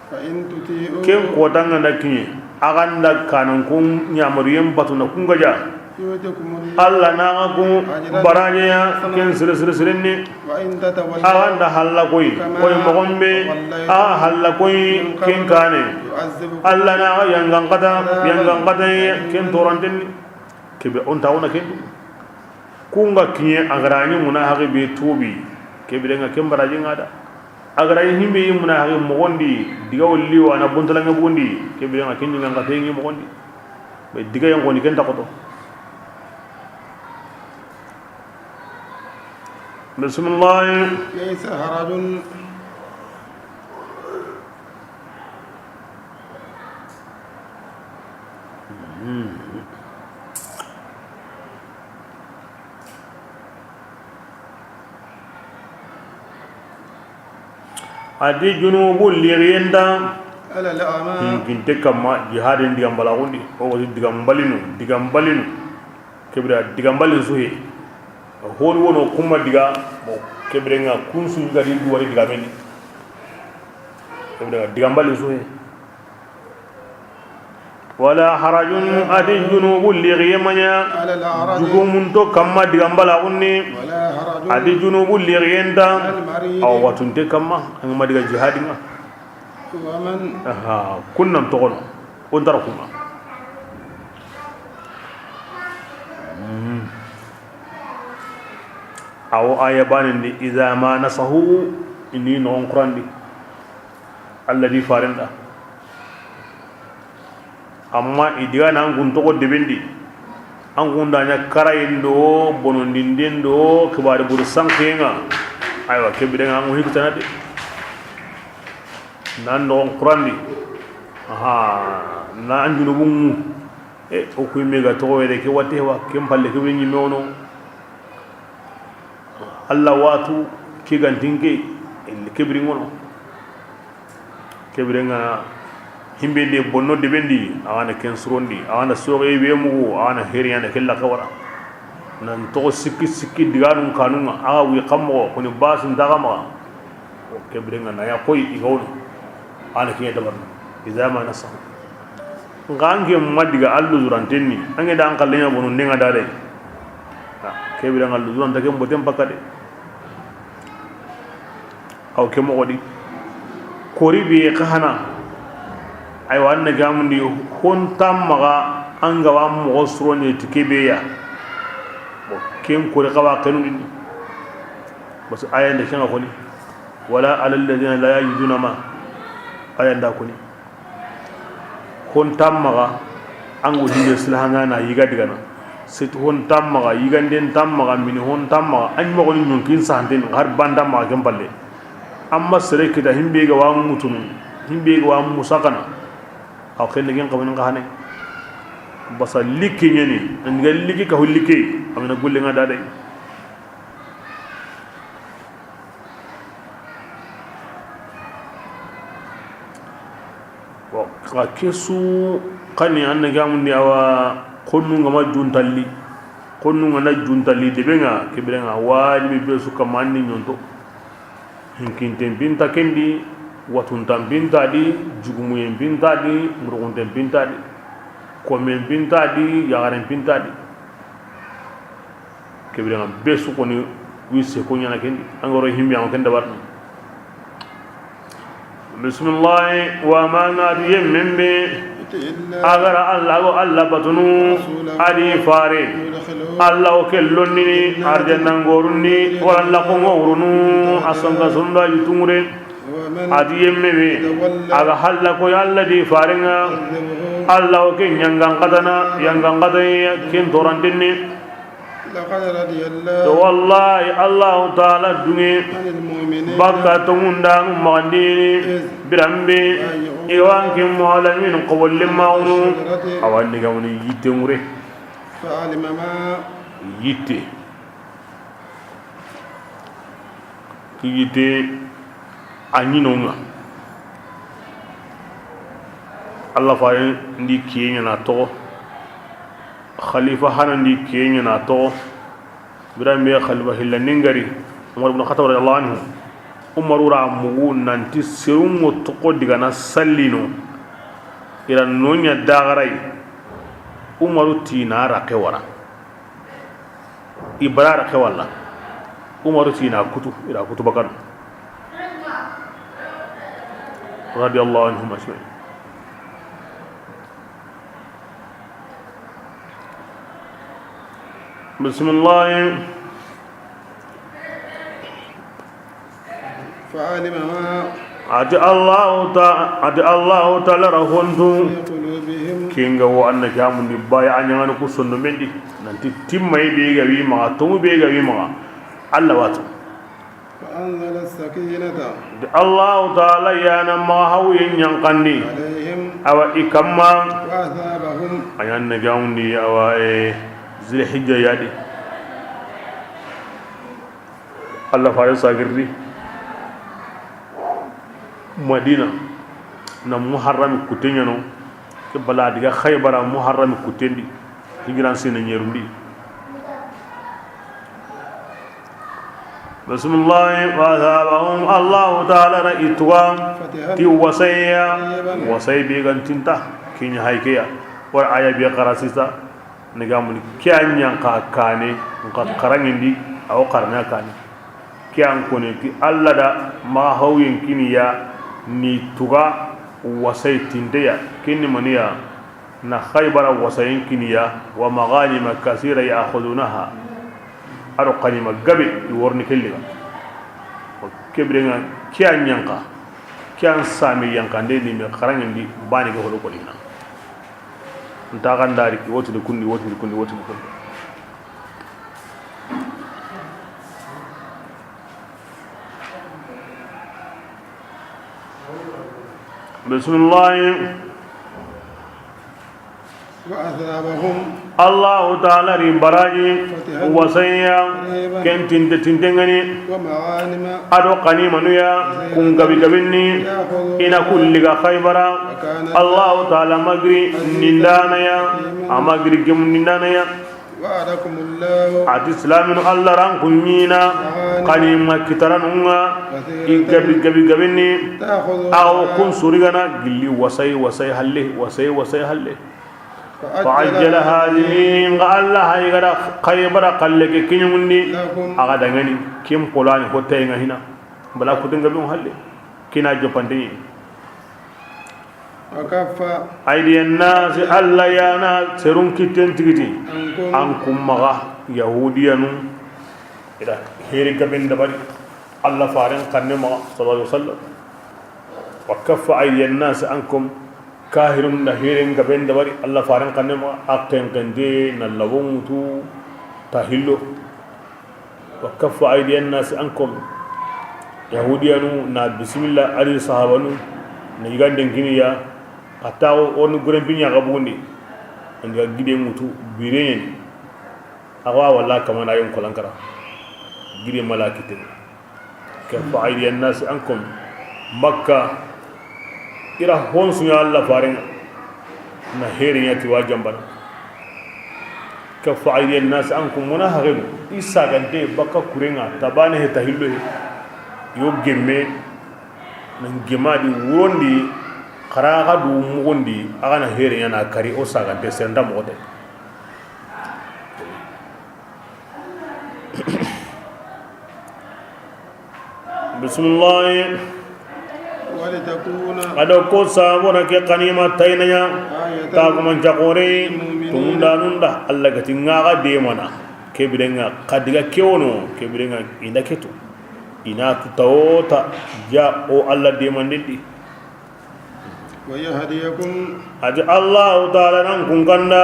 fa in tuti'u ken ko danga na kinye aganda kanan kun nyamaru batuna kun gaja yu'tikumullahu alla na ku baraje ya ken sire sire sire ni wa in tatawallaw aganda halla koy koy mogombe a halla koy ken kane yu'azzibukum alla na yangan qada ken toranten kebe on tawna ken kunga kinye agarani muna hagi be tubi kebe nga ken baraje ngada agarani himbe muna hagi mogondi diga wolli wana bontalanga bondi kebe nga ken nga tengi mogondi be diga yangoni ken takoto bismillah laysa harajun adi junubu liriyenda ala al-a'ma kinte kamma jihadin digam balagundi o wasi digam balinu kebira digam balin suhe hon wono kuma diga bo kebira nga kunsu gari duwari diga meni kebira digam balin suhe wala harajun adi junubu liriyemanya ala al-a'raj jugumun to kamma digam balagundi wala harajun adi junubu liriyenda al-marid aw watunte kamma an ma diga jihadinga wa man aha kunnan togono on tara kuma aw aya banindi idha ma nasahu inni non qurandi alladhi farenda amma idiga nan gun togo debendi an gunda nya karayindo bonondindendo kibare buru sankenga aywa kebide nga ngu hikutana de nan non qurandi aha na anjunu bungu e o kuy mega to wede ke wate wa kem palle ke winni mewono alla watu ke gantinke el kebri ngono kebri nga himbe de bonno de bendi awana ken surondi awana soge be mugu awana heri ana kella kawara nan to sikki sikki diganun kanunga awa wi kammo koni basin dagama o kebri nga na ya koy igono ana kinya dabar idza ma nasahu ngange madiga allu zurantenni ange da an kallenya bonu ndenga dale kebira ngallu zuranta ke mbotem pakade aw ke mogodi kori bi kahana aywa anna gamundi hon tammaga anga wa mo suroni tikebe ya bo ken kori kawa kenu ni bas aya nda kenga koni wala alal ladina la yajiduna ma aya nda koni hon tammaga ango hinde silahanga na yiga digana sit hon tammaga yiganden tammaga mini hon tammaga an mo ni nyonkin sahante har banda ma gemballe amma sere kita himbe ga wa mutunu himbe ga wa musakana aw kenne gen qabin ga hane basa likki nyani an ga likki ka hulike amina gulle nga dade wa ka kesu kani an ga mun ni awa konnu nga ma juntalli konnu nga na juntalli debenga kebenga wajibi be su kamanni nyonto hinkinten binta kendi watuntan binta di jugumuyen binta di murugunten binta di komen binta di yagaren binta di kebenga be su koni wisse ko nyana kendi angoro himbi an kenda barni bismillah wa ma nadi yembe agara allah go allah batunu adi fare allah o kellonni arjanna ngorunni wala ko ngorunu asanga sunda yutungure adi yemmebe aga halla ko allah di farenga allah o ke nyangan qadana yangan qadai ken torandinni لقد رضي الله Wallahi, Allah ta'ala dunge عن المؤمنين bakka tongunda magandini birambe iwanke mualamin qawli maunu awa nigamuni yitte ngure. فعلم ما Yitte ki yitte añinonga Allah faye ndi kiyeñana toxo khalifa hana ndi kiyeñana toxo birambe khalifa hillandin Umar ibn Khattab radiyallahu anhu. Umaru ra mugu nanti serungo toxo digana sallino ira noña daxaray. Umaru tina raqe wara ibara raqe walla Umaru tina kutu ira kutu bakar radiyallahu anhum ajma'in. Bismillah. فعلم ما Ati Allah ta ati Allah ta'ala rahontu في قلوبهم. Kinga wo anna kamundi baya anyangana ku sonno mendi nanti timmay be ga wi ma tomu be ga wi ma Allah watu. فأنزل السكينة Allah ta'ala yana ma hawi nyankandi عليهم awa ikamma وأثابهم ayanna gawndi awa e zilhijja yadi Allah faare sagirri Madina na Muharram kutenyano ke bala diga Khaybara Muharram kutendi hijran sina nyerundi. Bismillah. Wa thabahum Allah ta'ala ra'itwa فتحا ti wasaya wasay be gantinta kinya haykeya war aya be qarasisa nigamuni kya ka kane nka karangindi aw karna kane kyan kone ti alla da ma hawyin kiniya ni tuga wasay tindeya kinni maniya na Khaybara wasayin kiniya wa maghanima kasira ya'khudunaha aro qanima gabe worni kelliga kebrenga kya nyanka kyan sami yankande ni me karangindi bani go holo ko dina nta gandari ki woti kundi woti kundi woti kundi. Bismillah. وأثابهم Allah ta'ala ri baraji wasaya ken tinte tintengani ومغانم ado qanimanuya kun gabi gabinni ina kulliga Khaybara. Allah ta'ala magri nindanaya amagri gem nindanaya. وعدكم الله Ati islaminu Allah ran kunyina qanima kitaranunga i gabi gabi gabinni تأخذ aw kun surigana gilli wasay wasay halle wasay wasay halle. فعجل هذه الله هيغرا خيبر قلك كنيمني aga dangani kim polani hotte nga hina bala kutinga bi halle kina jopande. وكف aydi nas alla yana serun kitten tigiti عنكم an kummaga yahudiyanu ila heri gabin dabari alla faran kanne ma sallallahu alaihi wasallam. Wa kaffa aydi nas ankum kahirun da herin gaben dabari alla faran kanne ma akken kende na lawuntu tahillo. Wa kaffa aydi nas ankum yahudiyanu na bismillah ali sahabanu na yiganden kiniya atawo on guren binya gabundi anga gide mutu birenye awa wala kamana yon kolankara gide malakite kaffa aydi nas ankum Makka ira honsu ya Allah farin na herin ya tiwa jambana kaffa aydi nas ankum munahagiru isa gande bakka kurenga tabane he tahillo he yo gemme nan gemadi wurondi karaga du mugondi aga na herin ya na kari o sagante senda mogote. Bismillah. ولتكون Ado ko sabona ke qanima taynaya آية taguman jakore tunda nunda alla gati ngaga de mana kebirenga kadiga kewono kebirenga inda ketu ina tutawota ja o alla de mandindi. ويهديكم Ati Allah ta'ala nan kun kanda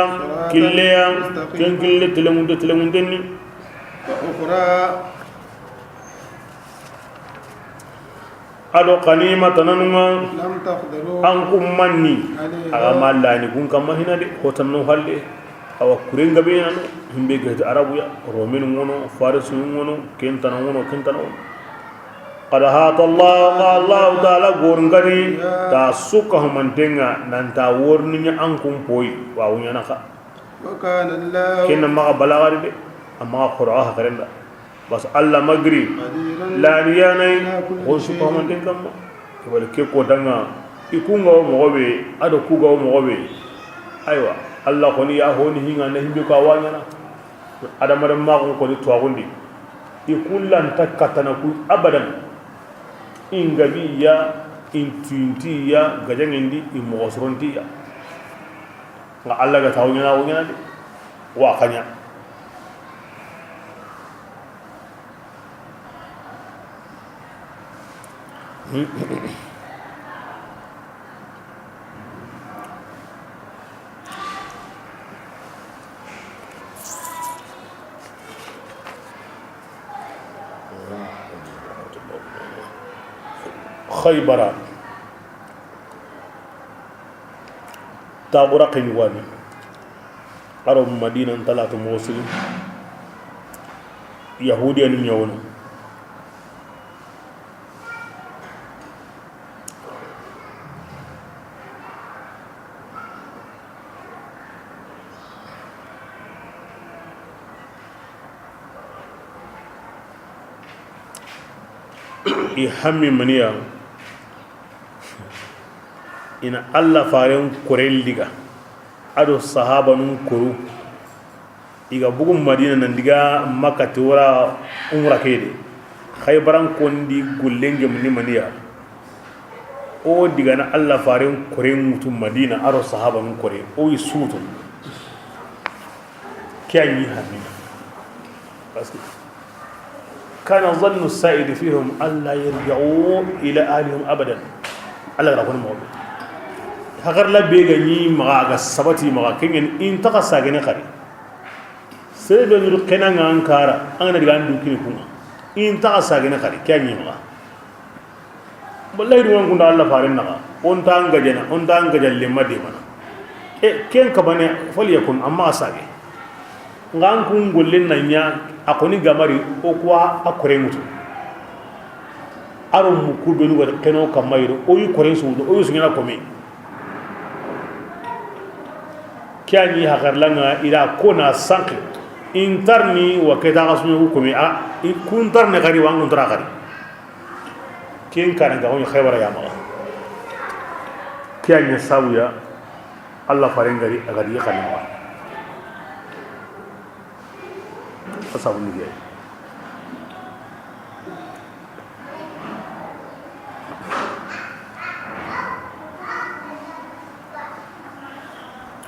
killeya ken kille telemunde telemundenni. وأخرى Ado qanima tananunga لم تقدروا an kun manni aga mallani kun kamma hina de hotanno halle awa kurenga be nano himbe gahti arabu ya romin ngono faris ngono kentana ngono kentana ngono. Qad hata Allah Allah ta'ala gorngani ta suka humantenga nanta worninya an kun poyi wa wunya naka. وكان الله Kenna maga balagari de amma qur'a hakarenda bas Allah magri قديرا laniyanai ko suka humanten kamma wal ke ko danga ikunga o mogo be ado kuga o mogo be aywa Allah koni ya honi hinga na himbe ko awanyana adama ma ko ni tuwagundi ikullan takatana ku abadan ingabiya intintiya gajangendi imogo sorontiya nga Allah ga tawnyana wonyana de wa kanya. Khaybara tabura qinwani aro Madina talatu muslim yahudiya ni nyawno i hammi maniya ina alla faren korel diga ado sahaba nun koru iga bugum Madina nan diga Makka ti wara umra kede Khaybaran kondi gullenge ni maniya o diga na alla faren kore mutum Madina ado sahaba nun kore o yi suto kyanyi hammi parce que كان ظن السائد فيهم ألا يرجعوا إلى أهلهم أبدا. الله يرحمهم موضوع hagar la be gani maga ga sabati maga kengen in taka sagene khari sebe nur kena ngan kara an na diga ndu kini kuma in taka sagene khari kyanyi maga wallahi duwan kunda Allah farin naga on ta ngajena on ta ngajalle made mana e ken kabane fal yakun amma sage ngan kun gollin nan ya akoni gamari o kwa akore mutu aro mu kubenu war keno kamayro o yu kore su o yu singina komi kyani hakarlanga ila kona sank intarni wa keta gasunyo komi a kuntarni gari wa nguntra gari ken kan ga on khaybara ya ma kyani sawiya Allah farengari agari kanwa asabu ni gay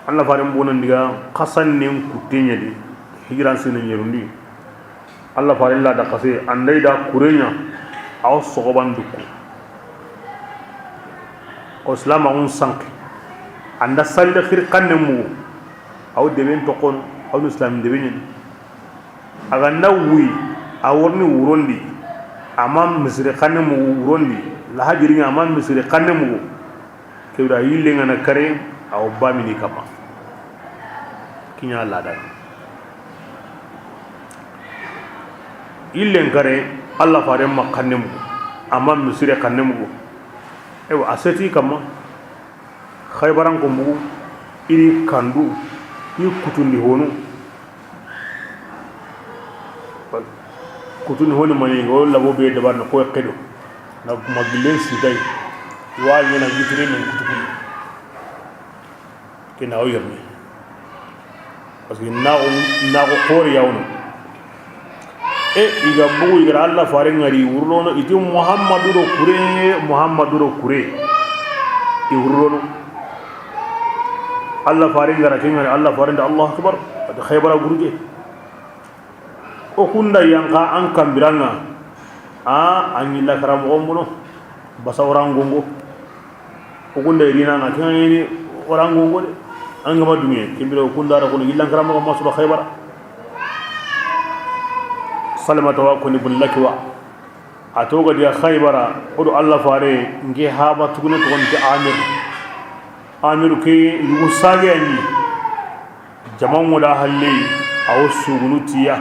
Allah farin bonan diga qasan nen kutenya di hijran sene nyerundi Allah farin la da qase andai da kurenya aw sogoban dukku o islam on sank anda salde khir kanne mu aw deben tokon aw islam deben aga nawwi aworni wurondi amam misri kanne mu wurondi la hajiri amam misri kanne mu kewda yille ngana kare aw bamini kama kinya lada illen kare Allah fare makanne mu amma misire kanne mu ewa aseti kama Khaybaran ko mu iri kandu i kutundi honu kutundi honu mani go labo be dabar na ko kedo na maglen siday wa yana gitire men kutundi kina o yerni parce que na ko khori yawno e iga bugu iga Allah fare ngari wurlono iti Muhammadu do kure Muhammadu do kure i wurlono Allah fare ngara ken ngari Allah fare nda Allah akbar at Khaybara guruje o kunda yanka an kambiranga a anyi la karam gombuno basawran gongo Okunda irina na kangeni orango ngode angama dunge kimbira okunda ra kono yillan karamo ma sura Khaybar Salamata wa koni bun lakwa atoga dia Khaybara odo Allah fare nge haba tugune to Amir Amir ke yugo sage ni jaman wala halle aw sugunutiya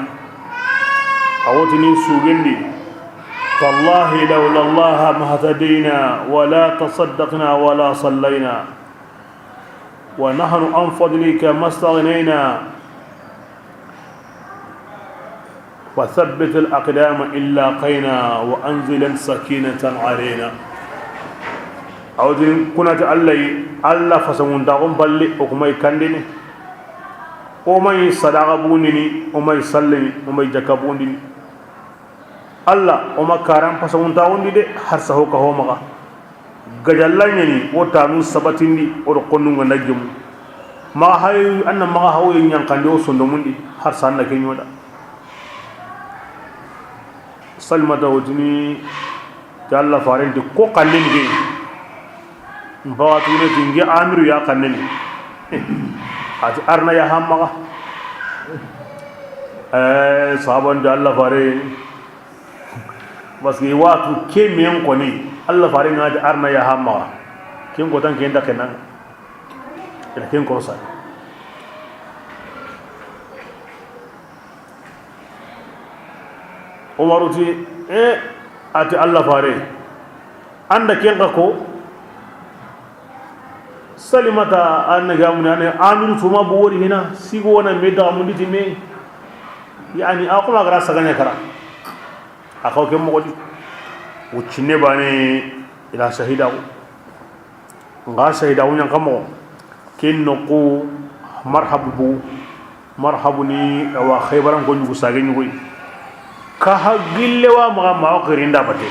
awotini sugendi tallahi lawla Allah ma hadayna wala tasaddaqna wala sallayna wa nahnu an fadlika mastaghnayna wa thabbit al aqdama illa qayna wa anzil sakinatan alayna awdin kunata allai alla fasamunda on balle o kumay kandini o may sadaqa bundini o may sallini o may jakka bundini alla o makaram fasamunda on de har saho ka ho maga gajallani o tanu sabatindi o do konnu ngana ma hay anna ma hawo nyankande o sondo mundi har sanna kenyoda salmata wotini jalla farenti ko kandini ke mbawa tugune tinge amiru ya kanneni ati arna ya hammaga sahaban da Allah fare parce que watu ke men koni Allah fare ngati arna ya hammaga ken ko tan ken da kenan ila ken ko sa Umaruti ati Allah fare anda ken ko salimata anna gamuna ne amiru tuma bori hina sigo wana meda munditi me yani akuma gara saganya kara akaw ke mogodi wucine bane ila shahida nga shahida wunya kamo ken noku marhabu marhabuni wa khaybaran ko nyugo sage nyugo ka hagille wa ma ma qirinda bate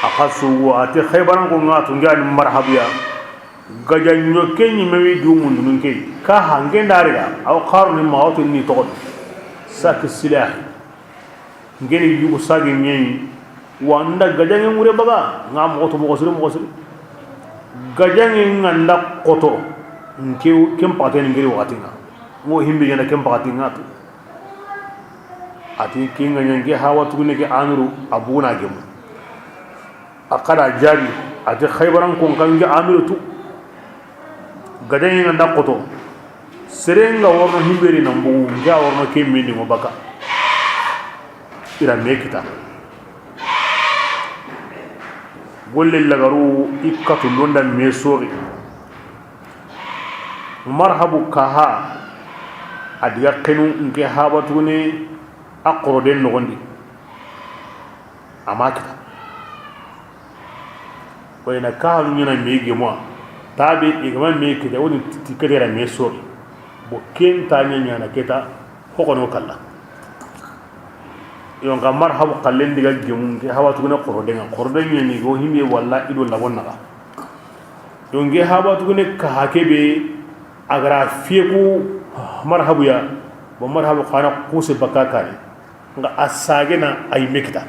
akasu ate khaybaran ko ngatu ngal marhabu ya gajanyo kenyi mewi dumun nun ke ka hange ndariga aw qarni mawtu ni to sak silah ngeni yugo sage nyi wanda gajange ngure baga ngam goto mo suru mo suru gajange nganda koto nke kem paten ngiri watinga mo himbe yana kem patinga to ati kinga nyange hawa tugune ke amiru abuna gemu akada jari ati khaybaran kon kange amiru tu gajange nganda koto serenga worno himberi nambu nga worno kemmi mo baka ira mekita golle lagaru ikkatu londa mesori marhabu kaha adiga kenu nke habatune aqroden nogondi amakita wayna kaha nyina mege mo tabi igama mekita woni tikadera mesori bo kenta nyanya na keta hokono kala yon ga marhabu kallen diga gemu ke habatune qorodenga qorodenga ni go himbe walla ido labonna ga yon ge habatune kaha kebe agra fieku marhabu ya bo marhabu khana kuse bakaka ni nga asage na ay mekta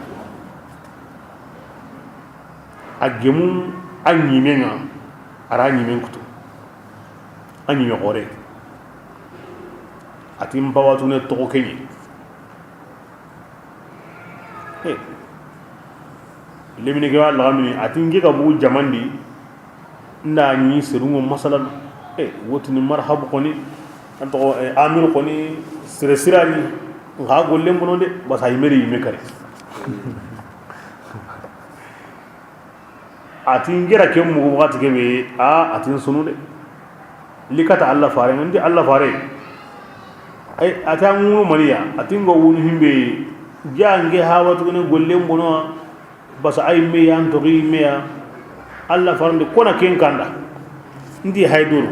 agemu anyimenga ara anyimen kutu anyime gore atim bawatune to kenyi lemine ke wala ngamini atinge ka bu jamandi nda ni serungo masalan wotini marhabu koni anto amir koni sire sirani nga golle mbono de basa yimeri yime kare atinge ra ke mu wakati ke be a atin sunu de likata Allah fare ndi Allah fare ay atangu maliya atingo woni himbe jange hawatu ne golle mbono basa ay me yan to ri me ya Allah farande kona ken kanda ndi hayduru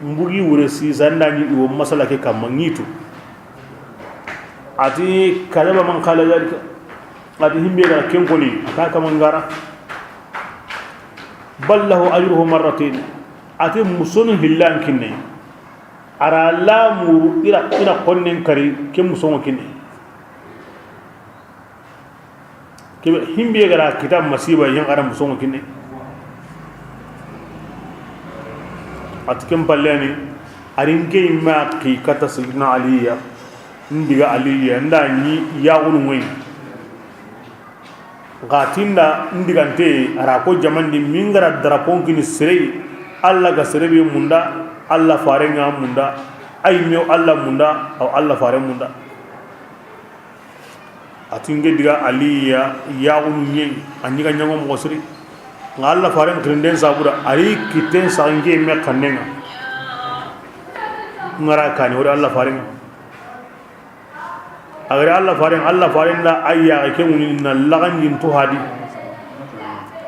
mbugi wure si zanda ni wo masala ke kam ngitu ati kalaba man kala zalika ati himbe ga ken koni aka kam ngara ballahu ajruhu marratayn ati musun hillan kinne ara la muru ira ina konnen kari ke muson kinne Kebe himbe gara kitab masiba yin ara musongo kinne atkem pallani arinke imma ki kata sayyidina aliya ndiga aliya nda ni yagunu ngoy gatinda ndigante ara ko jamandi mingara drapon kini sere alla ga serebe munda alla farenga munda ay mew alla munda aw alla fare munda atinge diga aliya yagunu nye anyiga nyango mo siri nga alla fare krinden sabura ari kiten sange me kannenga ngara kani ora alla farenga agara alla faren la ayya ke muni na laganjin to hadi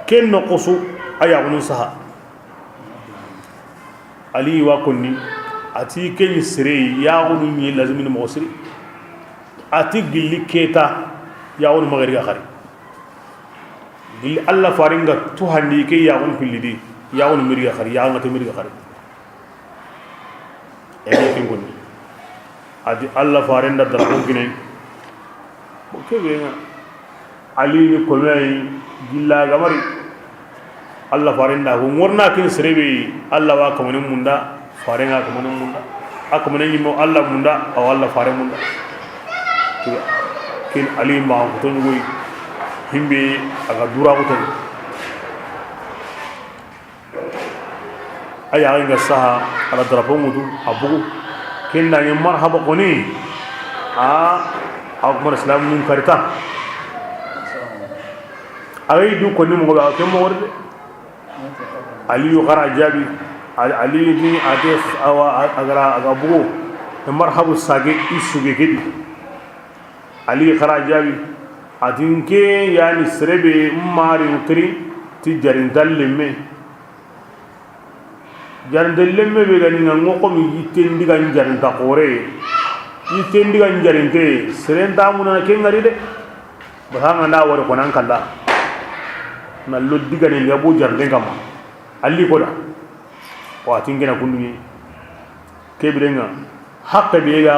ken no qusu aya unun saha ali wa kunni ati ken sire ya unun ni lazimi mo siri ati gilli keta ya un magari ga khari gilli alla faringa to handi ke ya un fillidi ya un miriga khari ya ngata miriga khari e ken kunni ati alla farenda dara kine kebe ali ni komai gilla gamari alla farenda ko ngorna kin serebe alla wa kamane munda farenga kamane munda akamane yimo alla munda aw alla fare munda kin ali ma ko ton goy himbe aga dura ko ton aya nga saha ala drapo mudu abugu kin na marhaba koni a akbar islam mun karita ay du ko ni mo ba ke mo worde ali yu qara jabi ali ni ate awa agara aga bugo marhabu sage isuge kedi ali qara jabi atinke yani srebe mari utri ti jarintal lemme be gani ngoko mi yitten diga jarinta kore yitten diga jarinte serenta muna ke ngari de bahanga na wari konan kala na loddiga ne yabo jarde kama alli koda wa tingena kunduni kebirenga hakke be ga.